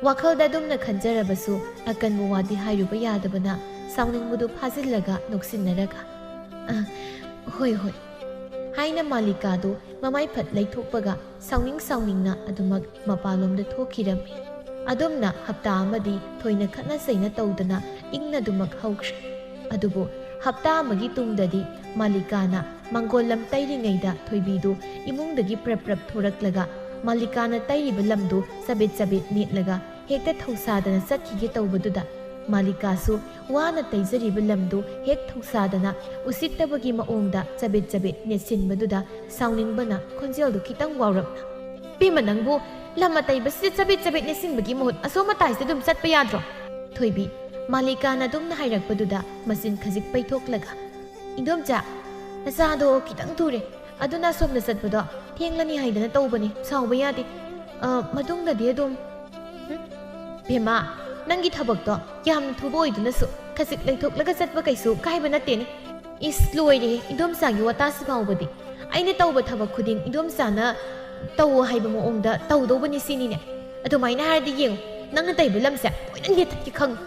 ꯋꯥꯈꯜꯗ ꯑꯗꯨꯝꯅ ꯈꯟꯖꯔꯕꯁꯨ ꯑꯀꯟꯕ ꯋꯥꯗꯤ ꯍꯥꯏꯔꯨꯕ ꯌꯥꯗꯕꯅ ꯁꯥꯎꯅꯤꯡꯕꯗꯨ ꯐꯥꯖꯤꯜꯂꯒ ꯅꯣꯛꯁꯤꯟꯅꯔꯒ, "ꯑ, ꯍꯣꯏ, ꯍꯣꯏ" ꯍꯥꯏꯅ ꯃꯥꯂꯤꯀꯥꯗꯨ ꯃꯃꯥꯏ ꯐꯠ ꯂꯩꯊꯣꯛꯄꯒ ꯁꯥꯎꯅꯤꯡ ꯁꯥꯎꯅꯤꯡꯅ ꯑꯗꯨꯃꯛ ꯃꯄꯥꯟꯂꯣꯝꯗ ꯊꯣꯛꯈꯤꯔꯝꯃꯤ꯫ ꯑꯗꯨꯝꯅ ꯍꯞꯇꯥ ꯑꯃꯗꯤ ꯊꯣꯏꯅ ꯈꯠꯅ ꯆꯩꯅ ꯇꯧꯗꯅ ꯏꯪꯅ ꯑꯗꯨꯃꯛ ꯍꯧꯈ꯭ꯔꯦ꯫ ꯑꯗꯨꯕꯨ ꯍꯞꯇꯥ ꯑꯃꯒꯤ ꯇꯨꯡꯗꯗꯤ ꯃꯥꯂꯤꯀꯥꯅ ꯃꯪꯒꯣꯜ ꯂꯝ ꯇꯩꯔꯤꯉꯩꯗ ꯊꯣꯏꯕꯤꯗꯨ ꯏꯃꯨꯡꯗꯒꯤ ꯄ꯭ꯔꯞ ꯄ꯭ꯔꯞ ꯊꯣꯔꯛꯂꯒ ꯃꯥꯂꯤꯀꯥꯅ ꯇꯩꯔꯤꯕ ꯂꯝꯗꯨ ꯆꯕꯦꯠ ꯆꯕꯦꯠ ꯅꯦꯠꯂꯒ ꯍꯦꯛꯇ ꯊꯧꯁꯥꯗꯅ ꯆꯠꯈꯤꯒꯦ ꯇꯧꯕꯗꯨꯗ, ꯃꯥꯂꯤꯀꯥꯁꯨ ꯋꯥꯅ ꯇꯩꯖꯔꯤꯕ ꯂꯝꯗꯨ ꯍꯦꯛ ꯊꯧꯁꯥꯗꯅ ꯎꯁꯤꯠꯇꯕꯒꯤ ꯃꯑꯣꯡꯗ ꯆꯕꯦꯠ ꯆꯕꯦꯠ ꯅꯦꯠꯁꯤꯟꯕꯗꯨꯗ ꯁꯥꯎꯅꯤꯡꯕꯅ ꯈꯣꯟꯖꯦꯜꯗꯨ ꯈꯤꯇꯪ ꯋꯥꯎꯔꯞꯅ, "ꯏꯕꯦꯝꯃ, ꯅꯪꯕꯨ ꯂꯝ ꯑꯇꯩꯕꯁꯤꯗ ꯆꯕꯦꯠ ꯆꯕꯦꯠ ꯅꯦꯠꯁꯤꯟꯕꯒꯤ ꯃꯍꯨꯠ ꯑꯁꯣꯝ ꯃꯇꯥꯏꯁꯤꯗ ꯑꯗꯨꯝ ꯆꯠꯄ ꯌꯥꯗ꯭ꯔꯣ?" ꯊꯣꯏꯕꯤ, ꯃꯥꯂꯤꯀꯥꯅ ꯑꯗꯨꯝꯅ ꯍꯥꯏꯔꯛꯄꯗꯨꯗ ꯃꯆꯤꯟ ꯈꯖꯤꯛ ꯄꯩꯊꯣꯛꯂꯒ, "ꯏꯟꯗꯣꯝꯆꯥ, ꯅꯆꯥꯗꯣ ꯈꯤꯇꯪ ꯊꯨꯔꯦ, ꯑꯗꯨꯅ ꯑꯁꯣꯝꯗ ꯆꯠꯄꯗꯣ ꯊꯦꯡꯂꯅꯤ ꯍꯥꯏꯗꯅ ꯇꯧꯕꯅꯤ, ꯁꯥꯎꯕ ꯌꯥꯗꯦ꯫ ꯑ, ꯃꯇꯨꯡꯗꯗꯤ ꯑꯗꯨꯝ"꯫ "ꯍꯨꯝ? ꯕꯦꯝꯃ, ꯅꯪꯒꯤ ꯊꯕꯛꯇꯣ ꯌꯥꯝ ꯊꯨꯕ ꯑꯣꯏꯗꯨꯅꯁꯨ ꯈꯖꯤꯛ ꯂꯩꯊꯣꯛꯂꯒ ꯆꯠꯄ ꯀꯩꯁꯨ ꯀꯥꯏꯕ ꯅꯠꯇꯦꯅꯦ꯫ ꯏꯁ, ꯂꯣꯏꯔꯦꯍꯦ, ꯏꯟꯗꯣꯝꯆꯥꯒꯤ ꯋꯥꯇꯥꯁꯤ ꯐꯥꯎꯕꯗꯤ꯫ ꯑꯩꯅ ꯇꯧꯕ ꯊꯕꯛ ꯈꯨꯗꯤꯡ ꯏꯟꯗꯣꯝꯆꯥꯅ ꯇꯧꯑꯣ ꯍꯥꯏꯕ ꯃꯑꯣꯡꯗ ꯇꯧꯗꯧꯕꯅꯤ ꯁꯤꯅꯤꯅꯦ꯫ ꯑꯗꯨꯃꯥꯏꯅ ꯍꯥꯏꯔꯗꯤ ꯌꯦꯡꯉꯨ, ꯅꯪꯅ ꯇꯩꯕ ꯂꯝꯁꯦ ꯂꯣꯏꯅ ꯅꯦꯠꯊꯠꯀꯦ ꯈꯪꯉꯨ"꯫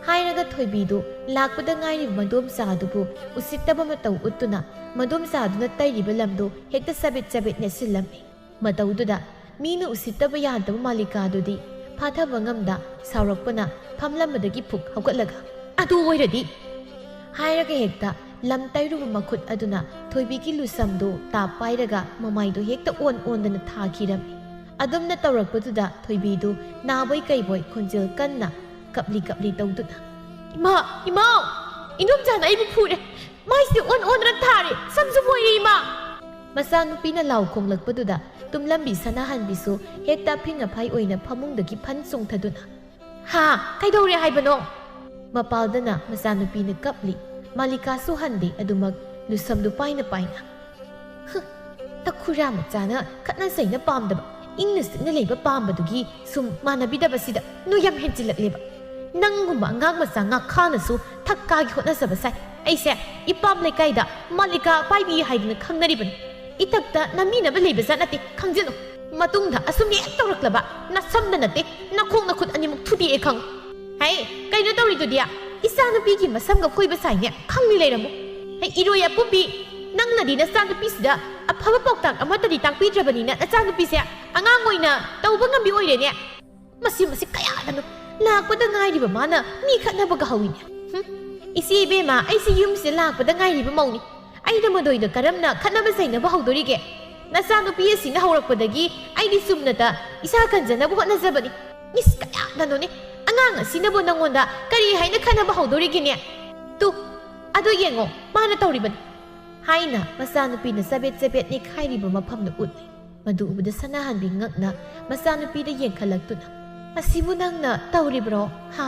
ꯍꯥꯏꯔꯒ ꯊꯣꯏꯕꯤꯗꯨ ꯂꯥꯛꯄꯗ ꯉꯥꯏꯔꯤꯕ ꯃꯗꯣꯝꯆꯥꯗꯨꯕꯨ ꯎꯁꯤꯠꯇꯕ ꯃꯇꯧ ꯎꯠꯇꯨꯅ ꯃꯗꯣꯝꯆꯥꯗꯨꯅ ꯇꯩꯔꯤꯕ ꯂꯝꯗꯨ ꯍꯦꯛꯇ ꯆꯕꯤꯠ ꯆꯕꯤꯠ ꯅꯦꯠꯁꯤꯜꯂꯝꯃꯤ꯫ ꯃꯇꯧꯗꯨꯗ ꯃꯤꯅ ꯎꯁꯤꯠꯇꯕ ꯌꯥꯗꯕ ꯃꯥꯂꯤꯀꯥꯗꯨꯗꯤ ꯐꯥꯊꯕ ꯉꯝꯗ ꯁꯥꯎꯔꯛꯄꯅ ꯐꯝꯂꯝꯕꯗꯒꯤ ꯐꯨꯛ ꯍꯧꯒꯠꯂꯒ, "ꯑꯗꯨ ꯑꯣꯏꯔꯗꯤ!" ꯍꯥꯏꯔꯒ ꯍꯦꯛꯇ ꯂꯝ ꯇꯩꯔꯨꯕ ꯃꯈꯨꯠ ꯑꯗꯨꯅ ꯊꯣꯏꯕꯤꯒꯤ ꯂꯨꯁꯝꯗꯨ ꯇꯥꯞ ꯄꯥꯏꯔꯒ ꯃꯃꯥꯏꯗꯨ ꯍꯦꯛꯇ ꯑꯣꯟ ꯑꯣꯟꯗꯅ ꯊꯥꯈꯤꯔꯝꯃꯤ꯫ ꯑꯗꯨꯝꯅ ꯇꯧꯔꯛꯄꯗꯨꯗ ꯊꯣꯏꯕꯤꯗꯨ ꯅꯥꯕꯣꯏ ꯀꯩꯕꯣꯏ ꯈꯣꯟꯖꯦꯜ ꯀꯟꯅ ꯀꯞꯂꯤ ꯀꯞꯂꯤ ꯇꯧꯗꯨꯅ, "ꯏꯃꯥ! ꯏꯃꯥ! ꯏꯅꯣꯝꯆꯥꯅ ꯑꯩꯕꯨ ꯐꯨꯔꯦ! ꯃꯥꯏꯁꯦ ꯑꯣꯟ ꯑꯣꯟꯗꯅ ꯊꯥꯔꯦ! ꯁꯝꯁꯨ ꯐꯣꯏꯔꯦ, ꯏꯃꯥ!" ꯃꯆꯥꯅꯨꯄꯤꯅ ꯂꯥꯎ ꯈꯣꯡꯂꯛꯄꯗꯨꯗ ꯇꯨꯝꯂꯝꯕꯤ ꯁꯅꯥꯍꯟꯕꯤꯁꯨ ꯍꯦꯛꯇ ꯑꯐꯤꯡ ꯑꯐꯥꯏ ꯑꯣꯏꯅ ꯐꯃꯨꯡꯗꯒꯤ ꯐꯟ ꯆꯣꯡꯊꯗꯨꯅ, "ꯍꯥ? ꯀꯩꯗꯧꯔꯦ ꯍꯥꯏꯕꯅꯣ?" ꯃꯄꯥꯜꯗꯅ ꯃꯆꯥꯅꯨꯄꯤꯅ ꯀꯞꯂꯤ꯫ ꯃꯥꯂꯤꯀꯥꯁꯨ ꯍꯟꯗꯦ, ꯑꯗꯨꯃꯛ ꯂꯨꯁꯝꯗꯨ ꯄꯥꯏꯅ ꯄꯥꯏꯅ, "ꯍꯨ, ꯇꯈꯨꯔꯥ ꯃꯆꯥꯅ ꯈꯠꯅ ꯆꯩꯅ ꯄꯥꯝꯗꯕ, ꯏꯪꯅ ꯆꯤꯛꯅ ꯂꯩꯕ ꯄꯥꯝꯕꯗꯨꯒꯤ ꯁꯨꯝ ꯃꯥꯟꯅꯕꯤꯗꯕꯁꯤꯗ ꯅꯣꯏ ꯌꯥꯝ ꯍꯦꯟꯖꯤꯜꯂꯛꯂꯦꯕ꯫ ꯅꯪꯒꯨꯝꯕ ꯑꯉꯥꯡ ꯃꯆꯥ ꯉꯥꯈꯥꯅꯁꯨ ꯊꯛ ꯀꯥꯒꯤ ꯍꯣꯠꯅꯖꯕ ꯁꯥꯏ꯫ ꯑꯩꯁꯦ ꯏꯄꯥꯝ ꯂꯩꯀꯥꯏꯗ ꯃꯥꯂꯤꯀꯥ ꯄꯥꯏꯕꯤ ꯍꯥꯏꯗꯨꯅ ꯈꯪꯅꯔꯤꯕꯅꯤ꯫ ꯏꯊꯛꯇ ꯅꯝꯃꯤꯅꯕ ꯂꯩꯕꯖꯥꯠ ꯅꯠꯇꯦ, ꯈꯪꯖꯤꯜꯂꯨ꯫ ꯃꯇꯨꯡꯗ ꯑꯁꯨꯝ ꯍꯦꯛ ꯇꯧꯔꯛꯂꯕ ꯅꯁꯝꯗ ꯅꯠꯇꯦ, ꯅꯈꯣꯡ ꯅꯈꯨꯠ ꯑꯅꯤꯃꯛ ꯊꯨꯗꯦꯛꯑꯦ ꯈꯪꯉꯨ꯫ ꯍꯩ, ꯀꯩꯅꯣ ꯇꯧꯔꯤꯗꯨꯗꯤ? ꯏꯆꯥꯅꯨꯄꯤꯒꯤ ꯃꯁꯝꯒ ꯐꯣꯏꯕ ꯁꯥꯏꯅꯦ, ꯈꯪꯂꯤ ꯂꯩꯔꯝꯃꯨ꯫ ꯍꯩ, ꯏꯔꯣꯏ ꯑꯄꯨꯝꯕꯤ, ꯅꯪꯅꯗꯤ ꯅꯆꯥꯅꯨꯄꯤꯁꯤꯗ ꯑꯐꯕ ꯄꯥꯎꯇꯥꯛ ꯑꯃꯠꯇꯗꯤ ꯇꯥꯛꯄꯤꯗ꯭ꯔꯕꯅꯤꯅ ꯅꯆꯥꯅꯨꯄꯤꯁꯦ ꯑꯉꯥꯡ ꯑꯣꯏꯅ ꯇꯧꯕ ꯉꯝꯕꯤ ꯑꯣꯏꯔꯦꯅꯦ꯫ ꯃꯁꯤ, ꯃꯁꯤ ꯀꯌꯥꯗꯅꯣ? ꯂꯥꯛꯄꯗ ꯉꯥꯏꯔꯤꯕ ꯃꯥꯅ ꯃꯤ ꯈꯠꯅꯕꯒ ꯍꯧꯏꯅꯦ꯫ ꯍꯨꯝ, ꯏꯆꯦ ꯏꯕꯦꯝꯃ, ꯑꯩꯁꯤ ꯌꯨꯝꯁꯤꯗ ꯂꯥꯛꯄꯗ ꯉꯥꯏꯔꯤꯕ ꯃꯧꯅꯤ꯫ ꯑꯩꯅ ꯃꯗꯣꯏꯗ ꯀꯔꯝꯅ ꯈꯠꯅꯕ ꯆꯩꯅꯕ ꯍꯧꯗꯣꯔꯤꯒꯦ? ꯅꯆꯥꯅꯨꯄꯤ ꯑꯁꯤꯅ ꯍꯧꯔꯛꯄꯗꯒꯤ ꯑꯩꯗꯤ ꯆꯨꯝꯅꯇ ꯏꯁꯥ ꯀꯟꯖꯅꯕ ꯍꯣꯠꯅꯖꯕꯅꯤ꯫ ꯏꯁ, ꯀꯌꯥꯗꯅꯣꯅꯦ? ꯑꯉꯥꯡ ꯑꯁꯤꯅꯕꯨ ꯅꯪꯉꯣꯟꯗ ꯀꯔꯤ ꯍꯥꯏꯅ ꯈꯠꯅꯕ ꯍꯧꯗꯣꯔꯤꯒꯦꯅꯦ? ꯇꯨ, ꯑꯗꯨ ꯌꯦꯡꯉꯣ, ꯃꯥꯅ ꯇꯧꯔꯤꯕꯅꯤ꯫ ꯍꯥꯏꯅ ꯃꯆꯥꯅꯨꯄꯤꯅ ꯆꯕꯦꯠ ꯆꯕꯦꯠ ꯅꯦꯛꯈꯥꯏꯔꯤꯕ ꯃꯐꯝꯗꯨ ꯎꯠꯂꯤ꯫ ꯃꯗꯨ ꯎꯕꯗ ꯁꯅꯥꯍꯟꯕꯤ ꯉꯛꯅ ꯃꯆꯥꯅꯨꯄꯤꯗ ꯌꯦꯡꯈꯠꯂꯛꯇꯨꯅ, "ꯑꯁꯤꯕꯨ ꯅꯪꯅ ꯇꯧꯔꯤꯕ꯭ꯔꯣ? ꯍꯥ?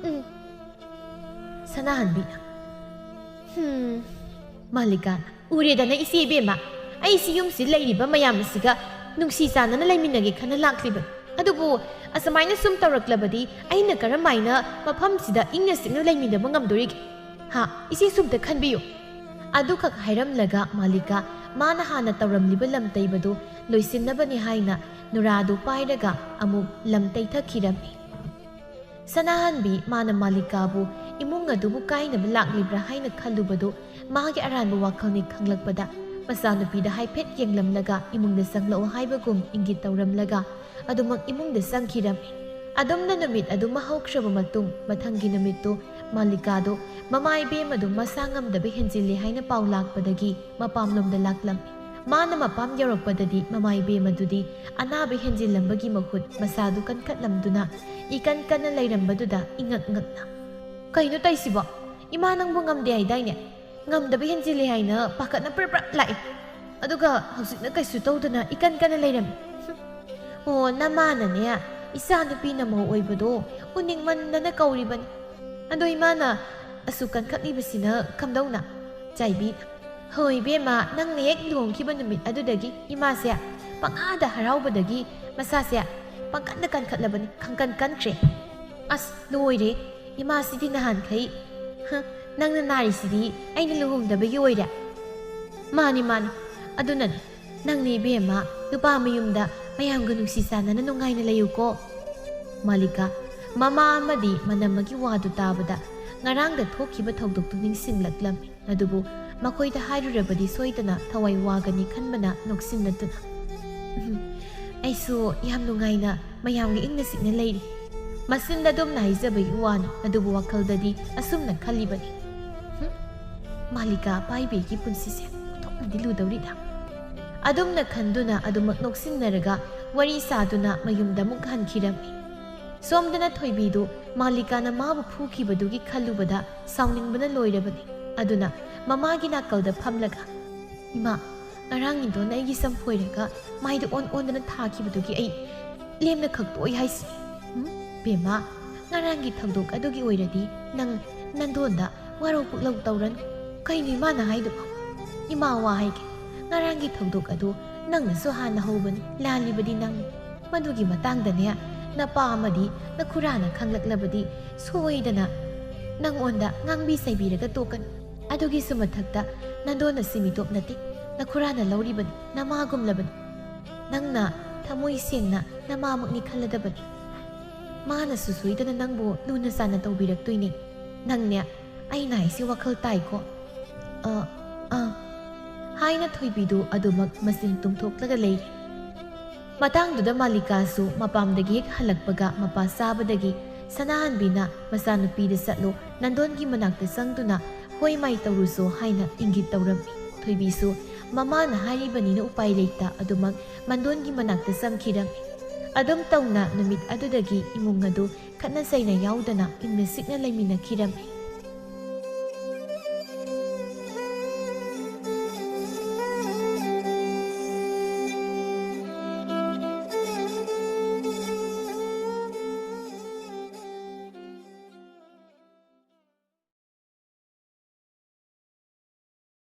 ꯎꯝ?" ꯁꯅꯥꯍꯟꯕꯤꯅ, "ꯍꯨꯝ, ꯃꯥꯂꯤꯀꯥꯅ, ꯎꯔꯦꯗꯅ ꯏꯆꯦ ꯏꯕꯦꯝꯃ, ꯑꯩꯁꯤ ꯌꯨꯝꯁꯤ ꯂꯩꯔꯤꯕ ꯃꯌꯥꯝ ꯑꯁꯤꯒ ꯅꯨꯡꯁꯤ ꯆꯥꯟꯅꯅ ꯂꯩꯃꯤꯟꯅꯒꯦ ꯈꯟꯅ ꯂꯥꯛꯂꯤꯕꯅꯤ꯫ ꯑꯗꯨꯕꯨ ꯑꯁꯨꯃꯥꯏꯅ ꯁꯨꯝ ꯇꯧꯔꯛꯂꯕꯗꯤ ꯑꯩꯅ ꯀꯔꯝꯍꯥꯏꯅ ꯃꯐꯝꯁꯤꯗ ꯏꯪꯅ ꯆꯤꯛꯅ ꯂꯩꯃꯤꯟꯅꯕ ꯉꯝꯗꯣꯔꯤꯒꯦ? ꯍꯥ, ꯏꯆꯦꯁꯨ ꯑꯝꯇ ꯈꯟꯕꯤꯌꯨ꯫" ꯑꯗꯨꯈꯛ ꯍꯥꯏꯔꯝꯂꯒ ꯃꯥꯂꯤꯀꯥ ꯃꯥꯅ ꯍꯥꯟꯅ ꯇꯧꯔꯝꯂꯤꯕ ꯂꯝ ꯇꯩꯕꯗꯨ ꯂꯣꯏꯁꯤꯟꯅꯕꯅꯤ ꯍꯥꯏꯅ ꯅꯨꯔꯥꯗꯨ ꯄꯥꯏꯔꯒ ꯑꯃꯨꯛ ꯂꯝ ꯇꯩꯊꯈꯤꯔꯝꯃꯤ꯫ ꯁꯅꯥꯍꯟꯕꯤ ꯃꯥꯅ ꯃꯥꯂꯤꯀꯥꯕꯨ ꯏꯃꯨꯡ ꯑꯗꯨꯕꯨ ꯀꯥꯏꯅꯕ ꯂꯥꯛꯂꯤꯕ꯭ꯔꯥ ꯍꯥꯏꯅ ꯈꯜꯂꯨꯕꯗꯨ ꯃꯥꯒꯤ ꯑꯔꯥꯟꯕ ꯋꯥꯈꯜꯅꯤ ꯈꯪꯂꯛꯄꯗ, ꯃꯆꯥꯅꯨꯄꯤꯗ ꯍꯥꯏꯐꯦꯠ ꯌꯦꯡꯂꯝꯂꯒ ꯏꯃꯨꯡꯗ ꯆꯪꯂꯛꯑꯣ ꯍꯥꯏꯕꯒꯨꯝ ꯏꯪꯒꯤꯠ ꯇꯧꯔꯝꯂꯒ ꯑꯗꯨꯃꯛ ꯏꯃꯨꯡꯗ ꯆꯪꯈꯤꯔꯝꯃꯤ꯫ ꯑꯗꯨꯝꯅ ꯅꯨꯃꯤꯠ ꯑꯗꯨꯃ ꯍꯧꯈ꯭ꯔꯕ ꯃꯇꯨꯡ, ꯃꯊꯪꯒꯤ ꯅꯨꯃꯤꯠꯇꯨ ꯃꯥꯂꯤꯀꯥꯗꯨ ꯃꯃꯥ ꯏꯕꯦꯝ ꯑꯗꯨ ꯃꯁꯥ ꯉꯝꯗꯕ ꯍꯦꯟꯖꯤꯜꯂꯦ ꯍꯥꯏꯅ ꯄꯥꯎ ꯂꯥꯛꯄꯗꯒꯤ ꯃꯄꯥꯝꯂꯣꯝꯗ ꯂꯥꯛꯂꯝꯃꯤ꯫ ꯃꯥꯅ ꯃꯄꯥꯝ ꯌꯧꯔꯛꯄꯗꯗꯤ ꯃꯃꯥ ꯏꯕꯦꯝ ꯑꯗꯨꯗꯤ ꯑꯅꯥꯕ ꯍꯦꯟꯖꯤꯜꯂꯝꯕꯒꯤ ꯃꯍꯨꯠ ꯃꯁꯥꯗꯨ ꯀꯟꯈꯠꯂꯝꯗꯨꯅ ꯏꯀꯟ ꯀꯟꯅ ꯂꯩꯔꯝꯕꯗꯨꯗ ꯏꯉꯛ ꯉꯛꯅ, "ꯀꯩꯅꯣ ꯇꯧꯏꯁꯤꯕꯣ? ꯏꯃꯥ, ꯅꯪꯕꯨ ꯉꯝꯗꯦ ꯍꯥꯏꯗꯥꯏꯅꯦ? ꯉꯝꯗꯕ ꯍꯦꯟꯖꯤꯜꯂꯦ ꯍꯥꯏꯅ ꯄꯥꯈꯠꯅ ꯄ꯭ꯔꯞ ꯄ꯭ꯔꯞ ꯂꯥꯛꯑꯦ꯫ ꯑꯗꯨꯒ ꯍꯧꯖꯤꯛꯅ ꯀꯩꯁꯨ ꯇꯧꯗꯅ ꯏꯀꯟ ꯀꯟꯅ ꯂꯩꯔꯝꯃꯤ꯫ ꯑꯣ, ꯅꯃꯥꯅꯅꯦ, ꯏꯆꯥ ꯅꯨꯄꯤꯅ ꯃꯧ ꯑꯣꯏꯕꯗꯣ ꯎꯅꯤꯡꯃꯟꯗꯅ ꯀꯧꯔꯤꯕꯅꯤ꯫ ꯑꯗꯣ ꯏꯃꯥꯅ ꯑꯁꯨꯛ ꯀꯟꯈꯠꯂꯤꯕꯁꯤꯅ ꯀꯝꯗꯧꯅ?" ꯆꯥꯏꯕꯤ, "ꯍꯣꯏ ꯏꯕꯦꯝꯃ, ꯅꯪꯅ ꯍꯦꯛ ꯂꯨꯍꯣꯡꯈꯤꯕ ꯅꯨꯃꯤꯠ ꯑꯗꯨꯗꯒꯤ ꯏꯃꯥꯁꯦ ꯄꯪꯉꯥꯗ ꯍꯔꯥꯎꯕꯗꯒꯤ ꯃꯁꯥꯁꯦ ꯄꯪꯀꯟꯗ ꯀꯟꯈꯠꯂꯕꯅꯤ, ꯈꯪꯀꯟ ꯀꯟꯈ꯭ꯔꯦ꯫ ꯑꯁ, ꯂꯣꯏꯔꯦ, ꯏꯃꯥꯁꯤꯗꯤ ꯅꯍꯥꯟꯈꯩ, ꯍ, ꯅꯪꯅ ꯅꯥꯔꯤꯁꯤꯗꯤ ꯑꯩꯅ ꯂꯨꯍꯣꯡꯗꯕꯒꯤ ꯑꯣꯏꯔꯦ?" "ꯃꯥꯅꯤ, ꯃꯥꯅꯤ, ꯑꯗꯨꯅꯅꯤ꯫ ꯅꯪꯅꯤ ꯏꯕꯦꯝꯃ, ꯅꯨꯄꯥ ꯃꯌꯨꯝꯗ ꯃꯌꯥꯝꯒ ꯅꯨꯡꯁꯤ ꯆꯥꯟꯅꯅ ꯅꯨꯡꯉꯥꯏꯅ ꯂꯩꯌꯨꯀꯣ꯫" ꯃꯥꯂꯤꯀꯥ, ꯃꯃꯥ ꯑꯃꯗꯤ ꯃꯅꯝꯃꯒꯤ ꯋꯥꯗꯨ ꯇꯥꯕꯗ ꯉꯔꯥꯡꯗ ꯊꯣꯛꯈꯤꯕ ꯊꯧꯗꯣꯛꯇꯨ ꯅꯤꯡꯁꯤꯡꯂꯛꯂꯝꯃꯤ꯫ ꯑꯗꯨꯕꯨ ꯃꯈꯣꯏꯗ ꯍꯥꯏꯔꯨꯔꯕꯗꯤ ꯁꯣꯏꯗꯅ ꯊꯋꯥꯏ ꯋꯥꯒꯅꯤ ꯈꯟꯕꯅ ꯅꯣꯛꯁꯤꯟꯅꯗꯨꯅ, "ꯎꯝ, ꯑꯩꯁꯨ ꯌꯥꯝ ꯅꯨꯡꯉꯥꯏꯅ ꯃꯌꯥꯝꯒ ꯏꯪꯅ ꯆꯤꯛꯅ ꯂꯩꯔꯤ꯫ ꯃꯆꯤꯟꯗ ꯑꯗꯨꯝꯅ ꯍꯥꯏꯖꯕꯒꯤ ꯋꯥꯅꯤ, ꯑꯗꯨꯕꯨ ꯋꯥꯈꯜꯗꯗꯤ ꯑꯁꯨꯝꯅ ꯈꯜꯂꯤꯕꯅꯤ꯫ ꯍꯨꯝ, ꯃꯥꯂꯤꯀꯥ ꯑꯄꯥꯏꯕꯤꯒꯤ ꯄꯨꯟꯁꯤꯁꯦ ꯑꯣꯟꯊꯣꯛꯅꯗꯤ ꯂꯨꯗꯧꯔꯤꯗ꯫" ꯑꯗꯨꯝꯅ ꯈꯟꯗꯨꯅ ꯑꯗꯨꯃꯛ ꯅꯣꯛꯁꯤꯟꯅꯔꯒ ꯋꯥꯔꯤ ꯁꯥꯗꯨꯅ ꯃꯌꯨꯝꯗ ꯑꯃꯨꯛ ꯍꯟꯈꯤꯔꯝꯃꯤ꯫ ꯁꯣꯝꯗꯅ ꯊꯣꯏꯕꯤꯗꯨ ꯃꯥꯂꯤꯀꯥꯅ ꯃꯥꯕꯨ ꯐꯨꯈꯤꯕꯗꯨꯒꯤ ꯈꯜꯂꯨꯕꯗ ꯁꯥꯎꯅꯤꯡꯕꯅ ꯂꯣꯏꯔꯕꯅꯤ꯫ ꯑꯗꯨꯅ ꯃꯃꯥꯒꯤ ꯅꯥꯀꯜꯗ ꯐꯝꯂꯒ, "ꯏꯃꯥ, ꯉꯔꯥꯡ ꯏꯟꯗꯣꯟꯅ ꯑꯩꯒꯤ ꯁꯝ ꯐꯣꯏꯔꯒ ꯃꯥꯏꯗ ꯑꯣꯟ ꯑꯣꯟꯗꯅ ꯊꯥꯈꯤꯕꯗꯨꯒꯤ ꯑꯩ ꯂꯦꯝꯅ ꯈꯛꯇꯣꯛꯏ ꯍꯥꯏꯁꯤꯅꯤ꯫ ꯎꯝ, ꯕꯦꯝꯃ, ꯉꯔꯥꯡꯒꯤ ꯊꯧꯗꯣꯛ ꯑꯗꯨꯒꯤ ꯑꯣꯏꯔꯗꯤ ꯅꯪ ꯅꯟꯗꯣꯟꯗ ꯋꯥꯔꯧ ꯄꯨꯛꯂꯧ ꯇꯧꯔꯅꯨ꯫ ꯀꯩꯅꯣ ꯏꯃꯥꯅ ꯍꯥꯏꯗꯨꯕꯣ? ꯏꯃꯥ, ꯋꯥ ꯍꯥꯏꯒꯦ, ꯉꯔꯥꯡꯒꯤ ꯊꯧꯗꯣꯛ ꯑꯗꯨ ꯅꯪꯅꯁꯨ ꯍꯥꯟꯅ ꯍꯧꯕꯅꯤ, ꯂꯥꯜꯂꯤꯕꯗꯤ ꯅꯪꯅꯤ꯫ ꯃꯗꯨꯒꯤ ꯃꯇꯥꯡꯗꯅꯦ, ꯅꯄꯥ ꯑꯃꯗꯤ ꯅꯈꯨꯔꯥꯅ ꯈꯪꯂꯛꯂꯕꯗꯤ ꯁꯣꯏꯗꯅ ꯅꯪꯉꯣꯟꯗ ꯉꯥꯡꯕꯤ ꯆꯩꯕꯤꯔꯒ ꯇꯣꯛꯀꯅꯤ꯫ ꯑꯗꯨꯒꯤꯁꯨ ꯃꯊꯛꯇ ꯅꯟꯗꯣꯟ ꯑꯁꯤ ꯃꯤꯇꯣꯞ ꯅꯠꯇꯦ, ꯅꯈꯨꯔꯥꯅ ꯂꯧꯔꯤꯕꯅꯤ, ꯅꯃꯥꯒꯨꯝꯂꯕꯅꯤ꯫ ꯅꯪꯅ ꯊꯃꯣꯏ ꯁꯦꯡꯅ ꯅꯃꯥꯃꯛꯅꯤ ꯈꯜꯂꯗꯕꯅꯤ꯫" ꯃꯥꯅꯁꯨ ꯁꯣꯏꯗꯅ ꯅꯪꯕꯨ ꯂꯨꯅ ꯆꯥꯟꯅ ꯇꯧꯕꯤꯔꯛꯇꯣꯏꯅꯦ꯫ ꯅꯪꯅꯦ, ꯑꯩꯅ ꯍꯥꯏꯁꯤ ꯋꯥꯈꯜ ꯇꯥꯏꯀꯣ?" "ꯑ, ꯑ," ꯍꯥꯏꯅ ꯊꯣꯏꯕꯤꯗꯨ ꯑꯗꯨꯃꯛ ꯃꯆꯤꯟ ꯇꯨꯝꯊꯣꯛꯂꯒ ꯂꯩꯔꯤ꯫ ꯃꯇꯥꯡꯗꯨꯗ ꯃꯥꯂꯤꯀꯥꯁꯨ ꯃꯄꯥꯝꯗꯒꯤ ꯍꯦꯛ ꯍꯜꯂꯛꯄꯒ ꯃꯄꯥ ꯆꯥꯕꯗꯒꯤ ꯁꯅꯥꯍꯟꯕꯤꯅ ꯃꯆꯥꯅꯨꯄꯤꯗ ꯆꯠꯂꯣ, ꯅꯟꯗꯣꯟꯒꯤ ꯃꯅꯥꯛꯇ ꯆꯪꯗꯨꯅ ꯍꯣꯏ ꯃꯥꯏ ꯇꯧꯔꯨꯁꯣ ꯍꯥꯏꯅ ꯏꯪꯒꯤꯠ ꯇꯧꯔꯝꯃꯤ꯫ ꯊꯣꯏꯕꯤꯁꯨ ꯃꯃꯥꯅ ꯍꯥꯏꯔꯤꯕꯅꯤꯅ ꯎꯄꯥꯏ ꯂꯩꯇ ꯑꯗꯨꯃꯛ ꯃꯟꯗꯣꯟꯒꯤ ꯃꯅꯥꯛꯇ ꯆꯪꯈꯤꯔꯝꯃꯤ꯫ ꯑꯗꯨꯝ ꯇꯧꯅ ꯅꯨꯃꯤꯠ ꯑꯗꯨꯗꯒꯤ ꯏꯃꯨꯡ ꯑꯗꯨ ꯈꯠꯅ ꯆꯩꯅ ꯌꯥꯎꯗꯅ ꯏꯪꯅ ꯆꯤꯛꯅ ꯂꯩꯃꯤꯟꯅꯈꯤꯔꯝꯃꯤ꯫